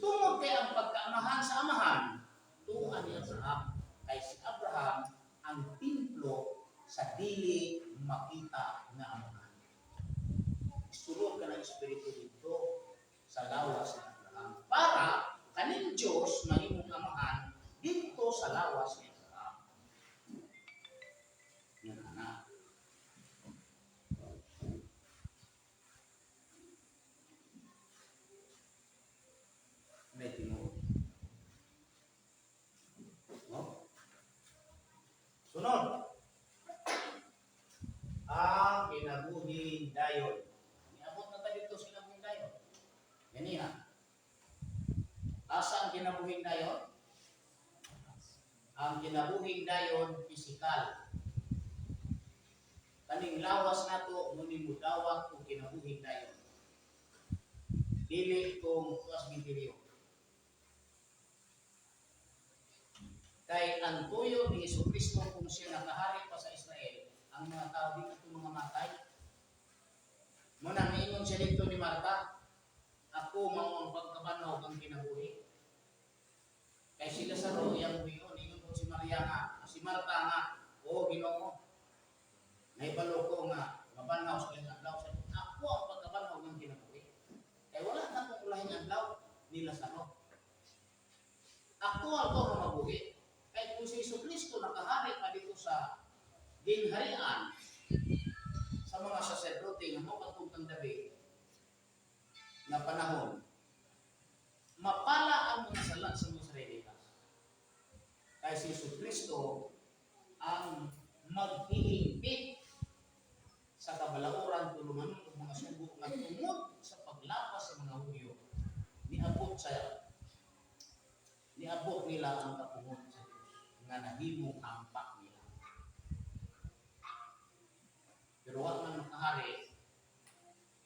Tungod kay ang pagkaamahan sa amahan, tuan ni Abraham. Kay si Abraham ang templo sa dili makita nga amahan. Isulod ka ng Espiritu dito sa lawas ni Abraham para kaning Diyos mahimong amahan dito sa lawas ni Abraham. Yan na. May tinuod. No? Sunod. Ang kinabuhing dayon. Niabot na ta dito sa kinabuhing dayon. Yan niya. Asa ang kinabuhing dayon? Ang kinabuhing dayon, pisikal. Kaning lawas nato muni mudawat og kinabuhing dayon. Dili kung tuas bintilyo. Kay ang tuyo ni Hesus Kristo kung siya nakahari pa sa Israel, ang mga tao di ito mga matay. Muna niingon siya dito ni Marta, "Ako mao ang pagkabanhaw ang kinabuhi." Kay sila sa iyang buhion, ingon po si Maria nga, si Marta nga, "O Ginoo, nahibalo ko nga mabanhaw sa ilang adlaw." Sabi, "Ako ang pagkabanhaw ng kinabuhi." Kay wala na kong ulahing adlaw nila sa no. Ako ang nga mabuhi. Kay kung si Hesus Kristo nakahari pa dito sa ginharian sa mga saserdote nga mo katong David nga panahon, mapala ang mga sala sa mga Israelitas. Kay si Hesus Kristo ang maghihingpit sa kabalauran tulungan ng mga sugo nga tungod sa paglapas sa mga Hudyo niabot nila ang kapungot sa Diyos nga nahimong hampak nila. Pero wa man makahari,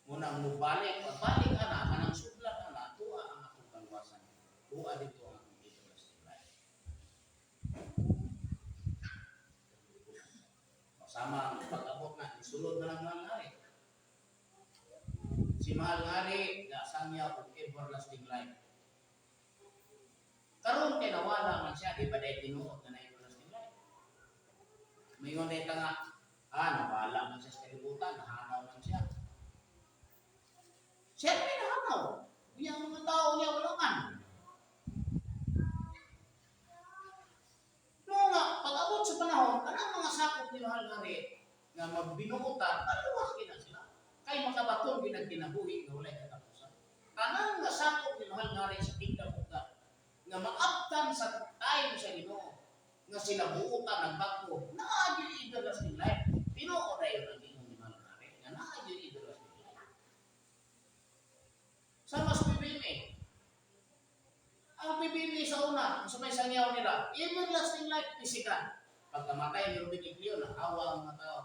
munang mubalik, pagbalik ana, kanang sudlan ana, tuwa ang akong kaluwasan. Tuwa dito ang akong everlasting life. Sulod na lang Mahal nga Hari. Si Mahal nga Hari, gasangyaw og everlasting life. Karon kay nawala man siya, di ba dahil tinuod na na everlasting life? Mayon na nga, nawala man siya sa kalibutan, nahanaw man siya. Siyempre nahanaw. Unya ang mga tao niya wala man. No nga, pag-abot sa panahon, kanang mga sakop ni Mahal nga Hari, nga magbinuutan, paluwas gina sila. Kay makabaton ginag kinabuhi nga walay katapusan. Tanang nga sakop ni Mahal nga Hari sa kingdom of God, nga maabtan sa time sa Ginoo, nga sila buutan ng bag-o, naa gyud everlasting life. Tinuod dayon ang Ginoo ni Mahal nga Hari, nga naa gyud everlasting life. Sa mas PBMA, ang PBMA sa una, sa may sangyaw nila, everlasting life, physical. Pagkamatay ni Ruben Iglio, nahawa ang mga tao.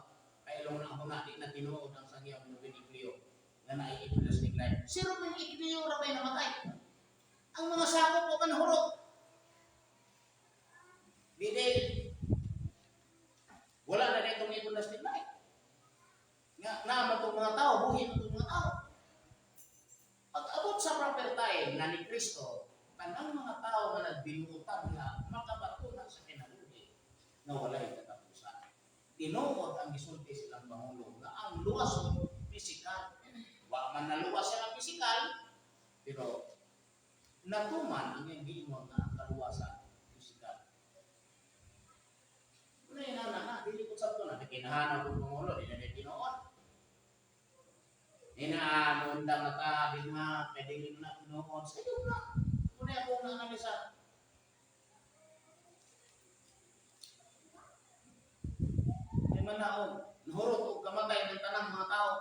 Kaya lang na ako na, di na tinuod ang sangyaw ni Ruben Iglio na naay everlasting life. Si Ruben Iglio ra may namatay. Ang mga sakop o kanhurot. Dili, wala na ditong everlasting life. Nga, naman itong mga tao, buhi itong mga tao. Pag abot sa proper time na ni Kristo, tanang mga tao nga nagbinuutan nga makabato na sa kinabuhi na walay katapusan. Tinuod ang gisulti silang pangulo nga ang luwas pisikal. Wa man naluwas siya ng pisikal, pero natuman ang iyang giingon nga ang kaluwasan pisikal. Una yun na na, dili ko sabto na, kinahanap ko pangulo, di na di tinuod. Ina, undang na ta, di na, kaya dili na tinuod. Sige na, una ako na analisa. Di man naon, nahurot og kamatay ng tanang mga tao.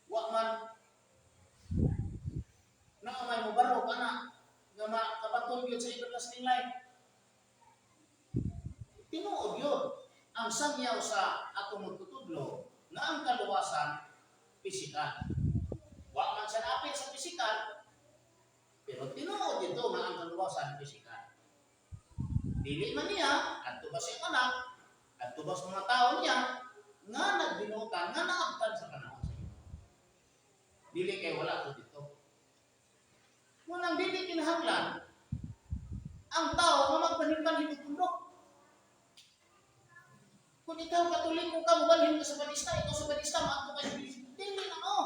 Wa man naa may mobarog ana nga makabaton gyud sa everlasting life. Tinuod yun ang sangyaw sa atong magtutudlo nga ang kaluwasan pisikal. Wa man siya naapil sa pisikal, pero tinuod dito nga ang kaluwasan pisikal. Dili man niya, adto ba siyang anak, adto ba sa mga tao niya, nga nagbinutan, nga naabtan sa panahon sa Ginoo. Dili kay wala to dito. Munang dili kinahanglan ang tao nga magbalhin-balhin og bundok. Kung ikaw Katoliko ka, mobalhin ka sa Batista, ikaw sa Batista, maadto ka sa Iglesia. Dili na mo.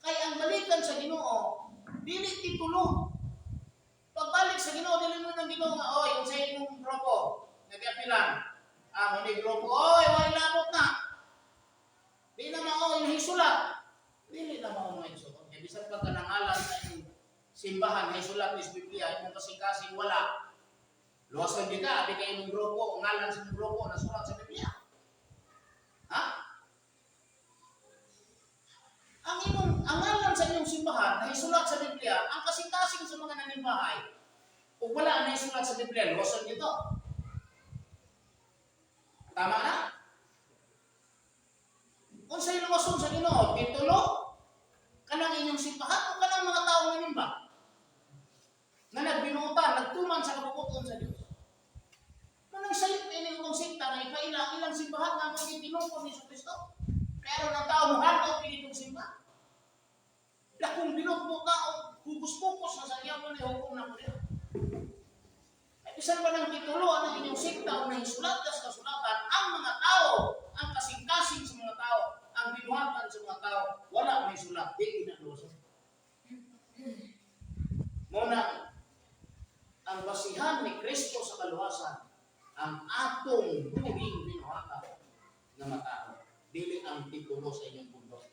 Kay ang balikan sa Ginoo, dili titulo. Pagbalik sa Ginoo, dili mo ng Ginoo nga, oy, kung sa imong grupo, nag-apilan, mo ni grupo, oy, way labot na. Di na mao hisulat. Dili na mao mga igsoon. Kaya bisan pa ka nangalan sa inyong simbahan, hisulat ni Biblia, imong kasing-kasing wala. Luwason di ka, abi kay imong grupo, ngalan sa imong grupo, nasulat sa Biblia. Ha? Ang imong ang ngalan sa inyong simbahan, nahisulat sa Biblia, ang kasing-kasing sa mga nanimbahay, kung wala nahisulat sa Biblia, luwason dito. Tama na? Unsay luwason sa Ginoo, titulo, kanang inyong simbahan o kanang mga tawo nanimba? Nga nagbinuutan, nagtuman sa kabubuton sa Dios. Manang sayop ini kong sekta nga ipaila ang ilang simbahan nga mga tinungkol ni Kristo. Pero ang tao mo hanot pinitong simbahan. Lakong binukbo ka o hukus-pukus na sa iya mo ni hukom na ko niya. Ay bisan pa ng titulo ang inyong sekta o nahisulat ka sa kasulatan, ang mga tao, ang kasing-kasing sa mga tao, ang binuhatan sa mga tao, wala may sulat, di inaluso. Muna, ang basihan ni Kristo sa kaluwasan, ang atong buhing binuhatan nga matao, dili ang titulo sa inyong bundok.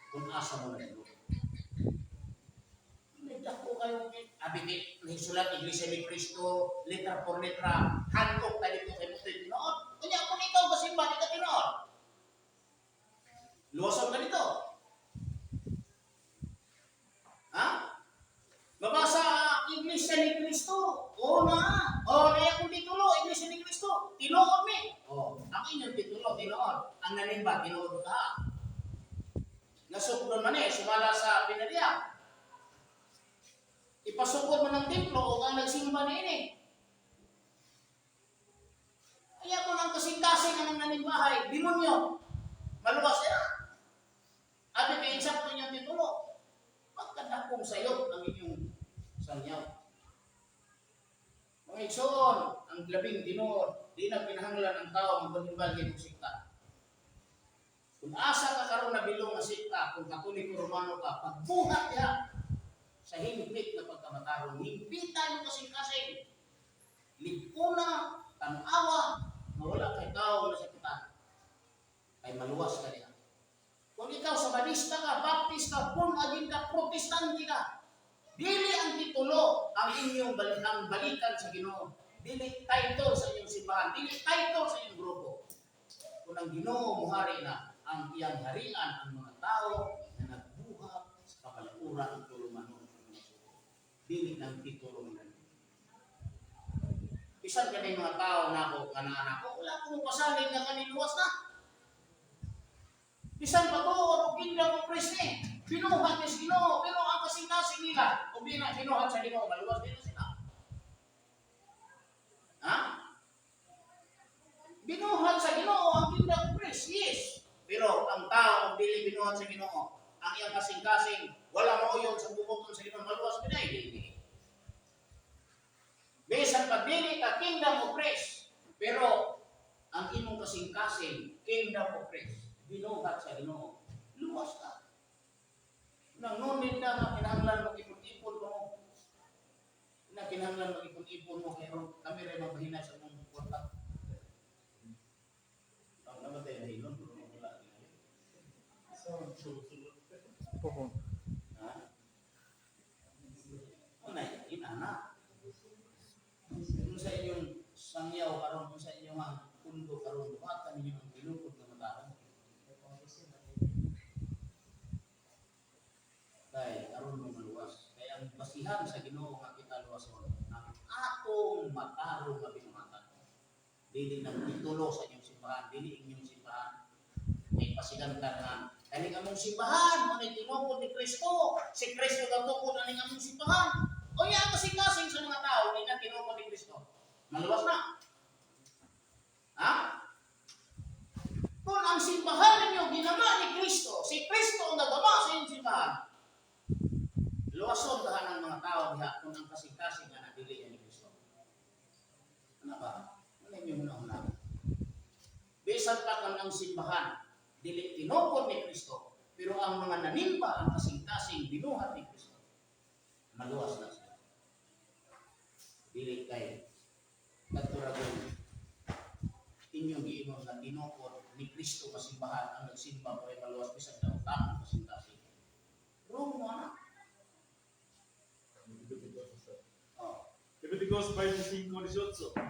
Kung asa mo na ito. Nagdako kayo, abi ni nahisulat Iglesia ni Kristo, letra por letra, handok ta dito kay mo tinuod. Kunya kung ikaw gasimba di ka tinuod. Luwason ka dito. Ha? Babasa Iglesia ni Kristo. Oo na. O, kaya kung titulo, Iglesia ni Kristo. Tinuod mi. O, ang inyong titulo, tinuod. Ang nanimba, tinuod ka. Nasukdon man eh, sumala sa pinadya. Ipasukod man ng templo o ang nagsimba niini. Kaya kung ang kasing-kasing ang nanimbahay, demonyo, maluwas siya. Abi kay insakto niyang titulo. Pagkadakong sayop ang inyong sangyaw. Mga igsoon, ang labing tinuod, di na kinahanglan ang tao magbalhin-balhin og sikta. Kung asa ka karon na bilong nga sikta, kung Katoliko Romano ka, pagbuhat diha sa hingpit na pagkamatarong, hingpitan yung kasing-kasing. Ligpuna, tanawa, nga wala kay tao na sakitan. Ay maluwas ka diha. Kung ikaw Sabadista ka, Baptist ka, born again ka, Protestante ka, dili ang titulo ang inyong ang balikan sa Ginoo. Dili title sa inyong simbahan, dili title sa inyong grupo. Kung ang Ginoo muhari na, ang iyang harian ang mga tao na nagbuhat sa kabalauran ug tulumanon sa mga suko. Dili ng titulo nila. Bisan kani mga tao nako nga naanak ko, wala ko mopasalig nga kaniluwas na. Bisan pa tuod og kingdom of Christ ni. Binuhat ni sa Ginoo, pero ang kasing-kasing nila, kung di na binuhat sa Ginoo, maluwas din na sila. Ha? Binuhat sa Ginoo ang kingdom of Christ, yes. Pero ang tao kung dili binuhat sa Ginoo, ang iyang kasing-kasing wala mauyon sa buboton sa Ginoo, maluwas pinay dili. Bisan pa dili ka kingdom of Christ, pero ang imong kasing-kasing kingdom of Christ, binuhat sa Ginoo, luwas ka. Nang ngunit na nga kinahanglan mag-ipon-ipon mo. Na kinahanglan mag-ipon-ipon mo kay ron kami rin mabahina sa mong kwarta. Ang namatay na hilon, pero wala din. Sulod-sulod. Pohon. Ha? Unay, inana. Kung sa inyong sangyaw karon, kung sa inyong ang pundo karon, buhatan ninyo ang tinukod nga matarong. Kay aron mo maluwas. Kay ang basihan sa Ginoo nga kita luwason, ang atong matarong nga binuhatan. Dili nang titulo sa inyong simbahan, dili inyong simbahan. May pasigantan nga kaning among simbahan, mo ni tinukod ni Kristo. Si Kristo gatukod aning among simbahan. O iya ang kasing-kasing sa mga tao, hindi na tinukod ni Kristo. Maluwas na. Ha? Kung ang simbahan ninyo ginama ni Kristo, si Kristo ang nagama sa inyong simbahan, luwason tahan ang mga tao diha kung ang kasing-kasing nga nadili niya ni Kristo. Ano ba? Ano inyo muna-una? Bisan pa kang ang simbahan, dili tinukod ni Kristo, pero ang mga nanimba ang kasing-kasing binuhat ni Kristo, maluwas na sila. Dili kay kadto inyong giingon nga tinukod ni Kristo nga simbahan ang nagsimba pero maluwas bisan daw ang kasing-kasing. Wrong mo na. Oh. Leviticus 25:18.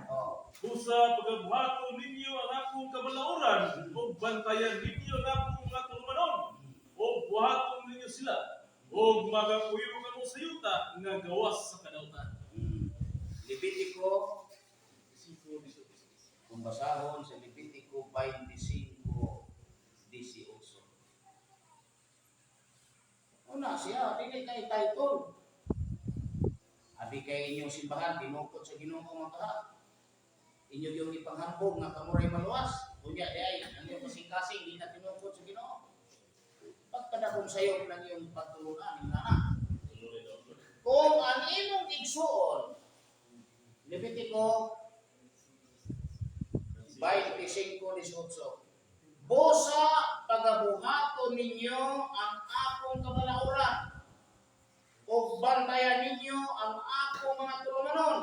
Oh. Busa pagabuhaton ninyo ang akong kabalauran ug bantayan ninyo ang akong mga tulumanon ug buhaton ninyo sila ug magapuyo kamo sa yuta nga gawas sa kadautan. Levitico, 5:18. Kung basahon sa Levitico 25:18. Una siya, dili kay title. Abi kay inyong simbahan, tinukod sa Ginoo mga kaha. Inyo yung ipanghambog nga kamuray maluwas. Unya di ay, ang iyong kasing-kasing, di na tinukod sa Ginoo. Pagkadakong sayop ng iyong pagtulunan, yung nana. Kung ang imong igsuon, Levitico 25:18. Busa pagabuhaton ninyo ang akong kabalauran ug bantayan ninyo ang akong mga tulumanon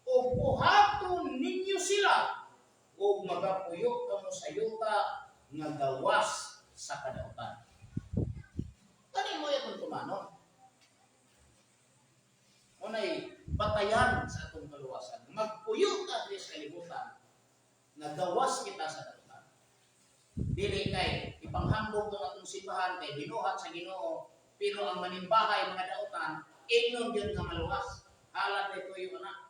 ug buhaton ninyo sila ug magapuyo kamo sa yuta nga gawas sa kadautan. Kani mo atong tumanon. Unay batayan sa atong kaluwasan. Magpuyo ta diri sa kalibutan nga gawas kita sa dautan. Dili kay ipanghambog ang atong simbahan kay binuhat sa Ginoo, pero ang manimbahay mga dautan ingnon gyud nga maluwas. Halat kay tuyo ana.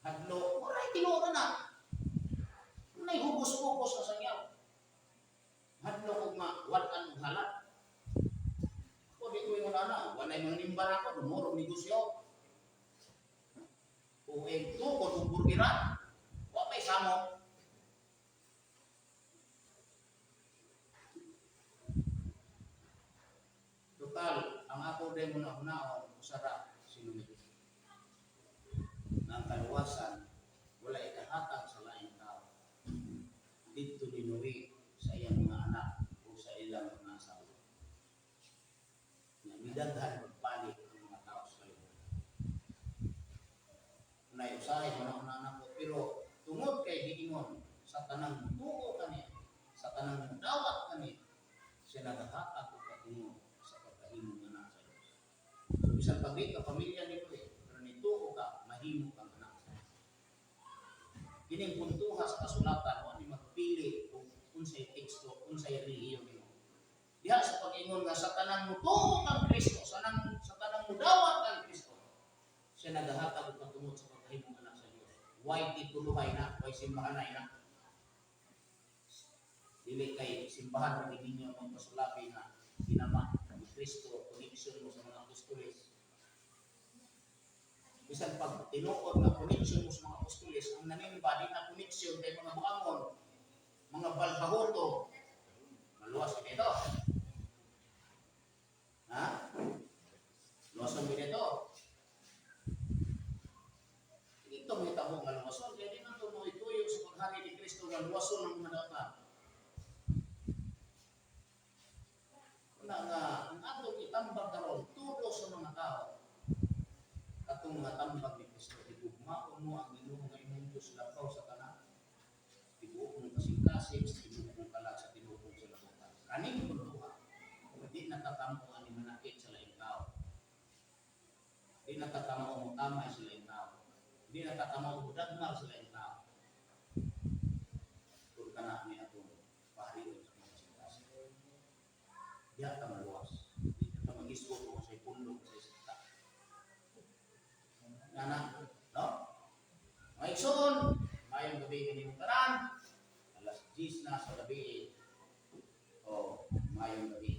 Hadlo, oray tinuod na. Unay hugos-hugos na sangyaw. Hadlo kog ma wat-an og halat. Ako di ko ingon ana, walay mga nimba na ako, dumurong negosyo. O ang tukod ug burgiran. Wa pay samok. Total, ang ako din muna hunaon, usara sinunod. Na ang kaluwasan, wala ikahatag sa laing tao. Didto ni Noe sa iyang mga anak o sa ilang mga asawa. Nga midaghan magpalit ang mga tao sa kalibutan. Unay usahay man ang anak ko, pero tungod kay giingon sa tanang tuo kaniya, sa tanang dawat kaniya, siya nagahatag og katungod sa pagkahimong anak sa Diyos. So bisan pag di ka pamilya ni Noe, pero nituo ka, mahimo kang anak sa Diyos. Kining puntuha sa kasulatan, wa ni magpili kung unsay teksto, unsay relihiyon nimo. Diha sa pag-ingon nga sa tanang mutuo kang Kristo, sa tanang mudawat kang Kristo, siya nagahatag og katungod sa pagkahimong anak sa Diyos. Way tituluhay na, way simbahan na. Dili kay simbahan ra ninyo ang magpasulabi nga kinama ni Kristo, connection mo sa mga apostoles. Bisan pag tinuod nga connection mo sa mga apostoles, ang nanimba di na connection kay mga buangon, mga balbahoto. Maluwas ka dito. Ha? Luwason ka dito. Ito may tabo nga luwason. Kaya di na ito mo ituyo sa paghari ni Kristo nga luwason ang mga dapat. Una nga, ang atong itambag karon tudo sa mga tao. Katong mga tambag ni Kristo, higugmaon mo ang Ginoo nga imong Diyos lapaw sa tanan. Tibuok mong kasing-kasing, sa tibuok mong kalag, sa tibuok mong salabutan. Kaning puntuha, di natatamo ani manakit sa laing tao. Di natatamo mo tamay sa laing tao. Di natatamo mo dagmal sa laing tao. Kung kana ni atong paharion sa mga kasing-kasing. Diha ta maluwas. Di ta magisgot kung sa pundo sa isita. Nana, no? Mga igsoon, mayong gabi kanimong tanan. Alas 10 na sa gabi. O, mayong gabi.